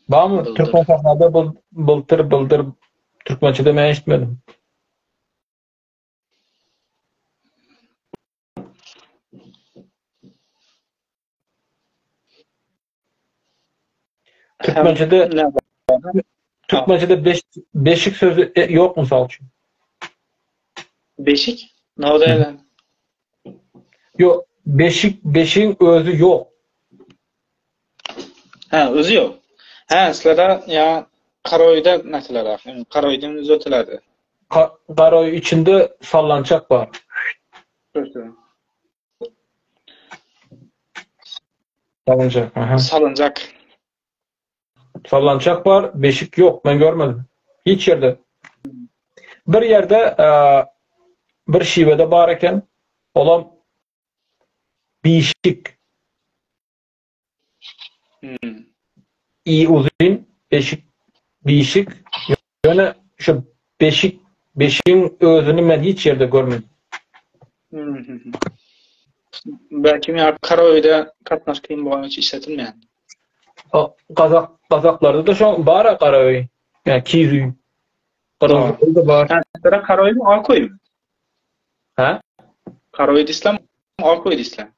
Barmy? Byldyr. Türkmen sahnada bul byltyr, byldyr türkmençede men eşitmedim. Türkmençede Türkmençede beş, beşik sözü e, ýok mysal üçin. Beşik? Nowda Ýok, beşik, beşigiň özi ýok. Ha, özi ýok. Ha, sizlerde ya Karoýda näteler Karoýdan özi ötelerde. Ka Garoý içinde sallançak bar. Sallançak. Aha. Sallançak. Sallançak bar, beşik ýok, men görmedim. Hiç ýerde. Bir ýerde e, bir şiwede bar eken. Olam bişik. Hmm. I uzyn, beşik, bişik. Ýöne şu beşik, beşigiň özüni men hiç ýerde görmedim. Hmm. Belki ya Karaöy'de katnaş kyn bolan hiç işletilmeýän. O, Gazak, Gazaklarda da şo bar Karaöý. Ýa kiz öý. Gyrgyzda bar. Ha, Karaöý mi, Aköý mi? Ha? Karaöý diýsem, Aköý diýsem.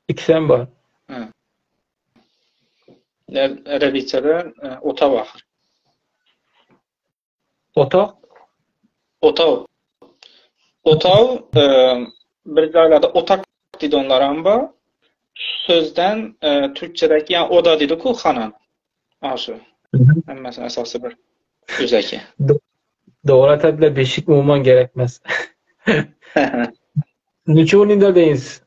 İkisem bar. Ha. Erebiçede e, otaw ahyr. Otag? Otaw. Otaw e, bir jaýlarda otak diýdi onlar hem bar. Sözden e, türkçedäki ýa oda diýdi ku hanan. A şu. Hemmesiniň esasy bir. Özeki. Dogry aýtadilar, beşik umuman gerekmez. Niçe indi deýiz?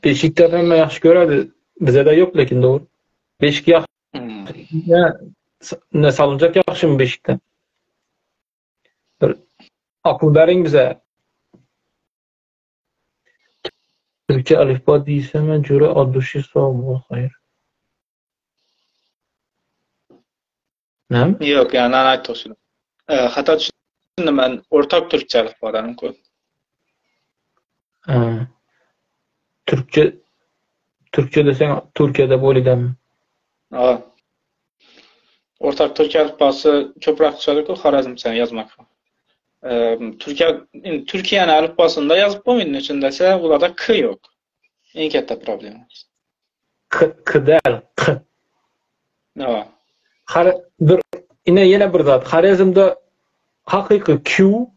Beşikler hemme ýagşy görerdi. Bize-de ýok lekin dogry. Beşik ýa ne salynjak ýagşymy beşikden? Bir akyl beriň bize. Türkçe alifba diýsene jüre od duşi sag bol haýyr. Näme? Ýok, ýa nan aýtdyk şuny. Hata düşündim men ortak türkçe alifbadan köp. Ha. Türkçe Türkçe deseň Türkiýede bolydam. Ha. Ortak türkçe alifbasy köpräk düşer-ku Horezmçe ýazmak. Türkiýe indi Türkiýäni alifbasynda ýazyp bolmaýar neçün dese ularda k ýok. Iň kätde problema. K k däl k. Hawa. Hare bir ine ýene bir zat Horezmde hakyky q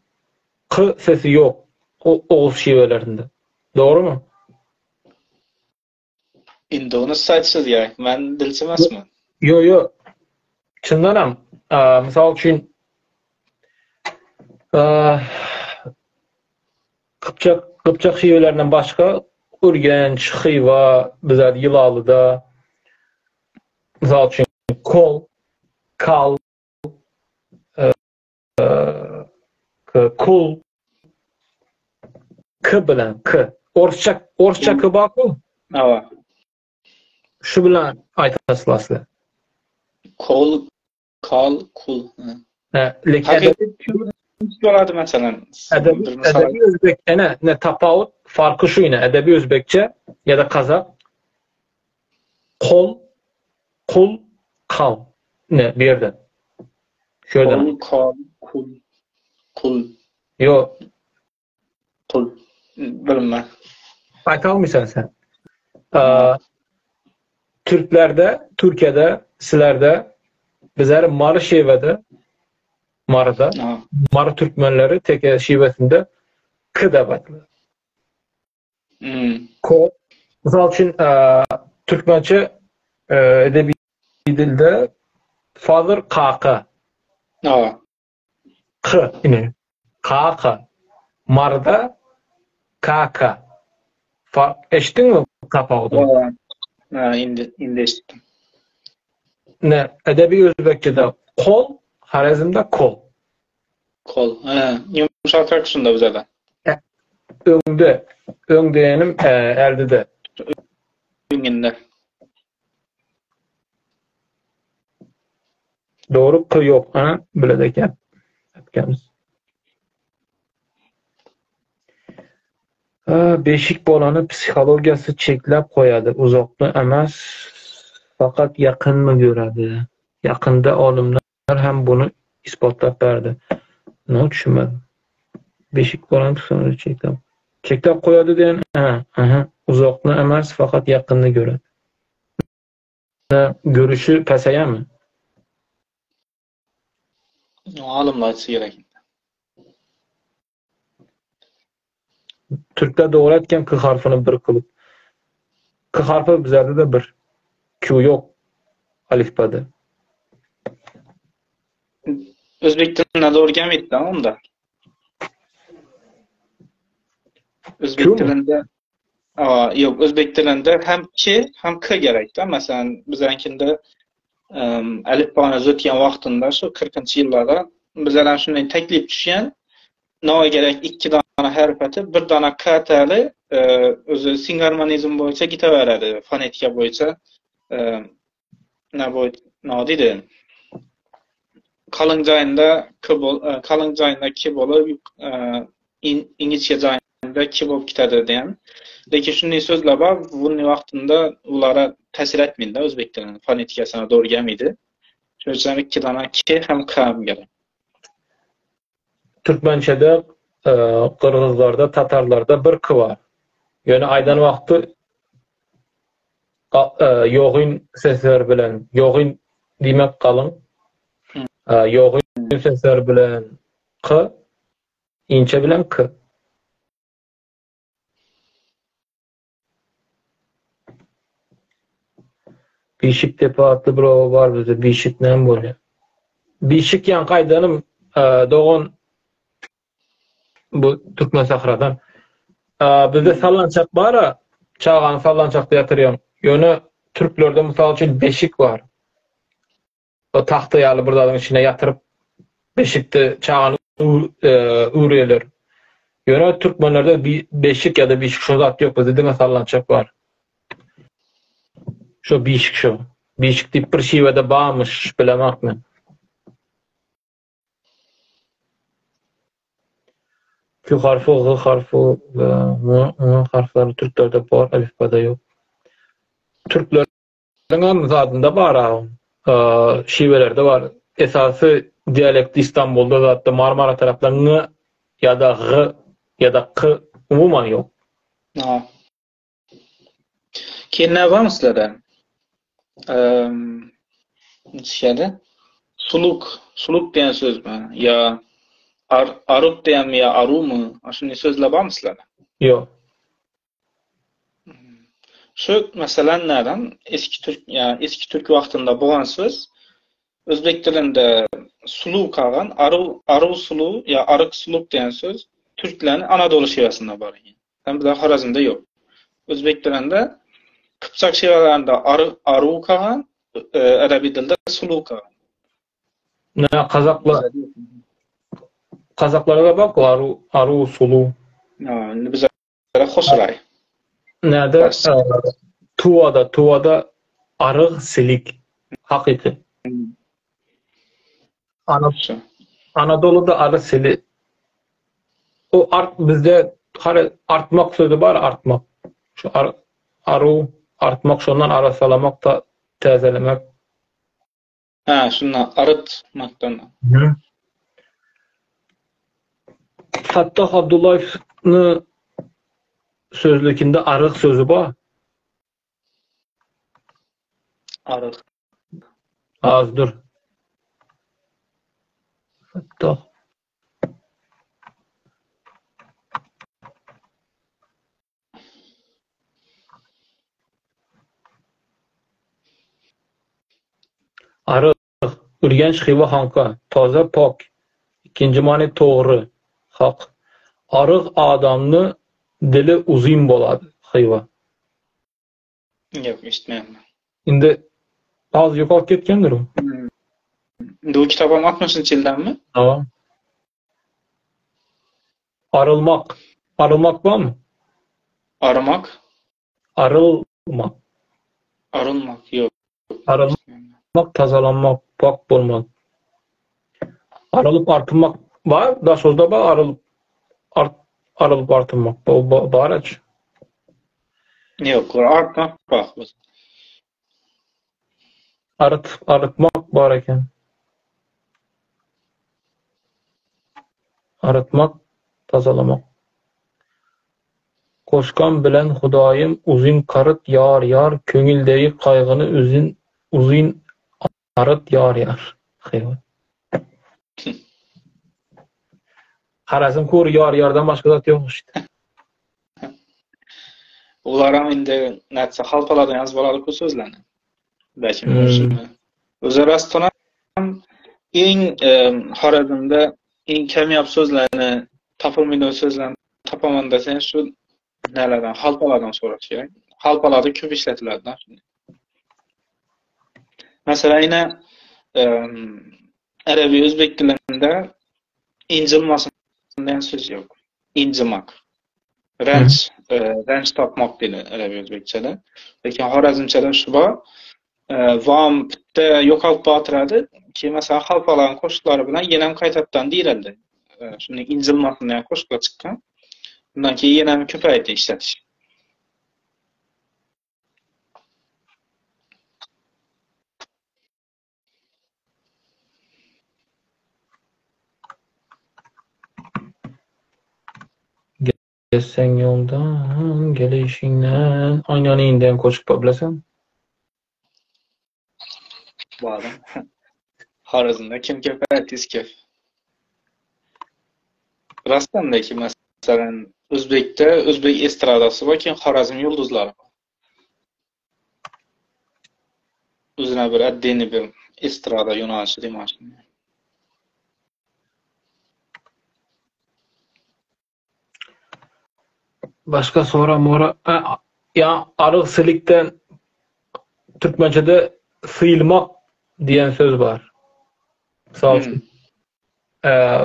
k sesi ýok oguz şiwelerinde. Dogrymy? Indi ony siz aýtşyňyz gerek. Men dilçi emasman. Ýo ýo. Çyndanam, mysal üçin Gypjak Gypjak şiwelerinden başga Ürgenç, Hywa, bizler Ýylalyda mysal üçin kol, kal, kul, k bilen k. Orsça orsça k bar-ku. Hawa. Şu bilen aýtasy asly. Kol, kal, kul. Hä, lekin bolady meselem. Edebi, edebi özbek ene ne tapawut farky şu ine edebi özbekçe ya da kazak kol kul kal ne bir ýerde. Şu ýerden. Kol, kal, kul. Kul. Ýok. Kul. Bilmem. Aýtalmysan sen. Türklerde, Türkiýede, sizlerde bizler Mary şiwede Maryda, Mary türkmenleri teke şiwesinde k dep aýtylýar. Hmm. Ko. Mysal üçin, türkmençe edebi dilde father kaka. Hawa. K ine. Kaka. Maryda kaka. Fa eşitdiňmi tapawudy? Hawa. Ha, indi indi eşitdim. Ne, edebi özbekçede kol, Horezmde kol. Kol. Ha, ýumşakrak şunda bizede. Öňde, öň diýenim äldide. Öňünde. Dogry k ýok, ha, bilede eken. Ätgemiz. Beşik bolany psihologiýasy çekläp goýady, uzakny emas, fakat ýakynmy göredi. Ýakynda olimlar hem buny ispatlap berdi. No düşünmedim. Beşik bolan psihologiýasy çekläp. Çekläp goýady diýen, hä, aha, uzakny emas, fakat ýakynny göredi. Görüşi peseýärmi? Alymlar aýtsa gerek. Türkler dogry aýtýan k harfyny bir kylyp. K harfy bizlerde-de bir. Q ýok alifbada. Özbek diline dogry gelmeýdi onda. Özbek dilinde Aa, ýok, özbek dilinde hem K hem K gerekdi. Meselem, biziňkinde elipbany düzetýän wagtynda şu 40-njy ýyllarda bizler hem şundan teklip düşýän. Nawa gerek iki dana herpeti, bir dana K täli, özi singarmonizm boýunça giteberedi, fonetika boýunça. Ne boý, ne diýdi? Kalyň jaýynda K bol, kalyň jaýynda K bolup, ingiçe jaýynda K bolup gitedi diýen. Lekin şunday sözler bar, bunny wagtynda ulara täsir etmeýdi özbek diliniň fonetikasyna dogry gelmeýdi. Şonuň üçin iki dana K hem K hem gerek. Türkmençede gyrgyzlarda, tatarlarda bir k bar. Ýöne aýdan wagty ýogyn sesler bilen, ýogyn diýmek galyň. Ýogyn sesler bilen k, inçe bilen k. Bişik depe atly bir oba bar bizde. Bişik näme bolýar? Bişik ýaňky aýdanym dogan bu Türkmen sahradan. Bizde sallançak bar-a, çagany sallançakda ýatyrýaň. Ýöne türklerde mysal üçin beşik bar. O tagta ýaly bir zadyň içine ýatyryp beşikde çagany üwreýärler. Ýöne türkmenlerde beşik ýa-da bişik şo zat ýok, bizde diňe sallançak bar. Şo bişik şo. Bişik diýip bir şiwede barmyş, bilemok men. Q harfy, G harfy we M, N harflary türklerde bar, elifbada ýok. Türkleriň hem zadynda bar a, şiwelerde bar. Esasy dialekti Istanbulda zatda Marmara tarapda N ýa-da G ýa-da K umuman ýok. Ha. Keyin näme barmy sizlerde? Şeýle. Suluk, suluk diýen sözmi ýa ar, aruk diýenmi ýa arumy? Şunday sözler barmy sizlerde? Ýok. Şu meselem näden? Eski türk ýa eski türk wagtynda bolan söz özbek dilinde suluk agan, aru, aru sulu ýa aryk suluk diýen söz türklerin Anadolu şiwesinde bar. Hem bizde Horezmde ýok. Özbek dilinde Kypçak şiwelerinde ary, aru kagan, e, edebi dilde sulu kagan. Ne kazaklar Kazaklara da bak aru aru sulu. Ha, indi bize hoşraý. Näde? Tuvada, Tuvada aryg silik. Hakyky. Hmm. Anadoluda ary sili. O art bizde hary artmak sözi bar, artmak. Şu ar, aru artmak şondan arasalamak da täzelemek. Ha, şundan arıtmakdan. Hı. Fattah Abdullaýewni sözlükinde aryk sözi bar. Aryk. Az dur. Fattah. Aryg, Ürgenç, Hywa, Hanka, toza, pok. Ikinji many togry, hak. Aryg adamny dili uzyn bolady, Hywa. Ýok, eşitmeýän. Indi az ýokalyp ketgendir o. Indi bu kitap hem 60-njy ýyldanmy? Hawa. Arylmak. Arylmak barmy? Armak? Arylmak. Arylmak, ýok. Arylmak, tazalanmak, pak bolmak. Arylyp artynmak bar, Daşoguzda bar arylyp art arylyp artynmak. Bu bar aç. Ýok, artmak bar. Aryt, arytmak bar eken. Arytmak, tazalamak. Koşkan bilen Hudaýym uzyn karyt ýar ýar köňüldegi kaýgyny üzün uzyn aryt ýar ýar. Hywa. Harazm kur ýar ýardan başga zat ýok işte. Olaram indi nätse halpalardan ýazyp alalyk bu sözlerini. Belki hmm. Özi rastdan iň Horezmde iň kemýap sözlerini tapylmaýan sözlerini tapamanda sen şu nälerden halpalardan soraş gerek. Halpalarda köp işletiler da. Mesela ine Erebi özbek dilinde injilmasyn diýen söz ýok. Injimak. Renç, e, renç tapmak diýilýär erebi özbekçede. Lekin horezmçede şu bar. E, vam pitde ýokalyp batyrady. Ki mesela halpalaryň goşgulary bilen ýenem gaýtatdan direldi. E, şunda injilmasyn diýen goşgular çykdy. Bundan keyin ýenem köpeýdi işletiş. Gezseň ýoldan, gelişiňden, Aýnany indem goşup bileseň. Barym. Horezmde kim köp artist köp. Rastdan da ki meselem Özbekde özbek estradasy bar, keyin Horezm ýyldyzlary bar. Özüne bir otdelny bir estrada ýonalyşy diýmek üçin. Başga sora mora ýa aryg silikden türkmençede sylmak diýen söz bar. Mysal üçin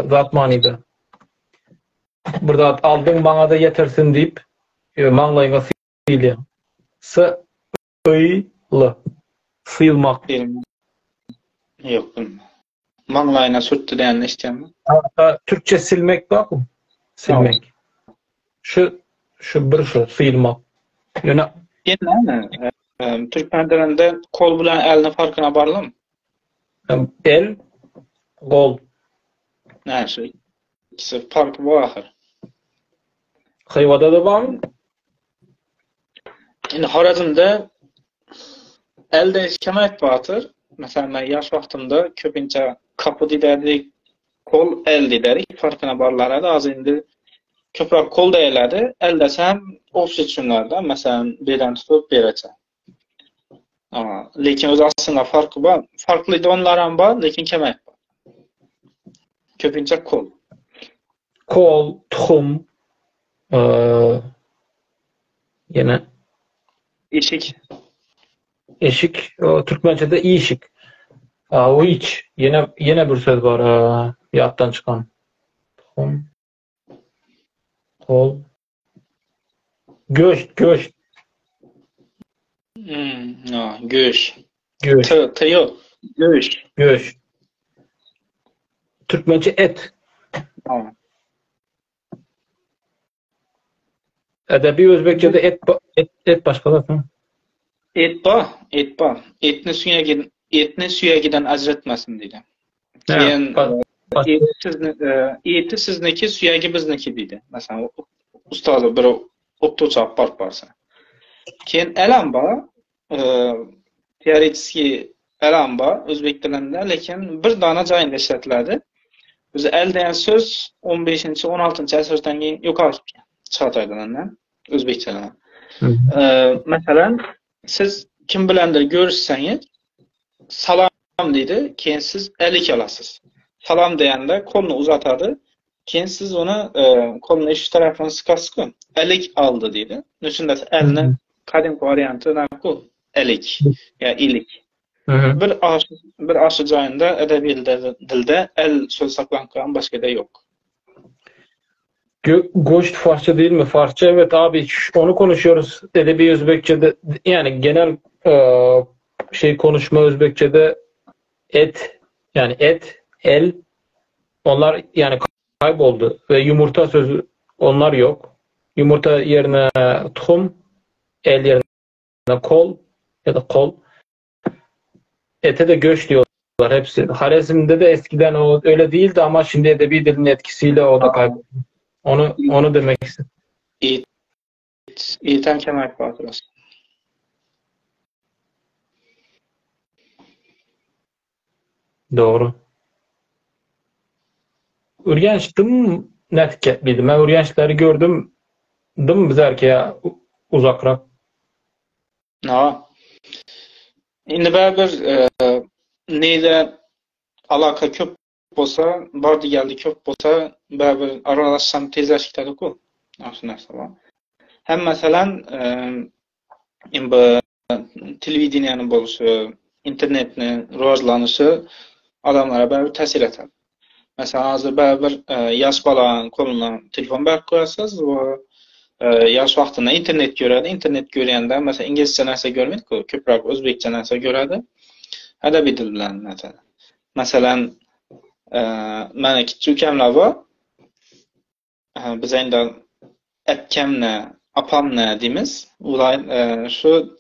zat manyda. Bir zat aldyň maňa-da ýetirsin diýip, maňlaýyňa sylýaň. S Y L. Sylmak. Ýok, bilmän. Maňlaýyna sürtdi diýenini eşitýänmi? Türkçe silmek barmy? Silmek. Şu şu bir şu sylmak. Ýöne Ýene näme? Türkmen dilinde kol bilen elni farkyna barlym? El, gol. Näme şu? İkisi farky bu ahyr. Hywada da barmy? Indi Horezmde elde hiç kim aýtmatyr. Meselem, men ýaş wagtymda köpinçe kapy diýderdik, kol, el diýderdik. Farkyna barlarady. Az indi köpräk kol diýerlerdi. El desem obşi düşünerdi. Meselem, birden tutup bereçe. Lekin öz aslynda farky bar. Farkly donlaram bar, lekin kemäk bar. Köpinçe kol. Kol, tuhum, ýene Eşik. Eşik, o türkmençede işik. O iç. Ýene ýene bir söz bar, ýatdan çykan. Tuhum. Kol. Göşt, göşt. Hmm, ha, göş. Göş. T, T yok. Göş. Göş. Türkmençe et. Ha. Edebi özbekçede et et, et başga zat. Et ba, et ba. Etni süýegin, etni süýegiden ajratmasyn diýdi. Keyin eti sizni, eti sizniki, süýegi bizniki diýdi. Meselem, ustazy bir okutuvçy alyp baryp barsa. Keyin elam ba, teoretiki elam ba özbek dilinde, lekin bir dana jaýynda işletiladi. Biz el diýen söz 15-nji, 16-njy asyrdan keyin ýok gitýär. Çagataý dilinden, özbekçeden. Meselem, siz kim bilendir görüşseňiz, salam diýdi, keyin siz elik alasyz. Salam diýende koluny uzatady, keyin siz ony koluny şu tarapyny sykasyz, elik aldy diýdi. Düşünde elini kadimki warianty näku? Elik ýa ilik. Bir aş bir aşy jaýynda edebi dilde el söz saklanyp galan başga da ýok. Goşt farsça değil mi? Farsça evet abi onu konuşuyoruz. Edebi Özbekçe'de yani genel e, şey konuşma Özbekçe'de et yani et, el onlar yani kayboldu ve yumurta sözü onlar yok. Yumurta yerine tohum, el yerine kol ya da kol. Ete de göç diyorlar hepsi. Harezm'de de eskiden o öyle değildi ama şimdi edebi dilin etkisiyle o da kayboldu. Onu onu demek istedim. Et, etem Kemal Fatırası. Dogry. Ürgenç dym nätip Men Ürgençleri gördüm. Dym bizerke uzakrak. Ha. Indi bäribir neyle alaka köp bolsa, bardy geldi köp bolsa, bäribir aralaşsam tezleşip gitedi-ku. Şu narsa bar. Hem meselem, indi telewideniýäniň bolşy, internetniň rivojlanyşy adamlara bäribir täsir eder. Meselem, hazir bäribir ýaş balanyň goluna telefon berip goýarsyz, o ýaş wagtynda internet görýär. Internet görýände, meselem, ingilisçe narsa görmeýär, köpräk özbekçe narsa görýär. Edebi dil bilen meselem. Meselem, meni kiçi ukamlar bar. Biz endi ätkämne, apamne diýmiz. Ulay şu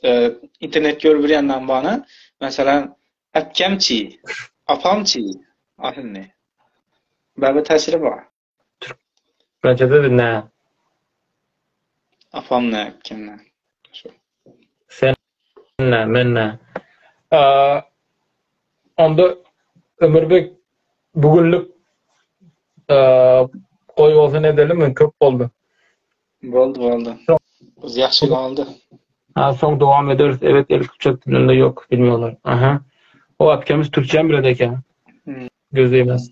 internet görüp bir ýandan bana, meselem, ätkämçi, apamçy, ahindi. Bäbe täsiri bar. Türkmençede de ne? Apam ne, ätkämne. Şu. Sen ne, men ne? Onda Ömürbek bugünlik goý bolsa edelim köp boldy. Boldy, boldy. Biz ýagşy galdy. Ha, soň dowam ederis. Evet, el Kypçak dilinde ýok, bilmiyorlar. Aha. O atkemiz türkçem biledi eken. Hmm. Göz değmez.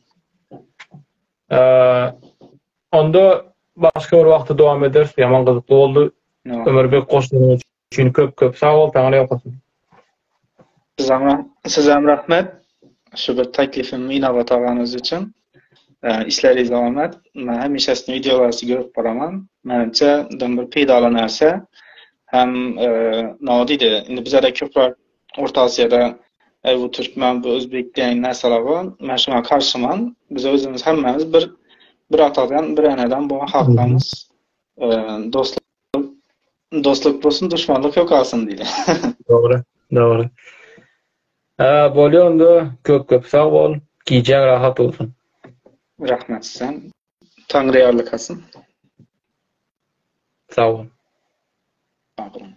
Ee, onda başga bir wagtda dowam ederis. Ýaman gyzykly boldy. Ömürbek goşdugyň üçin köp köp sag bol, Taňry ýalkasyn. Sizem, sizem rahmet. Şu bir teklifimi inabat alanyňyz üçin. Işleriňiz oňat. Men hemişe siziň wideolaryňyzy görüp baraman. Menimçe, bir peýdaly närse. Hem nima diýdi, indi bizede köpräk Orta Aziýada Eý bu türkmen, bu özbek diýen närseler bar. Men şuňa garşyman. Biz özümiz hemmämiz bir bir atadan, bir eneden bolan halklarymyz. Dostluk dostluk bolsun, duşmanlyk ýok alsyn diýdi. Dogry, dogry. Ha, bolýa onda köp köp sag bol. Gijäň rahat bolsun. Rahmet sen. Taňry ýarlykasyn. Sag bol. Sag boluň.